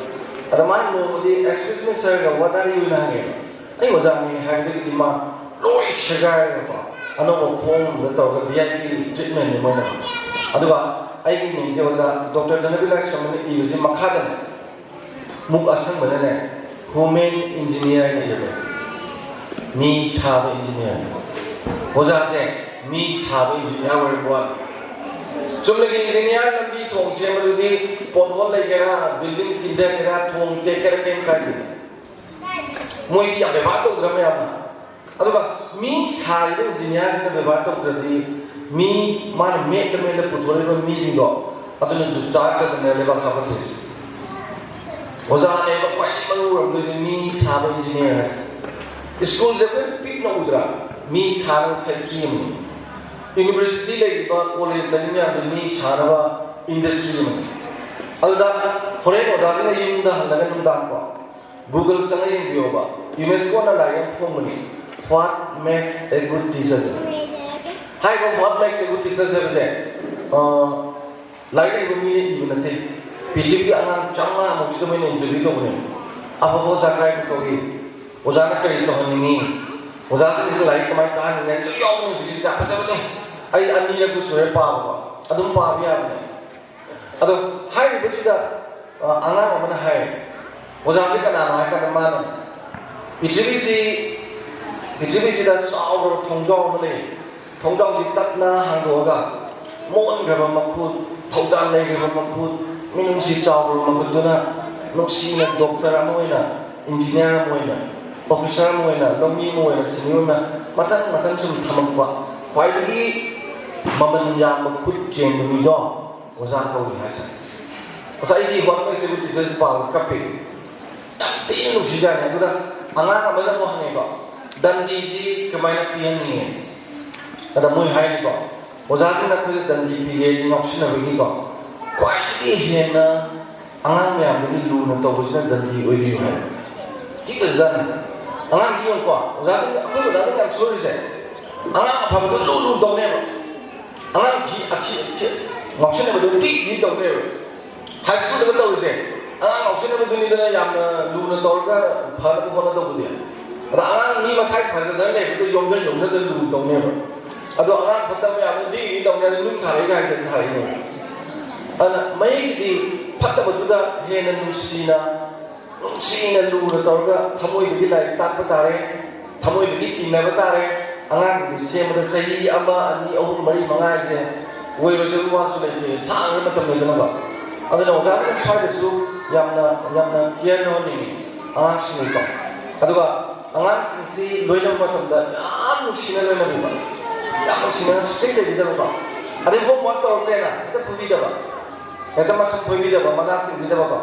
ꯑꯗ ꯃꯥꯅ ꯅꯣꯡꯃꯗꯤ "Excuse me, sir" "What are you?" ꯅ ꯍꯪꯉꯦꯕ꯫ ꯑꯩ ꯑꯣꯖꯥꯅꯤ ꯍꯥꯏꯕꯗꯒꯤꯗꯤ ꯃꯥ ꯂꯣꯏ ꯁꯦꯒꯥꯏꯔꯒꯀꯣ, ꯑꯅꯧꯕ ꯐꯣꯝ ꯑꯃꯗ ꯇꯧꯔꯒ ꯚꯤ ꯑꯥꯏ ꯄꯤ ꯇ꯭ꯔꯤꯠꯃꯦꯟꯅꯤ ꯃꯣꯏꯅ꯫ ꯑꯗꯨꯒ ꯑꯩꯒꯤ ꯃꯤꯡꯁꯦ ꯑꯣꯖꯥ ꯗꯣꯛꯇꯔ ꯖꯅꯕꯤꯂꯥꯁ ꯁꯣꯃꯅ ꯏꯕꯁꯤ ꯃꯈꯥꯗꯅꯦ, ꯃꯨꯛ ꯑꯁꯪꯕꯅꯅꯦ, "Human engineer" ꯍꯥꯏꯅ ꯏꯔꯝꯃꯦ꯫ ꯃꯤ ꯁꯥꯕ ꯏꯟꯖꯤꯅꯤꯌꯥꯔ꯫ ꯑꯣꯖꯥꯁꯦ ꯃꯤ ꯁꯥꯕ ꯏꯟꯖꯤꯅꯤꯌꯥꯔ ꯑꯣꯏꯔꯝꯕ ꯋꯥꯅꯤ꯫ ꯆꯨꯝꯅꯒꯤ ꯏꯟꯖꯤꯅꯤꯌꯥꯔ ꯂꯝꯕꯤ ꯊꯣꯡ ꯁꯦꯝꯕꯗꯨꯗꯤ ꯄꯣꯠꯍꯣꯜ ꯂꯩꯒꯦꯔꯥ, ꯕꯤꯜꯗꯤꯡ ꯀꯤꯟꯊꯒꯦꯔꯥ, ꯊꯣꯡ ꯇꯦꯛꯀꯦꯔꯥ, ꯀꯩꯝ ꯀꯥꯏꯗꯦ꯫ ꯃꯣꯏꯗꯤ ꯌꯥꯝ ꯕꯦꯕꯥꯔ ꯇꯧꯗ꯭ꯔꯥ ꯃꯌꯥꯝꯅ? ꯑꯗꯨꯒ ꯃꯤ ꯁꯥꯔꯤꯕ ꯏꯟꯖꯤꯅꯤꯌꯥꯔꯁꯤꯅ ꯕꯦꯕꯥꯔ ꯇꯧꯗ꯭ꯔꯗꯤ, ꯃꯤ ꯃꯥꯅ ꯃꯦꯠꯇ ꯃꯦꯠꯇ ꯄꯨꯊꯣꯔꯛꯏꯕ ꯃꯤꯁꯤꯡꯗꯣ ꯑꯗꯨꯅꯁꯨ ꯆꯥꯔꯛꯇꯗꯅ ꯂꯩꯕꯥꯛ ꯆꯥꯎꯈꯠꯇ꯭ꯔꯤꯁꯦ꯫ ꯑꯣꯖꯥꯅꯦꯕ ꯈ꯭ꯋꯥꯏꯗꯒꯤ ꯃꯔꯨ ꯑꯣꯏꯔꯝꯗꯣꯏꯁꯦ ꯃꯤ ꯁꯥꯕ ꯏꯟꯖꯤꯅꯤꯌꯥꯔ ꯍꯥꯏꯁꯦ꯫ ꯁ꯭ꯀꯨꯜꯁꯦ ꯑꯩꯈꯣꯏ ꯄꯤꯛꯅ ꯎꯗ꯭ꯔꯥ? ꯃꯤ ꯁꯥꯅꯕ ꯐꯦꯛꯇ꯭ꯔꯤ ꯑꯃꯅꯤ꯫ ꯌꯨꯅꯤꯚꯔꯁꯤꯇꯤ ꯂꯩꯔꯤꯕ, ꯀꯣꯂꯦꯖ ꯂꯩꯔꯤꯕ ꯃꯌꯥꯝꯁꯦ ꯃꯤ ꯁꯥꯅꯕ ꯏꯟꯗꯁꯇ꯭ꯔꯤ ꯑꯃꯅꯤ꯫ ꯑꯗꯨꯗ ꯍꯣꯔꯦꯟ ꯑꯣꯖꯥꯁꯤꯅ ꯌꯨꯝꯗ ꯍꯜꯂꯒ ꯅꯨꯡꯗꯥꯡꯀꯣ, Google ꯆꯪꯉ ꯌꯦꯡꯕꯤꯌꯣꯕ꯫ ꯌꯨꯅꯦꯁꯀꯣꯅ ꯂꯥꯏꯔꯤꯛ ꯑꯃ ꯐꯣꯡꯕꯅꯤ, "What makes a good teacher?" ꯍꯥꯏꯔꯤꯕ "What makes a good teacher" ꯍꯥꯏꯕꯁꯦ, ꯑ, ꯂꯥꯏꯔꯤꯛ ꯍꯩꯕ ꯃꯤꯅ ꯏꯕ ꯅꯠꯇꯦ꯫ ꯄ꯭ꯔꯤꯊꯤꯕꯤꯒꯤ ꯑꯉꯥꯡ ꯆꯥꯝꯃꯉꯥ ꯃꯨꯛꯁꯤꯗ ꯃꯣꯏꯅ ꯏꯟꯇꯔꯚ꯭ꯌꯨ ꯇꯧꯕꯅꯦ꯫ ꯑꯐꯕ ꯑꯣꯖꯥ ꯀꯔꯥꯏꯕꯨ ꯀꯧꯏ? ꯑꯣꯖꯥꯅ ꯀꯔꯤ ꯇꯧꯍꯟꯅꯤꯡꯉꯤ? ꯑꯣꯖꯥꯁꯤꯡꯁꯤꯅ ꯂꯥꯏꯔꯤꯛ ꯀꯃꯥꯏꯅ ꯇꯥꯛꯍꯟꯅꯤꯡꯉꯤ? ꯂꯣꯏ ꯌꯥꯎꯕꯅꯦ ꯍꯧꯖꯤꯛꯀꯤꯁꯤꯗ, ꯐꯖꯕꯅꯦ꯫ ꯑꯩ ꯑꯅꯤꯔꯛꯄꯨ ꯁꯨꯔꯦ ꯄꯥꯕꯀꯣ꯫ ꯑꯗꯨꯝ ꯄꯥꯕ ꯌꯥꯕꯅꯦ꯫ ꯑꯗꯣ ꯍꯥꯏꯔꯤꯕꯁꯤꯗ, ꯑ, ꯑꯉꯥꯡ ꯑꯃꯅ ꯍꯥꯏ, ꯑꯣꯖꯥꯁꯦ ꯀꯅꯥꯅꯣ ꯍꯥꯏ ꯀꯥꯟꯗ ꯃꯥꯅ, "ꯄ꯭ꯔꯤꯊꯤꯕꯤꯁꯤ, ꯄ꯭ꯔꯤꯊꯤꯕꯤꯁꯤꯗ ꯆꯥꯎꯔꯕ ꯊꯣꯡꯖꯥꯎ ꯑꯃ ꯂꯩ꯫ ꯊꯣꯡꯖꯥꯎꯁꯤ ꯇꯞꯅ ꯍꯥꯡꯗꯣꯛꯑꯒ, ꯃꯣꯟꯈ꯭ꯔꯕ ꯃꯈꯨꯠ, ꯊꯧꯖꯥꯜ ꯂꯩꯈ꯭ꯔꯕ ꯃꯈꯨꯠ, ꯃꯤꯅꯨꯡꯁꯤ ꯆꯥꯎꯈ꯭ꯔꯕ ꯃꯈꯨꯠꯇꯨꯅ ꯅꯨꯡꯁꯤꯅ ꯗꯣꯛꯇꯔ ꯑꯃ ꯑꯣꯏꯅ, ꯏꯟꯖꯤꯅꯤꯌꯥꯔ ꯑꯃ ꯑꯣꯏꯅ, ꯑꯣꯐꯤꯁꯥꯔ ꯑꯃ ꯑꯣꯏꯅ, ꯂꯧꯃꯤ ꯑꯃ ꯑꯣꯏꯅ, ꯁꯤꯟꯃꯤ ꯑꯃ ꯑꯣꯏꯅ ꯃꯊꯪ ꯃꯊꯪ ꯁꯨꯝ ꯊꯝꯃꯛꯄ ꯈ꯭ꯋꯥꯏꯗꯒꯤ ꯃꯃꯜ ꯌꯥꯝꯕ ꯈꯨꯠ ꯆꯦꯟꯕ ꯃꯤꯗꯣ ꯑꯣꯖꯥ ꯀꯧꯏ" ꯍꯥꯏꯁꯦ꯫ ꯉꯁꯥꯏ ꯑꯩꯗꯤ "What makes a good teacher?" ꯁꯤ ꯄꯥꯕ ꯀꯞꯄꯦ꯫ ꯌꯥꯝ ꯊꯤꯅ ꯅꯨꯡꯁꯤꯖꯥꯠꯅꯤ꯫ ꯑꯗꯨꯗ ꯑꯉꯥꯡ ꯑꯃꯅ ꯑꯃꯨꯛ ꯍꯪꯉꯦꯀꯣ, "ꯗꯟꯗꯤꯁꯤ ꯀꯃꯥꯏꯅ ꯄꯤꯍꯟꯅꯤꯡꯉꯤ?" ꯑꯗ ꯃꯣꯏ ꯍꯥꯏꯔꯤꯀꯣ, "ꯑꯣꯖꯥꯁꯤꯡꯅ ꯑꯩꯈꯣꯏꯗ ꯗꯟꯗꯤ ꯄꯤꯒꯦꯗꯤ ꯉꯥꯎꯁꯤꯟꯅꯕꯒꯤꯀꯣ, ꯈ꯭ꯋꯥꯏꯗꯒꯤ ꯍꯦꯟꯅ ꯑꯉꯥꯡ ꯃꯌꯥꯝꯗꯒꯤ ꯂꯨꯅ ꯇꯧꯕꯁꯤꯅ ꯗꯟꯗꯤ ꯑꯣꯏꯕꯤꯌꯨ ꯍꯥꯏ꯫ ꯊꯤꯈ꯭ꯔꯖꯥꯠꯅꯤ꯫ ꯑꯉꯥꯡꯁꯤ ꯌꯦꯡꯉꯨꯀꯣ, ꯑꯣꯖꯥꯁꯤꯡ, ꯑꯩꯈꯣꯏ ꯑꯣꯖꯥꯁꯤꯡ ꯌꯥꯝ ꯁꯣꯏꯔꯤꯁꯦ, ꯑꯉꯥꯡ ꯑꯐꯕꯗꯣ ꯂꯨ ꯂꯨ ꯇꯧꯅꯦꯕ, ꯑꯉꯥꯡ ꯊꯤ ꯑꯊꯤ ꯑꯊꯤ ꯉꯥꯎꯁꯤꯟꯅꯕꯗꯣ ꯇꯤ ꯇꯤ ꯇꯧꯅꯦꯕ꯫ ꯍꯥꯏ ꯁ꯭ꯀꯨꯜꯗꯒ ꯇꯧꯔꯤꯁꯦ, ꯑꯉꯥꯡ ꯉꯥꯎꯁꯤꯟꯅꯕꯗꯨꯅꯤꯗꯅ ꯌꯥꯝꯅ ꯂꯨꯅ ꯇꯧꯔꯒ ꯐꯅꯕ ꯍꯣꯠꯅꯗꯧꯕꯗꯤ꯫ ꯑꯗ ꯑꯉꯥꯡ ꯃꯤ ꯃꯁꯥꯒꯤ ꯐꯖꯗꯅ ꯂꯩꯕꯗ ꯌꯣꯝꯖꯟ ꯌꯣꯝꯖꯟꯗꯅ ꯂꯨꯅ ꯇꯧꯅꯦꯕ꯫ ꯑꯗꯣ ꯑꯉꯥꯡ ꯐꯠꯇꯕ ꯃꯌꯥꯝꯗꯣ ꯗꯤ ꯗꯤ ꯇꯧꯅꯦ, ꯑꯗꯨ ꯅꯨꯡ ꯊꯥꯔꯛꯏ ꯀꯥꯏꯁꯦ ꯊꯥꯔꯛꯏꯅꯦ꯫ ꯑꯗꯨꯅ ꯃꯌꯦꯛꯀꯤꯗꯤ ꯐꯠꯇꯕꯗꯨꯗ ꯍꯦꯟꯅ ꯅꯨꯡꯁꯤꯅ, ꯅꯨꯡꯁꯤꯅ ꯂꯨꯅ ꯇꯧꯔꯒ ꯊꯃꯣꯏꯗꯒꯤ ꯂꯥꯏꯔꯤꯛ ꯇꯥꯛꯄ ꯇꯥꯔꯦ, ꯊꯃꯣꯏꯗꯒꯤ ꯇꯤꯟꯅꯕ ꯇꯥꯔꯦ꯫ ꯑꯉꯥꯡꯁꯤꯡꯁꯦ ꯁꯦꯝꯕꯗ ꯆꯍꯤ ꯑꯃ, ꯑꯅꯤ, ꯑꯍꯨꯝ, ꯃꯔꯤ, ꯃꯉꯥ ꯍꯥꯏꯁꯦ ꯑꯣꯏꯔꯣꯏꯗꯕ ꯋꯥꯁꯨ ꯂꯩꯇꯦ, ꯁꯥꯡꯅ ꯃꯇꯝ ꯂꯩꯗꯅꯕ꯫ ꯑꯗꯨꯅ ꯑꯣꯖꯥꯁꯤꯡꯅ ꯁ꯭ꯋꯥꯏꯗꯁꯨ ꯌꯥꯝꯅ, ꯌꯥꯝꯅ ꯀꯤꯌꯔ ꯂꯧꯍꯟꯅꯤꯡꯉꯤ ꯑꯉꯥꯡꯁꯤꯡꯒꯤꯀꯣ꯫ ꯑꯗꯨꯒ ꯑꯉꯥꯡꯁꯤꯡꯁꯤ ꯂꯣꯏꯅꯕ ꯃꯇꯝꯗ ꯌꯥꯝ ꯅꯨꯡꯁꯤꯅ ꯂꯣꯏꯅꯕꯤꯕ, ꯌꯥꯝ ꯅꯨꯡꯁꯤꯅ ꯁꯨꯛꯆꯩ ꯆꯩꯕꯤꯗꯕꯀꯣ꯫ ꯑꯗꯩ ꯍꯣꯝꯋꯥꯔꯛ ꯇꯧꯔꯛꯇ꯭ꯔꯦꯅ ꯍꯦꯛꯇ ꯐꯨꯕꯤꯗꯕ, ꯍꯦꯛꯇ ꯃꯁꯝ ꯐꯣꯏꯕꯤꯗꯕ, ꯃꯅꯥ ꯆꯤꯡꯕꯤꯗꯕꯀꯣ꯫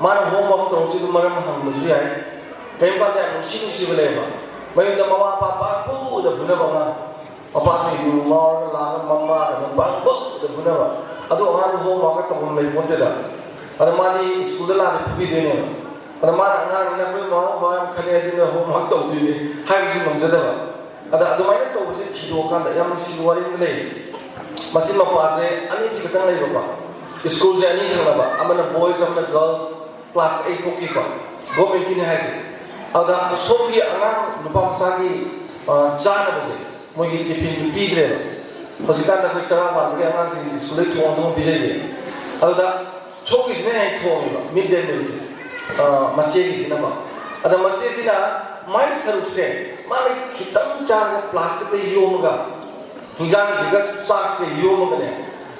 ꯃꯥꯅ ꯍꯣꯝꯋꯥꯔꯛ ꯇꯧꯔꯛꯇ꯭ꯔꯤꯗꯨ ꯃꯔꯝ ꯍꯪꯕꯁꯨ ꯌꯥꯏ꯫ ꯀꯔꯤꯒꯨꯝꯕ ꯀꯥꯟꯗ ꯌꯥꯝ ꯅꯨꯡꯁꯤ ꯅꯨꯡꯁꯤꯕ ꯂꯩꯌꯦꯕ, ꯃꯌꯨꯝꯗ ꯃꯃꯥ ꯃꯄꯥ ꯄꯥꯡꯐꯨꯗ ꯐꯨꯅꯕ ꯑꯉꯥꯡ, ꯃꯄꯥꯅ ꯌꯨ ꯉꯥꯎꯔꯒ ꯂꯥꯛꯑꯒ ꯃꯃꯥꯅ ꯑꯗꯨꯝ ꯄꯥꯡꯐꯨꯗ ꯐꯨꯅꯕ꯫ ꯑꯗꯨ ꯑꯉꯥꯡꯗꯨ ꯍꯣꯝꯋꯥꯔꯛꯀ ꯇꯧꯐꯝ ꯂꯩ ꯄꯣꯟꯇꯦꯗ꯫ ꯑꯗ ꯃꯥꯗꯤ ꯁ꯭ꯀꯨꯜꯗ ꯂꯥꯛꯑꯗꯤ ꯐꯨꯕꯤꯗꯣꯏꯅꯦꯕ꯫ ꯑꯗ ꯃꯥꯅ ꯑꯉꯥꯡꯅꯤꯅ ꯑꯩꯈꯣꯏ ꯃꯃꯥ ꯃꯄꯥ ꯈꯠꯅꯩ ꯑꯗꯨꯅ ꯍꯣꯝꯋꯥꯔꯛ ꯇꯧꯗꯣꯏꯅꯤ ꯍꯥꯏꯕꯁꯨ ꯉꯝꯖꯗꯕ꯫ ꯑꯗ ꯑꯗꯨꯃꯥꯏꯅ ꯇꯧꯕꯁꯦ ꯊꯤꯗꯣꯛꯑꯀꯥꯟꯗ ꯌꯥꯝ ꯅꯨꯡꯁꯤꯕ ꯋꯥꯔꯤ ꯑꯃ ꯂꯩ꯫ ꯃꯆꯤꯟ ꯃꯧꯄ꯭ꯋꯥꯁꯦ ꯑꯅꯤꯁꯤ ꯈꯛꯇꯪ ꯂꯩꯕꯀꯣ꯫ ꯁ꯭ꯀꯨꯜꯁꯦ ꯑꯅꯤ ꯊꯪꯅꯕ, ꯑꯃꯅ ꯕꯣꯏꯁ, ꯑꯃꯅ ꯒꯔꯜꯁ, ꯀ꯭ꯂꯥꯁ ꯑꯩꯠ ꯐꯥꯎꯀꯤꯀꯣ, ꯒꯣꯔꯃꯦꯟꯀꯤꯅꯤ ꯍꯥꯏꯁꯦ꯫ ꯑꯗ ꯁꯣꯝꯒꯤ ꯑꯉꯥꯡ ꯅꯨꯄꯥ ꯃꯆꯥꯒꯤ, ꯑ, ꯆꯥꯅꯕꯁꯦ ꯃꯣꯏꯒꯤ ꯇꯤꯐꯤꯟꯗꯨ ꯄꯤꯗ꯭ꯔꯦꯕ꯫ ꯍꯧꯖꯤꯛꯀꯥꯟꯗ ꯑꯩꯈꯣꯏ ꯆꯔꯥ ꯋꯥꯟꯕꯒꯤ ꯑꯉꯥꯡꯁꯤꯡ ꯁ꯭ꯀꯨꯜꯗꯩ ꯊꯣꯡ ꯊꯣꯡ ꯄꯤꯖꯩꯁꯦ꯫ ꯑꯗꯨꯗ ꯁꯣꯝꯒꯤꯁꯤꯅ ꯍꯦꯛ ꯊꯣꯡꯉꯦꯕ, ꯃꯤꯗ ꯗꯦ ꯃꯤꯜꯁꯦ, ꯑ, ꯃꯆꯦꯒꯤꯁꯤꯅꯀꯣ꯫ ꯑꯗ ꯃꯆꯦꯁꯤꯅ ꯃꯥꯏ ꯁꯔꯨꯛꯁꯦ ꯃꯥꯅ ꯈꯤꯇꯪ ꯆꯥꯔꯒ ꯄ꯭ꯂꯥꯁꯇꯤꯛꯇ ꯌꯣꯝꯃꯒ, ꯍꯤꯟꯖꯥꯡꯁꯤꯒ ꯆꯥꯛꯁꯦ ꯌꯣꯝꯃꯒꯅꯦ,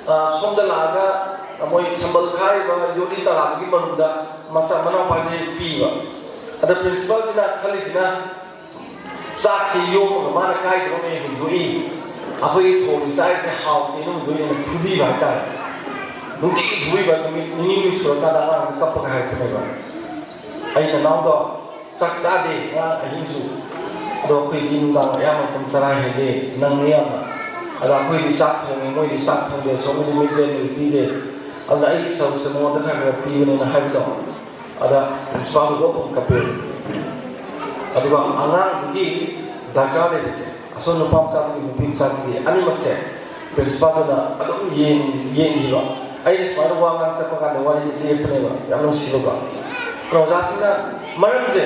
ꯑ, ꯁꯣꯝꯗ ꯂꯥꯛꯑꯒ ꯃꯣꯏ ꯁꯝꯕꯜ ꯈꯥꯔꯤꯕ ꯌꯣꯠꯂꯤ ꯇꯔꯥꯕꯒꯤ ꯃꯅꯨꯡꯗ ꯃꯆꯥ ꯃꯅꯥꯎꯄꯥꯁꯦ ꯄꯤꯕ꯫ ꯑꯗ ꯄ꯭ꯔꯤꯟꯁꯤꯄꯥꯜꯁꯤꯅ ꯈꯜꯂꯤꯁꯤꯅ, ꯆꯥꯛꯁꯤ ꯌꯣꯝꯃꯒ ꯃꯥꯅ ꯀꯥꯏꯗꯅꯣ ꯍꯨꯟꯗꯣꯛꯏ, ꯑꯩꯈꯣꯏꯒꯤ ꯊꯣꯡꯒꯤ ꯆꯥꯛꯁꯦ ꯍꯥꯎꯇꯦꯅ ꯍꯨꯟꯗꯣꯛꯏꯅ ꯐꯨꯕꯤꯕ ꯍꯥꯏꯇꯥꯔꯦ꯫ ꯅꯨꯡꯇꯤꯒꯤ ꯐꯨꯕꯤꯕ, ꯅꯨꯃꯤꯠ ꯅꯤꯅꯤ ꯍꯨꯝꯅꯤ ꯁꯨꯔꯀꯥꯟꯗ ꯑꯉꯥꯡꯗ ꯀꯞꯄꯒ ꯍꯥꯏꯔꯛꯄꯅꯦꯕ, "ꯑꯩ ꯅꯅꯥꯎꯗꯣ ꯆꯥꯛ ꯆꯥꯗꯦ ꯉꯔꯥꯡ ꯑꯍꯤꯡꯁꯨ, ꯑꯗꯣ ꯑꯩꯈꯣꯏꯗꯤ ꯅꯨꯡꯗꯥꯡ ꯑꯌꯥꯝꯕ ꯃꯇꯝ ꯆꯔꯥ ꯍꯦꯜꯂꯦ, ꯅꯪꯅꯦ ꯌꯥꯝꯅ꯫ ꯑꯗ ꯑꯩꯈꯣꯏꯗꯤ ꯆꯥꯛ ꯊꯣꯡꯉꯦ, ꯃꯣꯏꯗꯤ ꯆꯥꯛ ꯊꯣꯡꯗꯦ, ꯁꯣꯝꯒꯤꯗꯤ ꯃꯤꯗ ꯗꯦ ꯃꯤꯜ ꯄꯤꯗꯦ, ꯑꯗꯨꯅ ꯑꯩ ꯁꯔꯨꯛꯁꯦ ꯃꯉꯣꯟꯗ ꯈꯔ ꯈꯔ ꯄꯤꯕꯅꯦꯅ ꯍꯥꯏꯕꯗꯣ, ꯑꯗ ꯄ꯭ꯔꯤꯟꯁꯤꯄꯥꯜꯗꯨ ꯂꯣꯛ ꯑꯃ ꯀꯞꯄꯦ꯫ ꯑꯗꯨꯒ ꯑꯉꯥꯡꯗꯨꯒꯤ ꯗꯔꯀꯥꯔ ꯂꯩꯕꯁꯦ, ꯑꯁꯣꯝ ꯅꯨꯄꯥ ꯃꯆꯥꯗꯨꯒꯤ ꯅꯨꯄꯤ ꯃꯆꯥꯗꯨꯒꯤ ꯑꯅꯤꯃꯛꯁꯦ ꯄ꯭ꯔꯤꯟꯁꯤꯄꯥꯜꯗꯨꯅ ꯑꯗꯨꯝ ꯌꯦꯡ- ꯌꯦꯡꯈꯤꯕ꯫ ꯑꯩꯅ ꯁꯨꯃꯥꯏꯅ ꯋꯥ ꯉꯥꯡ ꯆꯠꯄ ꯀꯥꯟꯗ ꯋꯥꯔꯤꯁꯦ ꯂꯦꯞꯄꯅꯦꯕ, ꯌꯥꯝ ꯅꯨꯡꯁꯤꯕꯀꯣ꯫ ꯑꯗꯣ ꯑꯣꯖꯥꯁꯤꯡꯅ ꯃꯔꯝꯁꯦ,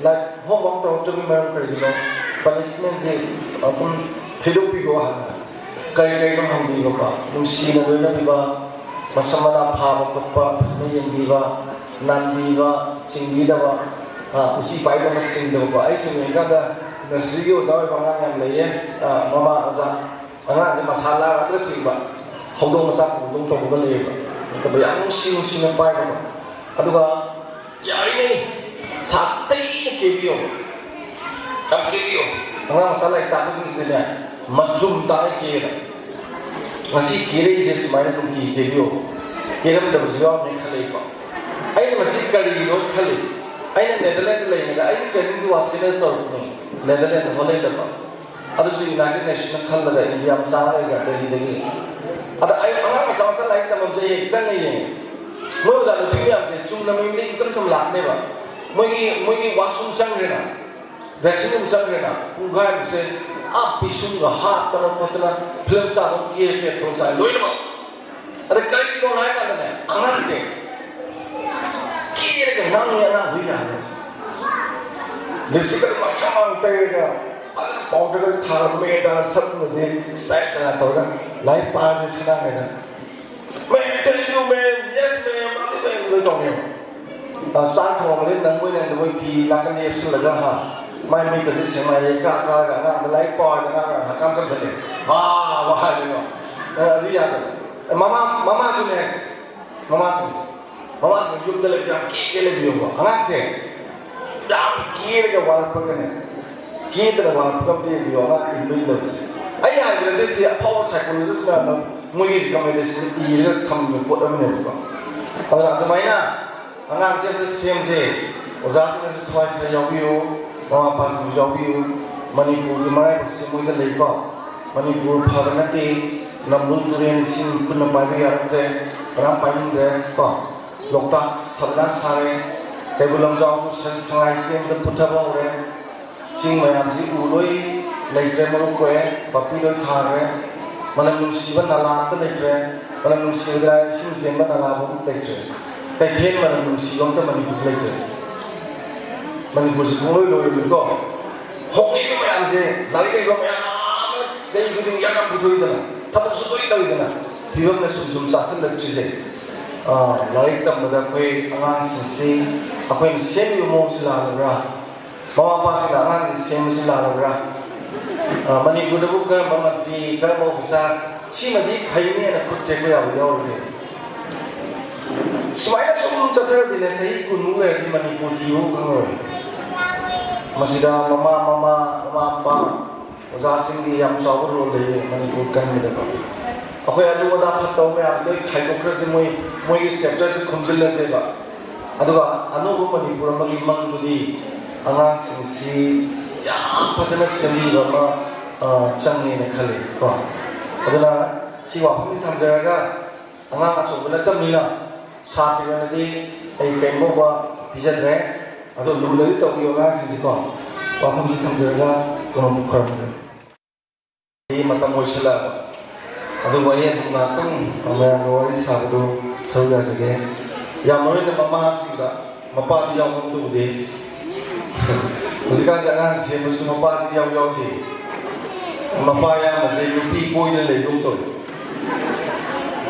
ꯂꯥꯏꯛ, ꯍꯣꯝꯋꯥꯔꯛ ꯇꯧꯔꯛꯇꯕꯒꯤ ꯃꯔꯝ ꯀꯔꯤꯒꯤꯅꯣ, ꯄꯅꯤꯁꯃꯦꯟꯁꯦ ꯑꯗꯨꯝ ꯊꯩꯗꯣꯛꯄꯤꯈꯣ ꯍꯥꯏꯅ ꯀꯔꯤ ꯀꯔꯤꯅꯣ ꯍꯪꯕꯤꯕꯀꯣ, ꯅꯨꯡꯁꯤꯅ ꯂꯣꯏꯅꯕꯤꯕ, ꯃꯁꯝ ꯃꯅꯥ ꯐꯥꯕ ꯈꯣꯠꯄ ꯐꯖꯅ ꯌꯦꯡꯕꯤꯕ, ꯅꯥꯟꯕꯤꯕ, ꯆꯤꯡꯕꯤꯗꯕ, ꯑ, ꯎꯆꯤ ꯄꯥꯏꯗꯧꯅ ꯆꯤꯡꯗꯕꯀꯣ꯫ ꯑꯩ ꯁꯨꯝ ꯌꯦꯡꯀꯥꯟꯗ ꯅꯔꯁꯔꯤꯒꯤ ꯑꯣꯖꯥ ꯑꯣꯏꯕ ꯑꯉꯥꯡ ꯌꯥꯝ ꯂꯩꯌꯦ꯫ ꯑ, ꯃꯃꯥ ꯑꯣꯖꯥ, ꯑꯉꯥꯡꯁꯦ ꯃꯁꯥ ꯂꯥꯛꯑꯒ ꯆꯤꯡꯕ, ꯍꯧꯗꯣꯡ ꯃꯆꯥ ꯄꯨꯕꯗꯧ ꯇꯧꯕꯒ ꯂꯩꯌꯦꯕ꯫ ꯅꯠꯇꯕ ꯌꯥꯝ ꯅꯨꯡꯁꯤ ꯅꯨꯡꯁꯤꯅ ꯄꯥꯏꯕꯀꯣ꯫ ꯑꯗꯨꯒ ꯌꯥꯔꯤꯉꯩ ꯁꯥꯊꯤꯅ ꯀꯦꯕꯤꯌꯣ꯫ ꯌꯥꯝ ꯀꯦꯕꯤꯌꯣ꯫ ꯑꯉꯥꯡ ꯃꯆꯥ ꯂꯥꯏꯔꯤꯛ ꯇꯥꯛꯄꯁꯤꯡꯁꯤꯗꯅꯦ, ꯃꯆꯨꯝ ꯇꯥꯅ ꯀꯦꯅ꯫ ꯉꯁꯤ ꯀꯦꯔꯛꯏꯁꯦ ꯁꯨꯃꯥꯏꯅ ꯅꯨꯡꯇꯤꯒꯤ ꯀꯦꯕꯤꯌꯣ꯫ ꯀꯦꯔꯝꯗꯕꯁꯨ ꯌꯥꯎꯔꯝꯃꯦ ꯈꯜꯂꯛꯏꯀꯣ꯫ ꯑꯩꯅ ꯃꯁꯤ ꯀꯔꯤꯒꯤꯅꯣ ꯈꯜꯂꯤ꯫ ꯑꯩꯅ ꯅꯦꯗꯔꯂꯦꯟꯗ ꯂꯩꯔꯤꯉꯩꯗ ꯑꯩꯒꯤ ꯇ꯭ꯔꯦꯅꯤꯡꯁꯦ ꯋꯥꯁꯤꯗ ꯇꯧꯔꯛꯄꯅꯦ, ꯅꯦꯗꯔꯂꯦꯟꯗ, ꯍꯣꯂꯦꯟꯗꯀꯣ꯫ ꯑꯗꯨꯁꯨ ꯌꯨꯅꯥꯏꯇꯦꯗ ꯅꯦꯁꯟꯅ ꯈꯜꯂꯒ ꯏꯟꯗꯤꯌꯥ ꯃꯆꯥ ꯑꯃ ꯂꯩꯔꯒ ꯗꯦꯜꯂꯤꯗꯒꯤ꯫ ꯑꯗ ꯑꯩ ꯑꯉꯥꯡ ꯃꯆꯥ ꯃꯆꯥ ꯂꯥꯏꯔꯤꯛ ꯇꯝꯐꯝꯁꯦ ꯍꯦꯛ ꯆꯪꯉ ꯌꯦꯡꯉꯦ꯫ ꯃꯣꯏ ꯑꯣꯖꯥ ꯅꯨꯄꯤ ꯃꯌꯥꯝꯁꯦ ꯆꯨꯝꯅ ꯃꯌꯨꯝꯗ ꯏꯆꯝ ꯆꯝ ꯂꯥꯛꯀꯅꯦꯕ꯫ ꯃꯣꯏꯒꯤ, ꯃꯣꯏꯒꯤ ꯋꯥꯁꯔꯨꯝ ꯆꯪꯈ꯭ꯔꯦꯅ, ꯗ꯭ꯔꯦꯁꯤꯡ ꯔꯨꯝ ꯆꯪꯈ꯭ꯔꯦꯅ, ꯄꯨꯡꯈꯥꯏꯃꯨꯛꯁꯦ ꯑꯥ ꯄꯤꯁꯨꯝꯒ ꯍꯥꯠꯇꯅ ꯈꯣꯠꯇꯅ ꯐꯤꯂꯝ ꯁ꯭ꯇꯥꯔ ꯑꯃ ꯀꯦ ꯀꯦ ꯊꯣꯛꯂꯛ ꯆꯥꯏ ꯂꯣꯏꯅꯃꯛ꯫ ꯑꯗ ꯀꯔꯤꯒꯤꯅꯣ ꯍꯥꯏ ꯀꯥꯟꯗꯅꯦ, ꯑꯉꯥꯡꯁꯦ ꯀꯦꯔꯒ ꯉꯥꯡꯉꯦ, ꯑꯉꯥꯡ ꯍꯨꯏ ꯌꯥꯔꯦ꯫ ꯂꯤꯞꯁꯇꯤꯛ ꯑꯗꯨ ꯃꯆꯥ ꯃꯥꯡ ꯇꯩꯔꯒ ꯐꯖꯅ ꯄꯥꯎꯗꯔꯒ ꯊꯥꯔꯒ ꯃꯦꯗ ꯁꯛꯀꯨꯝꯕꯁꯦ ꯁ꯭ꯇꯥꯏꯜ ꯀꯅꯥ ꯇꯧꯔꯒ ꯂꯥꯏꯔꯤꯛ ꯄꯥꯔꯁꯦ ꯁꯅꯥ ꯀꯥꯏꯅ꯫ "Ma'am, thank you, ma'am. Yes, ma'am." ꯑꯗꯨ ma'am ꯂꯣꯏ ꯇꯧꯅꯦꯕ꯫ ꯑ, ꯆꯥꯛ ꯊꯣꯡꯕꯗꯤ ꯅꯪꯕꯣꯏ ꯅꯪꯗ ꯃꯣꯏ ꯐꯤ ꯅꯥꯀꯟꯗ ꯌꯦꯞꯁꯤꯜꯂꯒ, ꯍꯥ, ꯃꯥꯏ ꯃꯤꯠꯀꯁꯦ ꯁꯦꯡꯃꯥꯏꯔꯦ ꯀꯥ ꯀꯥꯔꯒ ꯑꯉꯥꯡꯗ ꯂꯥꯏꯔꯤꯛ ꯄꯥꯎ ꯍꯥꯏꯗꯅ ꯑꯉꯥꯡꯅ ꯍꯛꯀꯥꯝ ꯆꯟꯁꯤꯜꯂꯦ꯫ ꯋꯥ, ꯋꯥ ꯍꯥꯏꯗꯣꯏꯅꯣ? ꯑ, ꯑꯗꯨ ꯌꯥꯗꯕ꯫ ꯑ, ꯃꯃꯥ, ꯃꯃꯥꯁꯨꯅꯦ ꯍꯥꯏꯁꯦ꯫ ꯃꯃꯥꯁꯤꯡꯁꯦ꯫ ꯃꯃꯥꯁꯤꯡ ꯌꯨꯝꯗ ꯂꯩꯕ ꯌꯥꯝ ꯀꯦ ꯀꯦ ꯂꯩꯕꯤꯌꯣꯕ꯫ ꯑꯉꯥꯡꯁꯦ ꯌꯥꯝ ꯀꯦꯔꯒ ꯋꯥꯔꯛꯄꯒꯅꯦ꯫ ꯀꯦꯗꯅ ꯋꯥꯔꯛꯄꯒ ꯑꯝꯇ ꯌꯦꯡꯕꯤꯌꯣ꯫ ꯑꯉꯥꯡ ꯏꯟꯕ ꯏꯟꯗꯕꯁꯦ꯫ ꯑꯩ ꯍꯥꯏꯕ ꯅꯠꯇꯦ, ꯁꯤ ꯑꯐꯥꯎꯕ psychologist ꯃꯌꯥꯝꯅ ꯃꯣꯏꯒꯤ recommendation ꯏꯔꯒ ꯊꯝꯕ ꯄꯣꯠ ꯑꯃꯅꯦꯕꯀꯣ꯫ ꯑꯗꯨꯅ ꯑꯗꯨꯃꯥꯏꯅ ꯑꯉꯥꯡꯁꯦ ꯑꯝꯇ ꯁꯦꯝꯁꯦ꯫ ꯑꯣꯖꯥꯁꯤꯡꯅꯁꯨ ꯊꯋꯥꯏ ꯈꯔ ꯌꯥꯎꯕꯤꯌꯨ, ꯃꯃꯥ ꯃꯄꯥꯁꯤꯡꯁꯨ ꯌꯥꯎꯕꯤꯌꯨ꯫ ꯃꯅꯤꯄꯨꯔꯒꯤ ꯃꯔꯥꯏꯕꯛꯁꯦ ꯃꯣꯏꯗ ꯂꯩꯀꯣ꯫ ꯃꯅꯤꯄꯨꯔ ꯐꯕ ꯅꯠꯇꯦ꯫ ꯅꯝꯕꯨꯜ ꯇꯨꯔꯦꯟ ꯏꯁꯤꯡ ꯈꯨꯠꯅ ꯄꯥꯏꯕ ꯌꯥꯔꯛꯇ꯭ꯔꯦ, ꯀꯅꯥꯝ ꯄꯥꯏꯅꯤꯡꯗ꯭ꯔꯦ ꯀꯣ꯫ ꯂꯣꯛꯇꯥꯛ ꯁꯕꯅꯥ ꯁꯥꯔꯦ, ꯀꯩꯕꯨꯜ ꯂꯝꯖꯥꯎꯁꯨ ꯁꯟ ꯁꯉꯥꯏ ꯆꯦꯟꯕꯗ ꯄꯨꯊꯕ ꯍꯧꯔꯦ꯫ ꯆꯤꯡ ꯃꯌꯥꯝꯁꯤ ꯎ ꯂꯣꯏ ꯂꯩꯇ꯭ꯔꯦ, ꯃꯔꯨ ꯀꯣꯛꯑꯦ, ꯄꯥꯝꯕꯤ ꯂꯣꯏ ꯊꯥꯈ꯭ꯔꯦ꯫ ꯃꯅꯝ ꯅꯨꯡꯁꯤꯕ ꯅꯥꯂꯥ ꯑꯝꯇ ꯂꯩꯇ꯭ꯔꯦ꯫ ꯃꯅꯝ ꯅꯨꯡꯁꯤꯕꯗ ꯏꯁꯤꯡ ꯆꯦꯟꯕ ꯅꯥꯂꯥ ꯑꯃ ꯂꯩꯇ꯭ꯔꯦ꯫ ꯀꯩꯊꯦꯜ ꯃꯅꯝ ꯅꯨꯡꯁꯤꯕ ꯑꯝꯇ ꯃꯅꯤꯄꯨꯔꯗ ꯂꯩꯇ꯭ꯔꯦ꯫ ꯃꯅꯤꯄꯨꯔꯁꯤ ꯄꯨꯡꯂꯣꯏ ꯂꯣꯏꯔꯕꯅꯤꯀꯣ꯫ ꯍꯣꯡꯉꯛꯏꯕ ꯃꯌꯥꯝꯁꯦ, ꯂꯥꯏꯔꯤꯛ ꯍꯩꯕ ꯃꯌꯥꯝ ꯑꯃ ꯆꯍꯤ ꯈꯨꯗꯤꯡꯒꯤ ꯌꯥꯝ ꯌꯥꯝ ꯄꯨꯊꯣꯛꯏꯗꯅ, ꯊꯕꯛꯁꯨ ꯂꯣꯏ ꯇꯧꯏꯗꯅ, ꯐꯤꯕꯝꯅ ꯁꯨꯝ ꯁꯨꯝ ꯆꯥꯁꯤꯜꯂꯛꯇ꯭ꯔꯤꯁꯦ, ꯑꯥ, ꯂꯥꯏꯔꯤꯛ ꯇꯝꯕꯗ ꯑꯩꯈꯣꯏ ꯑꯉꯥꯡꯁꯤꯡꯁꯤ ꯑꯩꯈꯣꯏꯅ ꯁꯦꯝꯃꯤꯕ ꯃꯑꯣꯡꯁꯤ ꯂꯥꯜꯂꯕ꯭ꯔꯥ? ꯃꯃꯥ ꯃꯄꯥꯁꯤꯡꯅ ꯑꯉꯥꯡꯁꯤ ꯁꯦꯝꯕꯁꯤ ꯂꯥꯜꯂꯕ꯭ꯔꯥ? ꯑꯥ, ꯃꯅꯤꯄꯨꯔꯗꯕꯨ ꯀꯔꯝꯕ ꯃꯟꯇ꯭ꯔꯤ, ꯀꯔꯝꯕ ꯑꯣꯐꯤꯁꯥꯔ ꯁꯤꯃꯗꯤ ꯐꯩꯅꯦꯅ ꯈꯨꯠ ꯊꯦꯛꯄ ꯌꯥꯕ ꯌꯥꯎꯔꯤꯒꯦ? ꯁꯨꯃꯥꯏꯅ ꯁꯨꯝ ꯆꯠꯊꯔꯗꯤꯅꯦ, ꯆꯍꯤ ꯀꯨꯟꯃꯨꯛ ꯂꯩꯔꯗꯤ ꯃꯅꯤꯄꯨꯔ ꯊꯤꯕ ꯈꯪꯉꯔꯣꯏ꯫ ꯃꯁꯤꯗ ꯃꯃꯥ, ꯃꯃꯥ, ꯃꯃꯥ, ꯃꯄꯥ, ꯑꯣꯖꯥꯁꯤꯡꯒꯤ ꯌꯥꯝ ꯆꯥꯎꯕ ꯔꯣꯜ ꯂꯩꯌꯦ ꯃꯅꯤꯄꯨꯔ ꯀꯟꯕꯗꯀꯣ꯫ ꯑꯩꯈꯣꯏ ꯑꯗꯨ ꯑꯗꯥ ꯐꯠꯇꯕ ꯃꯌꯥꯝꯁꯤ ꯂꯣꯏ ꯈꯥꯏꯗꯣꯛꯈ꯭ꯔꯁꯦ, ꯃꯣꯏ, ꯃꯣꯏꯒꯤ ꯆꯦꯞꯇꯔꯁꯤ ꯈꯨꯝꯖꯤꯜꯂꯁꯦꯕ꯫ ꯑꯗꯨꯒ ꯑꯅꯧꯕ ꯃꯅꯤꯄꯨꯔ ꯑꯃꯒꯤ ꯃꯪꯗꯨꯗꯤ ꯑꯉꯥꯡꯁꯤꯡꯁꯤ ꯌꯥꯝ ꯐꯖꯅ ꯁꯦꯝꯕꯤꯕ ꯑꯃ, ꯑ, ꯆꯪꯉꯦꯅ ꯈꯜꯂꯤ ꯀꯣ꯫ ꯑꯗꯨꯅ ꯁꯤ ꯋꯥꯐꯝꯁꯤ ꯊꯝꯖꯔꯒ, ꯑꯉꯥꯡ ꯑꯆꯧꯕ ꯅꯠꯇꯕꯅꯤꯅ ꯁꯥꯇ꯭ꯔꯅꯗꯤ ꯑꯩ ꯀꯔꯤꯒꯨꯝꯕ ꯄꯤꯖꯗ꯭ꯔꯦ꯫ ꯑꯗꯣ ꯂꯨꯅꯗꯤ ꯇꯧꯕꯤꯌꯣ ꯑꯉꯥꯡꯁꯤꯡꯁꯤꯀꯣ꯫ ꯋꯥꯐꯝꯁꯤ ꯊꯝꯖꯔꯒ ꯀꯩꯅꯣꯝ ꯈꯨꯔꯨꯝꯖꯔꯤ꯫ ꯃꯇꯝ ꯑꯣꯏꯁꯤꯜꯂꯛꯑꯕ, ꯑꯗꯨꯕꯨ ꯑꯩ ꯑꯗꯨꯝ ꯉꯥꯏꯍꯥꯛꯇꯪ ꯃꯌꯥꯝꯒ ꯋꯥꯔꯤ ꯁꯥꯕꯗꯨ ꯁꯔꯨꯛ ꯌꯥꯖꯒꯦ꯫ ꯌꯥꯝ ꯃꯔꯨ ꯑꯣꯏꯅ ꯃꯃꯥꯁꯤꯡꯗ, ꯃꯄꯥꯗꯤ ꯌꯥꯎꯕ ꯑꯝꯇ ꯎꯗꯦ꯫ ꯍꯧꯖꯤꯛꯀꯥꯟꯁꯤ ꯑꯉꯥꯡ ꯁꯦꯝꯕꯁꯨ ꯃꯄꯥꯁꯤ ꯌꯥꯎ ꯌꯥꯎꯗꯦ꯫ ꯃꯄꯥ ꯑꯌꯥꯝꯕꯁꯦ ꯅꯨꯄꯤ ꯀꯣꯏꯗꯅ ꯂꯩꯕꯒꯨꯝ ꯇꯧꯋꯤ꯫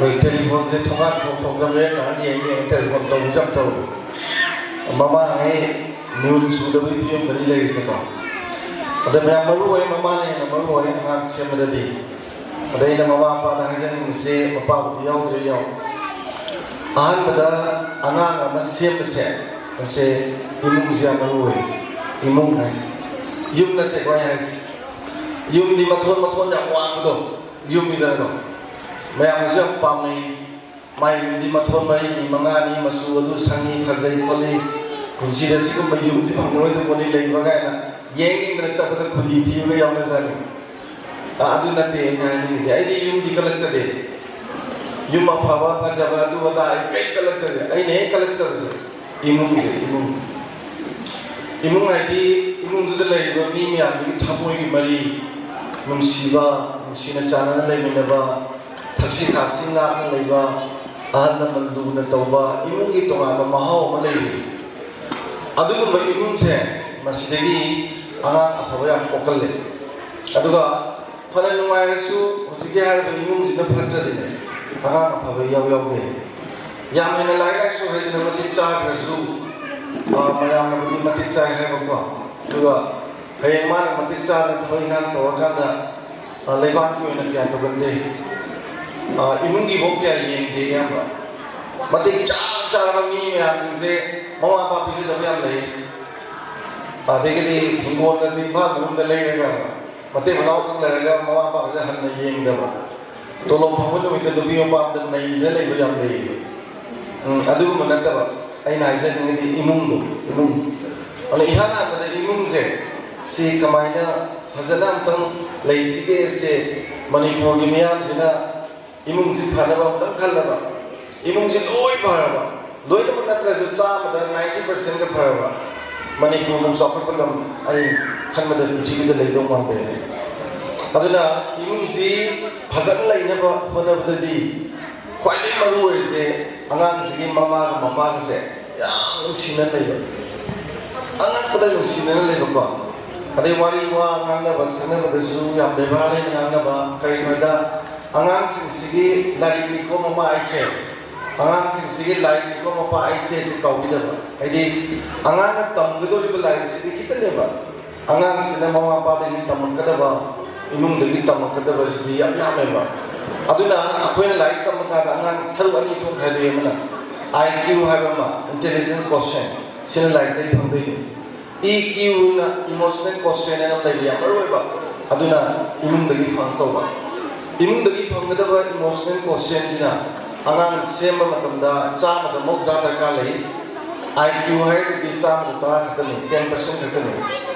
ꯑꯩꯈꯣꯏ ꯇꯦꯂꯤꯐꯣꯟꯁꯦ ꯊꯣꯡꯒꯥꯟ ꯊꯣꯛ ꯊꯣꯛꯇ꯭ꯔꯕꯅꯤꯅ ꯉꯥꯏꯍꯥꯛ ꯌꯦꯡ ꯌꯦꯡ ꯇꯦꯂꯤꯐꯣꯟ ꯇꯧꯕꯁꯦ ꯌꯥꯝ ꯇꯧꯋꯤ꯫ ꯃꯃꯥꯉꯩ ꯃꯤꯍꯨꯟ ꯁꯨꯗꯕꯒꯤ ꯐꯤꯕꯝꯗꯅꯤ ꯂꯩꯔꯤꯁꯦꯀꯣ꯫ ꯑꯗ ꯃꯌꯥꯝ ꯃꯔꯨ ꯑꯣꯏ, ꯃꯃꯥꯅ ꯍꯦꯟꯅ ꯃꯔꯨ ꯑꯣꯏ ꯑꯉꯥꯡ ꯁꯦꯝꯕꯗꯗꯤ꯫ ꯑꯗ ꯑꯩꯅ ꯃꯃꯥ ꯃꯄꯥꯗ ꯍꯥꯏꯖꯅꯤꯡꯕꯁꯦ, ꯃꯄꯥꯕꯨꯗꯤ ꯌꯥꯎꯗ꯭ꯔꯦ, ꯌꯥꯎ꯫ ꯑꯍꯥꯟꯕꯗ ꯑꯉꯥꯡ ꯑꯃ ꯁꯦꯝꯕꯁꯦ, ꯃꯁꯦ ꯏꯃꯨꯡꯁꯦ ꯌꯥꯝ ꯃꯔꯨ ꯑꯣꯏ꯫ ꯏꯃꯨꯡ ꯍꯥꯏꯁꯦ ꯌꯨꯝ ꯅꯠꯇꯦꯀꯣ ꯑꯩ ꯍꯥꯏꯁꯦ꯫ ꯌꯨꯝꯗꯤ ꯃꯊꯣꯟ ꯃꯊꯣꯟ ꯌꯥꯝ ꯋꯥꯡꯕꯗꯣ ꯌꯨꯝꯅꯤꯗꯅꯀꯣ꯫ ꯃꯌꯥꯝꯅꯁꯨ ꯌꯥꯝ ꯄꯥꯝꯅꯩ꯫ ꯃꯥꯏ ꯌꯨꯝꯗꯤ ꯃꯊꯣꯟ ꯃꯔꯤꯅꯤ, ꯃꯉꯥꯅꯤ, ꯃꯆꯨ ꯑꯗꯨ ꯁꯪꯉꯤ, ꯐꯖꯩ ꯈꯣꯠꯂꯤ, ꯄꯨꯟꯁꯤꯗ ꯁꯤꯒꯨꯝꯕ ꯌꯨꯝꯁꯤ ꯐꯪꯉꯔꯣꯏꯗꯧꯕꯅꯤ ꯂꯩꯕ ꯀꯥꯏꯅ ꯌꯦꯡ ꯌꯦꯡꯗꯅ ꯆꯠꯄꯗ ꯈꯨꯗꯤ ꯊꯤꯕꯒ ꯌꯥꯎꯅꯖꯥꯠꯅꯤ꯫ ꯑ, ꯑꯗꯨ ꯅꯠꯇꯦ ꯑꯩꯅ ꯍꯥꯏꯅꯤꯡꯉꯤꯗꯤ꯫ ꯑꯩꯗꯤ ꯌꯨꯝꯗꯤ ꯀꯜꯂꯛꯆꯗꯦ꯫ ꯌꯨꯝ ꯑꯐꯕ ꯐꯖꯕ ꯑꯗꯨ ꯑꯗꯥ ꯑꯩ ꯀꯔꯤꯝ ꯀꯜꯂꯛꯆꯗꯦ꯫ ꯑꯩꯅ ꯍꯦꯛ ꯀꯜꯂꯛꯆꯕꯁꯦ ꯏꯃꯨꯡꯁꯦ, ꯏꯃꯨꯡ꯫ ꯏꯃꯨꯡ ꯍꯥꯏꯗꯤ ꯏꯃꯨꯡꯗꯨꯗ ꯂꯩꯔꯤꯕ ꯃꯤ ꯃꯌꯥꯝꯗꯨꯒꯤ ꯊꯃꯣꯏꯒꯤ ꯃꯔꯤ, ꯅꯨꯡꯁꯤꯕ, ꯅꯨꯡꯁꯤꯅ ꯆꯥꯟꯅꯅ ꯂꯩꯃꯤꯟꯅꯕ, ꯊꯛꯁꯤ ꯈꯥꯁꯤ ꯉꯥꯛꯅ ꯂꯩꯕ, ꯑꯍꯜ ꯂꯃꯟ ꯂꯨꯅ ꯇꯧꯕ, ꯏꯃꯨꯡꯒꯤ ꯇꯣꯉꯥꯟꯕ ꯃꯍꯥꯎ ꯑꯃ ꯂꯩꯔꯤ꯫ ꯑꯗꯨꯒꯨꯝꯕ ꯏꯃꯨꯡꯁꯦ, ꯃꯁꯤꯗꯒꯤ ꯑꯉꯥꯡ ꯑꯐꯕ ꯌꯥꯝ ꯄꯣꯛꯀꯜꯂꯦ꯫ ꯑꯗꯨꯒ ꯐꯅ ꯅꯨꯡꯉꯥꯏꯔꯁꯨ, ꯍꯧꯖꯤꯛꯀꯤ ꯍꯥꯏꯔꯤꯕ ꯏꯃꯨꯡꯁꯤꯅ ꯐꯠꯇ꯭ꯔꯗꯤꯅꯦ, ꯑꯉꯥꯡ ꯑꯐꯕ ꯏꯌꯥꯎ ꯌꯥꯎꯗꯦ꯫ ꯌꯥꯝ ꯍꯦꯟꯅ ꯂꯥꯏꯔꯤꯛ ꯂꯥꯏꯁꯨ ꯍꯩꯗꯅ ꯃꯇꯤꯛ ꯆꯥꯈ꯭ꯔꯁꯨ, ꯑ, ꯃꯌꯥꯝꯅꯕꯨꯗꯤ ꯃꯇꯤꯛ ꯆꯥꯏ ꯍꯥꯏꯕꯀꯣ, ꯑꯗꯨꯒ ꯍꯌꯦꯡ ꯃꯥꯅ ꯃꯇꯤꯛ ꯆꯥꯅ ꯊꯕꯛ ꯏꯪꯈꯥꯡ ꯇꯧꯔꯀꯥꯟꯗ, ꯑ, ꯂꯩꯕꯥꯛꯀꯤ ꯑꯣꯏꯅ ꯀꯌꯥ ꯇꯧꯒꯟꯗꯦ꯫ ꯑ, ꯏꯃꯨꯡꯒꯤ ꯐꯥꯎ ꯀꯌꯥ ꯌꯦꯡꯗꯦ ꯑꯌꯥꯝꯕ꯫ ꯃꯇꯤꯛ ꯆꯥ ꯆꯥꯔꯕ ꯃꯤ ꯃꯌꯥꯝꯁꯤꯡꯁꯦ ꯃꯃꯥ ꯃꯄꯥ ꯄꯤꯖꯗꯕ ꯌꯥꯝ ꯂꯩ꯫ ꯑꯗꯒꯤꯗꯤ ꯍꯤꯡꯒꯣꯜꯒꯁꯦ ꯏꯝꯐꯥꯜ ꯃꯅꯨꯡꯗ ꯂꯩꯔꯒ, ꯃꯇꯩ ꯃꯅꯥꯎ ꯈꯛ ꯂꯩꯔꯒ ꯃꯃꯥ ꯃꯄꯥꯒꯁꯦ ꯍꯟꯅ ꯌꯦꯡꯗꯕ, ꯇꯣꯂꯣꯞ ꯐꯪꯕ ꯅꯨꯃꯤꯠꯇ ꯅꯨꯄꯤ ꯃꯄꯥꯝꯗ ꯅꯩꯗꯅ ꯂꯩꯕ ꯌꯥꯝ ꯂꯩꯌꯦꯕ꯫ ꯎꯝ, ꯑꯗꯨꯒꯨꯝꯕ ꯅꯠꯇꯕ, ꯑꯩꯅ ꯍꯥꯏꯖꯅꯤꯡꯉꯤꯗꯤ ꯏꯃꯨꯡꯗꯣ, ꯏꯃꯨꯡ꯫ ꯑꯗꯨꯅ ꯏꯍꯥꯟ ꯍꯥꯟꯕꯗ ꯏꯃꯨꯡꯁꯦ ꯁꯤ ꯀꯃꯥꯏꯅ ꯐꯖꯅ ꯑꯝꯇꯪ ꯂꯩꯁꯤꯒꯦ ꯁꯦ, ꯃꯅꯤꯄꯨꯔꯒꯤ ꯃꯤꯌꯥꯝꯁꯤꯅ ꯏꯃꯨꯡꯁꯤ ꯐꯅꯕ ꯑꯝꯇꯪ ꯈꯜꯂꯕ, ꯏꯃꯨꯡꯁꯤ ꯂꯣꯏ ꯐꯔꯕ, ꯂꯣꯏꯅꯃꯛ ꯅꯠꯇ꯭ꯔꯁꯨ ꯆꯥꯝꯃꯗ ninety percent ꯐꯔꯕ ꯃꯅꯤꯄꯨꯔꯃꯨꯛ ꯆꯥꯎꯈꯠꯄ ꯂꯝ ꯑꯩ ꯈꯟꯕꯗ ꯄ꯭ꯔꯤꯊꯤꯕꯤꯗ ꯂꯩꯗꯧ ꯃꯥꯟꯗꯦ꯫ ꯑꯗꯨꯅ ꯏꯃꯨꯡꯁꯤ ꯐꯖꯅ ꯂꯩꯅꯕ ꯍꯣꯠꯅꯕꯗꯗꯤ ꯈ꯭ꯋꯥꯏꯗꯒꯤ ꯃꯔꯨ ꯑꯣꯏꯔꯤꯁꯦ ꯑꯉꯥꯡꯁꯤꯒꯤ ꯃꯃꯥꯒ ꯃꯄꯥꯒꯁꯦ ꯌꯥꯝ ꯅꯨꯡꯁꯤꯅ ꯂꯩꯕ, ꯑꯉꯛꯄꯗ ꯅꯨꯡꯁꯤꯅꯅ ꯂꯩꯕꯀꯣ꯫ ꯑꯗꯩ ꯋꯥꯔꯤ ꯋꯥ ꯉꯥꯡꯅꯕ ꯁꯛꯅꯕꯗꯁꯨ ꯌꯥꯝ ꯕꯦꯕꯥꯔ ꯂꯩꯅ ꯉꯥꯡꯅꯕ꯫ ꯀꯔꯤꯒꯤꯅꯣꯗ, ꯑꯉꯥꯡꯁꯤꯡꯁꯤꯒꯤ ꯂꯥꯏꯔꯤꯛ ꯃꯤꯀꯣ ꯃꯃꯥ ꯑꯩꯁꯦ, ꯑꯉꯥꯡꯁꯤꯡꯁꯤꯒꯤ ꯂꯥꯏꯔꯤꯛ ꯃꯤꯀꯣ ꯃꯄꯥ ꯑꯩꯁꯦ ꯁꯤ ꯀꯧꯕꯤꯗꯕ꯫ ꯍꯥꯏꯗꯤ ꯑꯉꯥꯡꯅ ꯇꯝꯒꯗꯧꯔꯤꯕ ꯂꯥꯏꯔꯤꯛꯁꯤꯗꯤ ꯈꯤꯇꯅꯦꯕ, ꯑꯉꯥꯡꯁꯤꯅ ꯃꯃꯥ ꯃꯄꯥꯗꯒꯤ ꯇꯝꯃꯛꯀꯗꯕ, ꯏꯃꯨꯡꯗꯒꯤ ꯇꯝꯃꯛꯀꯗꯕꯁꯤꯗꯤ ꯌꯥꯝ ꯌꯥꯝꯃꯦꯕ꯫ ꯑꯗꯨꯅ ꯑꯩꯈꯣꯏꯅ ꯂꯥꯏꯔꯤꯛ ꯇꯝꯕ ꯀꯥꯟꯗ ꯑꯉꯥꯡ ꯁꯔꯨꯛ ꯑꯅꯤ ꯊꯣꯛꯅ ꯈꯥꯏꯗꯣꯛꯑꯦ꯫ ꯑꯃꯅ I Q ꯍꯥꯏꯕ ꯑꯃ, intelligence quotient, ꯁꯤꯅ ꯂꯥꯏꯔꯤꯛꯇꯒꯤ ꯐꯪꯗꯣꯏꯅꯤ꯫ E Q ꯅ emotional quotient ꯍꯥꯏꯅ ꯑꯃ ꯂꯩꯕ ꯌꯥꯝ ꯃꯔꯨ ꯑꯣꯏꯕ, ꯑꯗꯨꯅ ꯏꯃꯨꯡꯗꯒꯤ ꯐꯪ ꯇꯧꯕ꯫ ꯏꯃꯨꯡꯗꯒꯤ ꯐꯪꯒꯗꯕ emotional quotient ꯁꯤꯅ ꯑꯉꯥꯡ ꯁꯦꯝꯕ ꯃꯇꯝꯗ ꯆꯥꯝꯃꯗ ꯃꯧꯗ꯭ꯔꯥ ꯗꯔꯀꯥꯔ ꯂꯩ꯫ I Q ꯍꯥꯏꯔꯒꯗꯤ ꯆꯥꯝꯃꯗ ꯇꯔꯥ ꯈꯛꯇꯅꯤ, ten percent ꯈꯛꯇꯅꯤ꯫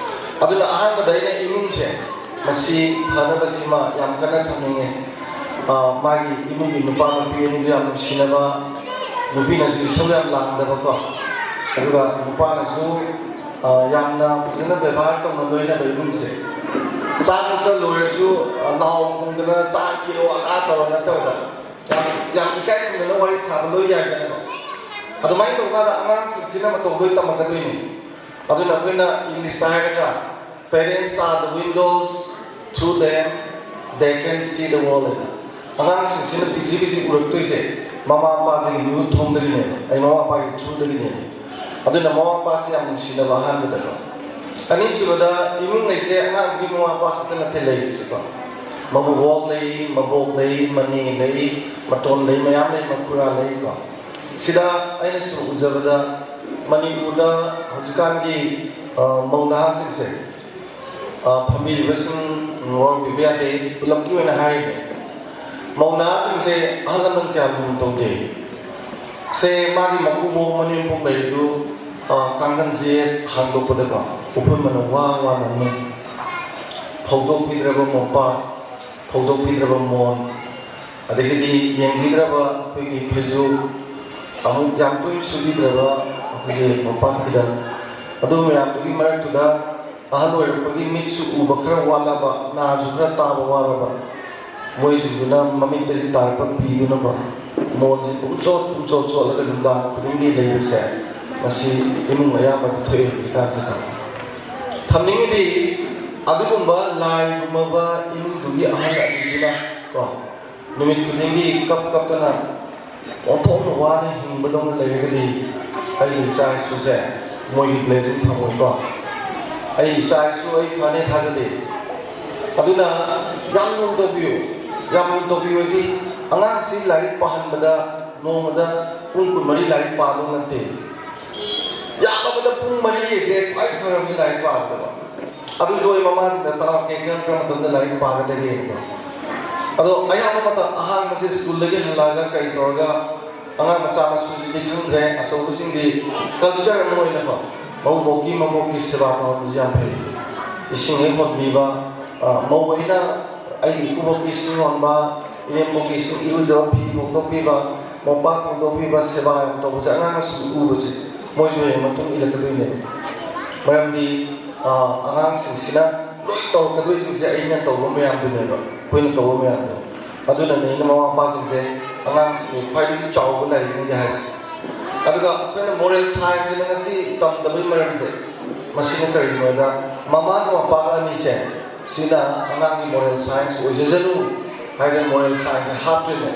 ꯑꯗꯨꯅ ꯑꯍꯥꯟꯕꯗ ꯑꯩꯅ ꯏꯃꯨꯡꯁꯦ ꯃꯁꯤ ꯐꯅꯕꯁꯤꯃ ꯌꯥꯝ ꯀꯟꯅ ꯊꯝꯅꯤꯡꯉꯦ꯫ ꯑ, ꯃꯥꯒꯤ ꯏꯃꯨꯡꯒꯤ ꯅꯨꯄꯥ ꯅꯨꯄꯤ ꯑꯅꯤꯗꯨ ꯌꯥꯝ ꯅꯨꯡꯁꯤꯅꯕ, ꯅꯨꯄꯤꯅꯁꯨ ꯏꯁꯧ ꯌꯥꯝ ꯂꯥꯡꯗꯕꯀꯣ, ꯑꯗꯨꯒ ꯅꯨꯄꯥꯅꯁꯨ, ꯑ, ꯌꯥꯝꯅ ꯐꯖꯅ ꯕꯦꯕꯥꯔ ꯇꯧꯅ ꯂꯣꯏꯅꯕ ꯏꯃꯨꯡꯁꯦ꯫ ꯆꯥꯛ ꯅꯠꯇ ꯂꯣꯏꯔꯁꯨ, ꯑ, ꯂꯥꯎ ꯈꯣꯡꯗꯅ ꯆꯥꯛ ꯊꯤꯔꯣ ꯑꯗꯥ ꯇꯧꯔ ꯅꯠꯇꯕꯗ ꯌꯥꯝ, ꯌꯥꯝ ꯏꯀꯥꯏ ꯈꯨꯝꯅꯅ ꯋꯥꯔꯤ ꯁꯥꯕ ꯂꯣꯏ ꯌꯥꯏꯗꯅꯀꯣ꯫ ꯑꯗꯨꯃꯥꯏꯅ ꯇꯧꯀꯥꯟꯗ ꯑꯉꯥꯡꯁꯤꯡꯁꯤꯅ ꯃꯇꯧ ꯂꯣꯏ ꯇꯝꯃꯛꯀꯗꯣꯏꯅꯤ꯫ ꯑꯗꯨꯅ ꯑꯩꯈꯣꯏꯅ ꯏꯪꯂꯤꯁꯇ ꯍꯥꯏꯔꯒ, "Parents are the windows, through them they can see the world" ꯍꯥꯏꯅ꯫ ꯑꯉꯥꯡꯁꯤꯡꯁꯤꯅ ꯄ꯭ꯔꯤꯊꯤꯕꯤꯁꯤ ꯎꯔꯛꯇꯣꯏꯁꯦ ꯃꯃꯥ ꯃꯄꯥꯁꯤꯒꯤ ꯃꯤꯍꯨꯠ ꯊꯣꯡꯗꯒꯤꯅꯦꯕ, ꯑꯩ ꯃꯃꯥ ꯃꯄꯥꯒꯤ ꯊ꯭ꯔꯨꯗꯒꯤꯅꯦꯕ꯫ ꯑꯗꯨꯅ ꯃꯃꯥ ꯃꯄꯥꯁꯤ ꯌꯥꯝ ꯅꯨꯡꯁꯤꯅꯕ ꯑꯍꯥꯟꯕꯗꯀꯣ꯫ ꯑꯅꯤꯁꯨꯕꯗ, ꯏꯃꯨꯡ ꯂꯩꯁꯦ ꯑꯉꯥꯡꯗꯨꯒꯤ ꯃꯃꯥ ꯃꯄꯥ ꯈꯛꯇ ꯅꯠꯇꯦ ꯂꯩꯔꯤꯁꯤꯀꯣ꯫ ꯃꯕꯨꯕꯣꯛ ꯂꯩ, ꯃꯕꯣꯛ ꯂꯩ, ꯃꯅꯦ ꯂꯩ, ꯃꯇꯣꯟ ꯂꯩ, ꯃꯌꯥꯝ ꯂꯩ, ꯃꯈꯨꯔꯥ ꯂꯩꯀꯣ꯫ ꯁꯤꯗ ꯑꯩꯅ ꯁꯨꯝ ꯎꯖꯕꯗ, ꯃꯅꯤꯄꯨꯔꯗ ꯍꯧꯖꯤꯛꯀꯥꯟꯒꯤ, ꯑ, ꯃꯧ ꯅꯍꯥꯁꯤꯡꯁꯦ, ꯑ, ꯐꯝꯕꯤꯔꯤꯕꯁꯤꯡ ꯉꯥꯎꯕꯤꯕ ꯌꯥꯗꯦ, ꯄꯨꯂꯞꯀꯤ ꯑꯣꯏꯅ ꯍꯥꯏꯔꯤꯅꯦ꯫ ꯃꯧ ꯅꯍꯥꯁꯤꯡꯁꯦ ꯑꯍꯜ ꯂꯃꯟ ꯀꯌꯥ ꯂꯨꯅ ꯇꯧꯗꯦ꯫ ꯁꯦ ꯃꯥꯒꯤ ꯃꯀꯨꯕꯣꯛ ꯃꯅꯦꯝꯕꯣꯛ ꯂꯩꯔꯤꯗꯨ, ꯑ, ꯀꯥꯡꯈꯟꯁꯦ ꯍꯥꯡꯗꯣꯛꯄꯗꯀꯣ, ꯎꯐꯨꯟ ꯃꯅꯝ ꯋꯥ ꯋꯥ ꯅꯝꯃꯤ꯫ ꯐꯧꯗꯣꯛꯄꯤꯗ꯭ꯔꯕ ꯃꯣꯝꯄꯥꯛ, ꯐꯧꯗꯣꯛꯄꯤꯗ꯭ꯔꯕ ꯃꯣꯟ, ꯑꯗꯒꯤꯗꯤ ꯌꯦꯡꯕꯤꯗ꯭ꯔꯕ ꯑꯩꯈꯣꯏꯒꯤ ꯐꯩꯖꯨꯞ, ꯑꯃꯨꯛ ꯌꯥꯝ ꯇꯣꯏꯅ ꯁꯨꯕꯤꯗ꯭ꯔꯕ ꯑꯩꯈꯣꯏꯒꯤ ꯃꯣꯝꯄꯥꯛ ꯐꯤꯗꯛ, ꯑꯗꯨ ꯃꯌꯥꯝꯗꯨꯒꯤ ꯃꯔꯛꯇꯨꯗ ꯑꯍꯜ ꯑꯣꯏꯔꯛꯄꯒꯤ ꯃꯤꯠꯁꯨ ꯎꯕ ꯈꯔ ꯋꯥꯠꯂꯕ, ꯅꯥꯁꯨ ꯈꯔ ꯇꯥꯕ ꯋꯥꯔꯕ, ꯃꯣꯏꯁꯤꯡꯗꯨꯅ ꯃꯃꯤꯠꯇꯒꯤ ꯇꯥꯔꯛꯄ ꯄꯤꯗꯨꯅꯀꯣ, ꯃꯣꯟꯁꯤ ꯄꯨꯝꯆꯣꯠ ꯄꯨꯝꯆꯣꯠ ꯆꯣꯠꯂꯒ ꯅꯨꯡꯗꯥꯡ ꯈꯨꯗꯤꯡꯒꯤ ꯂꯩꯕꯁꯦ, ꯃꯁꯤ ꯏꯃꯨꯡ ꯑꯌꯥꯝꯕꯗ ꯊꯣꯛꯑꯦ ꯍꯧꯖꯤꯛꯀꯥꯟꯁꯤꯗ꯫ ꯊꯝꯅꯤꯡꯉꯤꯗꯤ, ꯑꯗꯨꯒꯨꯝꯕ ꯂꯥꯏꯒꯨꯝꯃꯕ ꯏꯃꯨꯡꯗꯨꯒꯤ ꯑꯍꯜ ꯑꯅꯤꯗꯨꯅ ꯀꯣ, ꯅꯨꯃꯤꯠ ꯈꯨꯗꯤꯡꯒꯤ ꯀꯞ ꯀꯞꯇꯅ ꯑꯣꯟꯊꯣꯛꯅ ꯋꯥꯅ ꯍꯤꯡꯕꯗꯧꯅ ꯂꯩꯔꯒꯗꯤ, ꯑꯩꯒꯤ ꯏꯆꯥ ꯏꯁꯨꯁꯦ ꯃꯣꯏꯒꯤ ꯕ꯭ꯂꯦꯁꯤꯡ ꯐꯪꯉꯣꯏꯀꯣ꯫ ꯑꯩ ꯏꯆꯥ ꯏꯁꯨ ꯑꯩ ꯐꯅꯦ ꯊꯥꯖꯗꯦ꯫ ꯑꯗꯨꯅ ꯌꯥꯝ ꯂꯨꯅ ꯇꯧꯕꯤꯌꯨ꯫ ꯌꯥꯝ ꯂꯨꯅ ꯇꯧꯕꯤꯌꯨ ꯍꯥꯏꯗꯤ, ꯑꯉꯥꯡꯁꯤ ꯂꯥꯏꯔꯤꯛ ꯄꯥꯍꯟꯕꯗ ꯅꯣꯡꯃꯗ ꯄꯨꯡ ꯀꯨꯟꯃꯔꯤ ꯂꯥꯏꯔꯤꯛ ꯄꯥꯗꯧ ꯅꯠꯇꯦ꯫ ꯌꯥꯝꯃꯕꯗ ꯄꯨꯡ ꯃꯔꯤ ꯑꯁꯦ ꯈ꯭ꯋꯥꯏ ꯐꯔꯕꯅꯤ ꯂꯥꯏꯔꯤꯛ ꯄꯥꯕꯗꯀꯣ꯫ ꯑꯗꯨꯁꯨ ꯑꯩ ꯃꯃꯥꯁꯤꯡꯗ ꯇꯥꯛꯂꯛꯀꯦ, ꯀꯔꯝ ꯀꯔꯝꯕ ꯃꯇꯝꯗ ꯂꯥꯏꯔꯤꯛ ꯄꯥꯒꯗꯒꯦ ꯍꯥꯏꯕꯗꯣ꯫ ꯑꯗꯣ ꯑꯌꯥꯝꯕ ꯃꯇꯝ ꯑꯍꯥꯟꯕꯁꯦ ꯁ꯭ꯀꯨꯜꯗꯒꯤ ꯍꯜꯂꯛꯑꯒ ꯀꯔꯤ ꯇꯧꯔꯒ, ꯑꯉꯥꯡ ꯃꯆꯥ ꯃꯁꯨꯁꯤꯗꯤ ꯈꯪꯗ꯭ꯔꯦ, ꯑꯆꯧꯕꯁꯤꯡꯗꯤ ꯀꯜꯆꯔ ꯑꯃ ꯑꯣꯏꯅꯀꯣ, ꯃꯧꯕꯣꯛꯀꯤ ꯃꯕꯣꯛꯀꯤ ꯁꯦꯕꯥ ꯇꯧꯍꯟꯕꯁꯤ ꯌꯥꯝ ꯐꯩ꯫ ꯏꯁꯤꯡ ꯍꯦꯛ ꯍꯣꯟꯕꯤꯕ, ꯑ, ꯃꯧ ꯑꯩꯅ ꯑꯩꯒꯤ ꯏꯀꯨꯕꯣꯛꯀꯤ ꯏꯁꯤꯡ ꯍꯣꯟꯕ, ꯏꯅꯦꯝꯕꯣꯛꯀꯤ ꯏꯁꯤꯡ ꯏꯔꯨꯖꯕ, ꯐꯤ ꯐꯣꯡꯗꯣꯛꯄꯤꯕ, ꯃꯣꯝꯄꯥꯛ ꯐꯣꯡꯗꯣꯛꯄꯤꯕ, ꯁꯦꯕꯥ ꯌꯥꯝ ꯇꯧꯕꯁꯦ ꯑꯉꯥꯡꯅ ꯁꯨꯝ ꯎꯕꯁꯦ ꯃꯣꯏꯁꯨ ꯍꯌꯦꯡ ꯃꯇꯨꯡ ꯏꯜꯂꯛꯀꯗꯣꯏꯅꯦꯕ꯫ ꯃꯔꯝꯗꯤ, ꯑ, ꯑꯉꯥꯡꯁꯤꯡꯁꯤꯅ ꯂꯣꯏ ꯇꯧꯔꯛꯀꯗꯣꯏꯁꯤꯡꯁꯦ ꯑꯩꯅ ꯇꯧꯕ ꯃꯌꯥꯝꯗꯨꯅꯦꯕ, ꯑꯩꯈꯣꯏꯅ ꯇꯧꯕ ꯃꯌꯥꯝꯗꯣ꯫ ꯑꯗꯨꯅꯅꯦ ꯑꯩꯅ ꯃꯃꯥ ꯃꯄꯥꯁꯤꯡꯁꯦ ꯑꯉꯥꯡꯁꯤꯡꯒꯤ ꯈ꯭ꯋꯥꯏꯗꯒꯤ ꯆꯥꯎꯕ ꯂꯥꯏꯔꯤꯛꯅꯤꯗꯤ ꯍꯥꯏꯁꯦ꯫ ꯑꯗꯨꯒ ꯑꯩꯈꯣꯏꯅ moral science ꯁꯤꯅ ꯉꯁꯤ ꯇꯝꯗꯕꯒꯤ ꯃꯔꯝꯁꯦ ꯃꯁꯤꯅ ꯀꯔꯤꯒꯤꯅꯣꯗ, ꯃꯃꯥꯒ ꯃꯄꯥꯒ ꯑꯅꯤꯁꯦ ꯁꯤꯅ ꯑꯉꯥꯡꯒꯤ moral science ꯑꯣꯏꯖꯁꯅꯨ ꯍꯥꯏꯗꯅ moral science ꯁꯦ ꯍꯥꯞꯇꯣꯏꯅꯦ꯫